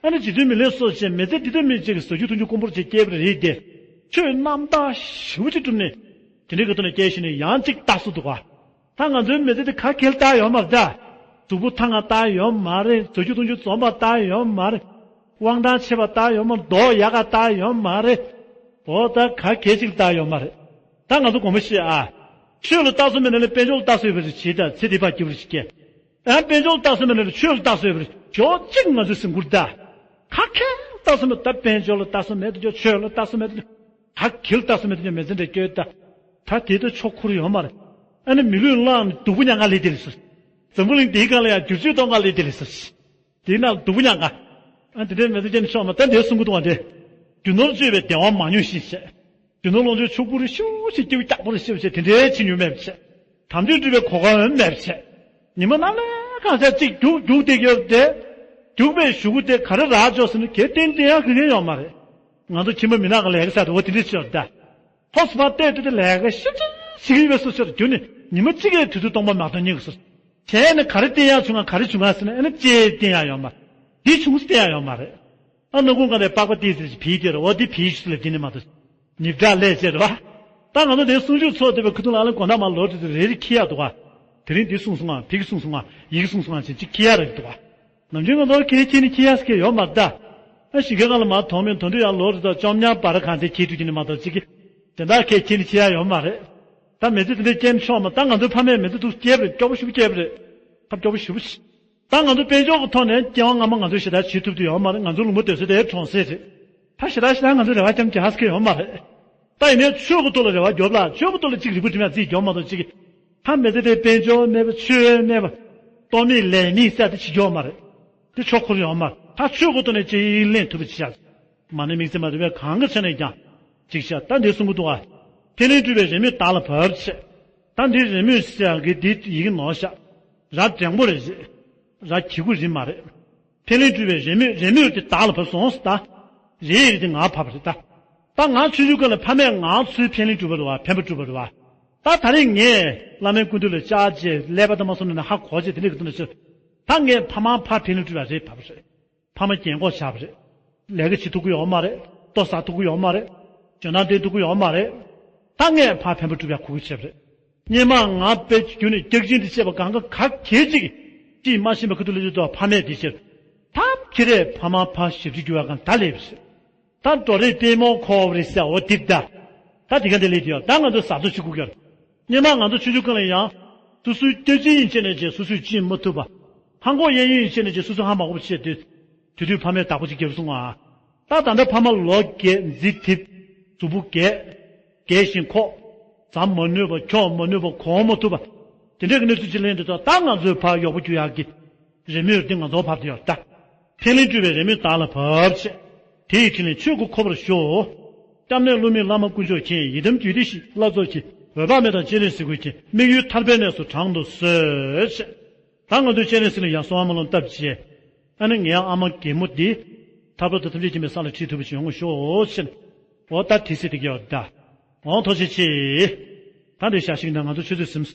ཨ་ནི་རྗེ་བཙུན་མི་ལས་སོགས་བྱས་མི་ཚེ་འདི་ལྟ་མི་གཅིག་གི་ཟ་རྒྱུ་འཐུང་རྒྱུ་དཀོན་པོར་བྱས་སྐྱེལ་བ་རེད་དེ། ཆོས་རྣམ་དག་ཞེ་པོ་ཅིག་བསྒྲུབས་ནས། དེ་འདྲའི་གི་ཐོག་ནས་སྐྱེལ་ཤེས་ནས་ཡང་གཅིག་ལྟ་སོ་འདུག་ག་ད་ང་ཚོའི་མི་ཚེ་འདི་ག་གེ་ལ་ལྟ་ཡོད་མ་རེད་ད། གཟུགས་པོ་ཐང་ང་ལྟ་ཡོད་མ་རེད། ཟ་རྒྱུ་འཐུང་རྒྱུ་འཛོམས་པ་ལྟ་ཡོད་མ་རེད། དབང་ཐང་ཆེ་བ་ལྟ་ཡོད་མ་རེད། མདོག་ཡག་ག་ལྟ་ཡོད་མ་རེད། འོ་ད་ག་གེ་ཅིག་ལྟ་ཡོད་མ་རེད། ད་ང་ཚོ་དགོངས་པ་བཞེས་ཨ། ཆོས་ལ་ལྟ་སོ་མེད་ན་ལས་དཔལ་འབྱོར་ལ་ལྟ་སོ་ཡོད་པ་རེད། བྱེད་ད་ཚེ་འདི་ཕར་སྐྱིད་པོ་རེ་ཞིག་སྐྱེལ། ཡང་དཔལ་འབྱོར་ལ་ལྟ་སོ་མེད་ན་ལས་ཆོས་ལ་ལྟ་སོ་ཡོད་པ་རེད། ཇོ་གཅིག་ང་ཚོའི་སེམས་ཁུར་ད། ག་གེ་ལ་ལྟ་སོ་མེད། ད་དཔལ་འབྱོར་ལ་ལྟ་སོ་མེད་དུ་ཇོ། ཆོས་ལ་ལྟ་སོ་མེད་དུ་ཇོ། ག་གེ་ལ་ལྟ་སོ་མེད་དུ་ཇོ། མི་ཚེ་འདྲ་སྐྱོད་ད། ད་དེ་ལྟ་ཆོས་ཁུར་ཡོད་མ་རེད། ཨ་ནི་མི་ལུས་བླངས་ནས་སྡུག་པོ་མྱངས་ག་ལས་དེ་ལས་སོ། འཛམ་བུ་གླིང་འདིའི་སྒང་ལ་ཡང་བསྒྱུར་བཅོས་གཏོང་ག་ལས་དེ་ལས་སོ། དེའི་ནང་སྡུག་པོ་མྱངས་ག་ཨ་དེ་འདྲའི་མི་ཚེ་སྐྱེལ་ནས་ཆོག་མ། ད་འདིའི་གསུང་གི་འདུག་བ་འདི། རྒྱུ་ནོར་སྤྱོད་པའི་བདེ་བ་མང་ཉུང་ཞིག་བྱས། རྒྱུ་ནོར་ལོངས་སྤྱོད་ཕྱུག་པོ་རེ་ཤུགས་ཤིག་སྐྱིད་པོ་རྒྱག་པོ་རེ་ཤུགས་ཤིག་དེ་འདྲའི་ཕྱིན་ཡོད་མེད་པ་བྱས། དམ་ཆོས་སྒྲུབ་པའི་གོ་སྐབས་མེད་པ་བྱས། ཉི་མ་ནམ་ལས་གང་ཤར་གཅིག་རྒྱུག་རྒྱུག་བསྡད་ཀྱི་ཡོད་དེ། རྒྱུག་པའི་གཞུག་གུ་དེ་ག་རེ་རག་འཇོག་ཟེར་ན་གལ་ཏན་ཏན་ཡང་གི་ངེས་ཡོད་མ་རེད། ང་ཚོ་ཁྱིམ་པ་མི་ནག་གི་ལས་ཀ་ཟེར་དུས་འོ་དེ་འདྲ་ཞིག་ཡོད་ད། ཧོ་སི་པ་བལྟས་དུས་དེ་ལས་ཀ་ཤུགས་ཆེན་བྱེད་ཀྱི་ཡོད་པའི་བཟོ་ཆོས་རྒྱུ་ནི་ཉི་མ་གཅིག་གི་དུས་ཚོད་སྟོང་པ་མ་གཏོང་ཉན་གི་བཟོ། བྱས་ནས་ག་རེ་བསྟན་ཡག་བྱུང་ང་ག་རེ་བྱུང་ང་ཟེར་ན་ཨ་ནི་ཅེས་བསྟན་ཡག་ཡོད་མ་རེད། འདི་བྱུང་ཟེར་བསྟན་ཡག་ཡོད་མ་རེད། ཨ་ནུ་ཁུང་ག་ནས་པགས་པ་ཏི་ཟེར་ཞིག་བིས་ཏེ་རེད། འོ་འདི་བིས་ཞིག་ལ་འདི་ནི་མ་གཏོགས། ཉིབ་དྲག་ལས་བྱས་རེད་བ། ད་ང་ཚོ་འདིའི་གསུང་ཆོས་ཚོགས་བསྡད་པའི་ཁུ་ཐུང་ལ་ཨ་ལ་དགོང་དག་མ་ལོ་དྲུག་ཏུ་རེ་རེ་ཁྱི་ཡག་འདུག་ག་དེ་རིང་འདི་གསུང་སོང་ང་ཕི་གི་གསུང་སོང་ང་ཡི་གི་གསུང་སོང་ང་ཅིག་ཅིག་ཁྱི་ཡག་རེད་འདུག་ག་ནམ་རྒྱུན་ང་ཚོ་ཁྱི་ཁྱི་ནི་ཁྱི་ཡག་ཟེར་མཁན་ཡོད་མ་རེད་ད། ཨ་ཞིང་ཁའི་སྒང་ལ་མ་མཐོང་མིན་དོན་དུ་ཡང་ལོ་རེ་དང་བཅོམ་ཉམས་པར་གང་དེ་ཁྱི་དུས་ཀྱི་ནི་མ་གཏོགས་ཅིག་གི་དེ་འདྲ་ཁྱི་ཁྱི་ནི་ཁྱི་ཡག་ཡོད་མ་རེད། ད་མི་ཚེ་དེ་འདྲའི་སྐྱེལ་ཆོག་མ། ད་ང་ཚོའི་ཕ་མས་མི་ཚེ་འདུག་སྐྱེལ་བ་རེད། སྐྱོ་པོ་ཞེ་པོ་སྐྱེལ་བ་རེད། ཁ་སྐྱོ་པོ་ཞེ་པོ་ཞིག་ད་ང་ཚོ་དཔལ་འབྱོར་གྱི་ཐོག་ནས་སྐྱེ་བ་སྔ་མ་ང་ཚོ་ཞེ་དྲག་བྱེད་ཐུབ་ཀྱི་ཡོད་མ་རེད། ང་ཚོའི་ལུང་པ་སྡོད་ས་དེ་གྲོང་གསེབ་རེད། ད་ཞེ་དྲག་ཞེ་དྲག་ང་ཚོ་རེ་བ་རྒྱབ་རྒྱག་ས་གི་ཡོད་མ་རེད། ད་ཡིན་ནའི་ཆོས་ཀྱི་ཐོག་ལ་རེ་བ་རྒྱོབ་ལ། ཆོས་ཀྱི་ཐོག་ལ་གཅིག་རིག་པ་སྒྲིམ་ཡག་རྩིས་རྒྱོབ་མ་གཏོགས་གཅིག་གི་ད་མི་ཚེ་དེ་དཔལ་འབྱོར་མེད་པ། ཆོས་མེད་པ། ལྟོ་མེད་ལས་མེད་ཟེར་དེ་བྱེད་རྒྱུ་ཡོད་མ་རེད། དེ་ཆོས་འཁོར་ཡོད་མ་རེད། ད་ཆོས་ཀྱི་ཐོག་ནས་ཅིག་ལེན་ཐུབ་པ་བྱེད་ཡག་མ་ཎི་དམིགས་བརྩེ་མ་འདྲ་བའི་གང་གི་ཆ་ནས་ཀྱང་ཅིག་བྱ། ད་འདི་གསུང་གི་འདུག་ག་དེ་ལས་སྤྲུལ་པའི་རེ་མོས་བདག་ལ་བབས་བྱས། ད་འདི་རེ་མོས་ཟེར་ཡག་གི་འདི་ཡི་གེ་ནོར་ཤག་ར་འགྲེང་བུ་རེད། ར་གི་གུ་རེད་མ་རེད། ཕན་ལན་སྤྲུལ་པའི་རེ་མོས། རེ་མོས་དེ་བདག་ལ་བབས་སོང་ཟེར་ད། རེ་ཡི་དེ་ང་བབས་པ་རེད་ད། ད་ང་ཆུང་ཆུང་སྒང་ལ་ཕ་མས་ང་ཚོའི་ཕན་ལན་སྤྲུལ་པ་རེད་བ། ཕན་པ་སྤྲུལ་པ་རེད་བ། ད་ད་རེས་ངས་བླ་མའི་སྐུ་མདུན་ལ་བཅར་བྱས་ཀླད་པ་དང་མ་སོང་ནས་ན་ཧ་གོ་བྱས་དེ་འདྲ་གི་དོན་དུ་ཕྱིར། ད་ངས་ཕ་མར་ཕར་ཕན་ལན་སྤྲུལ་པ་རེད་བབས་པ་རེད། ཕ་མ་རྒན་གོག་ཆགས་པ་རེད། ལས་ཀ་བྱེད་ཐུབ་ཀྱི་ཡོད་མ་རེད། ལྟོ་ཟ་ཐུབ་ཀྱི་ཡོད་མ་རེད། ཇོ་ནང་བསྡད་ཐུབ་ཀྱི་ཡོད་མ་རེད། ད་ངས་ཕར་ཕན་པ་སྒྲུབ་ཡག་གུ་གུ་བྱས་པ་རེད། སྔོན་མ་ང་དཔེ་རྒྱུ་ནས་སྐྱག་རྫུན་དེ་བཤད་པ་གང་ག་ག་གེ་ཅིག་ཅིས་མ་ཤེས་པ་ཁུ་ཐུག་ལ་ཡོད་དོ། ཕ་མས་དེ་བཤད། ད་ཁྱེད་རས་ཕ་མ་ཕར་ཞབས་ཕྱི་རྒྱུ་བ་གང་ད་ལས་པ་ཞིག་ད་འགྲོ་རེས་པད་མོ་འཁོར་བ་རེད་ཟེར། འོ་དེབ་ད། ད་དེ་ག་འདི་ལས་དེ་ཡོད། ད་ང་ཚོ་ཟ་ཚོ་ཆུ་ཁུག་ཡོད། སྔོན་མ་ང་ཚོ་ཆུང་ཆུང་སྒང་ལ་ཡང་། སོ་སོའི་སྐྱག་རྫུན་ཡིན་བྱས་ནས་བྱས་སོ་སོས་བྱིན་མ་ཐུབ་པ། ཧང་གོག་གཡས་གཡོན་ཡིན་བྱས་ནས་བྱས་སོ་སོ་ཧ་མ་གོ་བ་བྱས་དུས། དེ་དུས་ཕ་མས་བདག་པོ་ཅིག་བརྒྱབ་སོང་ཨ། ད་ད་ལྟ་ཕ་མ་ལོ་རྒས་མཛེ་ཐིབས། གཟུགས་པོ་རྒས། རྒས་ཤིང་འཁོགས། འཛམ་མ་ནུས་པ། འཁྱོག་མ་ནུས་པ། གོམ་མ་ཐུབ་པ། དེ་འདྲའི་གི་གནས་ཚུལ་ཅིག་ལེན་དུས་ད་ང་ཚོའི་ཕར་གཡོག་པོ་རྒྱུག་ཡག་གི་རེ་མོས་འདི་ང་ཚོར་བབས་ཏེ་ཡོད་ད། ཕན་ལན་སྤྲུལ་པའི་རེ་མོས་བདག་ལ་བབས་བྱས། དེ་ཡི་ཕྲིན་ལས་ཆོས་སྐུ་འཁོར་བར་ཤོག་སྐྱབས་གནས་བསླུ་མེད་བླ་མ་དཀོན་མཆོག་མཁྱེན། ཡི་དམ་རྒྱུད་སྡེ་བཞི་བླ་རྫོགས་ཀྱི། འོད་དཔག་མེད་དང་སྤྱན་རས་གཟིགས་མགོན་མཁྱེན། དམིགས་ཡུལ་ཐར་པའི་གནས་སུ་དྲང་དུ་གསོལ་བྱས། ད་ང་ཚོས་སྤྱན་རས་གཟིགས་ལ་ཡང་གསོལ་བ་སྨོན་ལམ་བཏབ་བྱས། ཨ་ནི་ངའི་ཨ་མ་རྒན་མོ་འདི། ཐར་པ་དང་ཐམས་ཅད་མཁྱེན་པའི་ས་ལ་ཁྲིད་ཐུབ་པ་ཞིག་ཡོང་ངོ་ཤོག་ཟེར། འོ་ད་དེ་སྲིད་དེ་ག་ཡོད་ད། འོང་ཐུགས་རྗེ་ཆེ། ད་འདི་ཞག་ཞིག་ན་ང་ཚོ་ཆུ་ཚོད་ཟིན།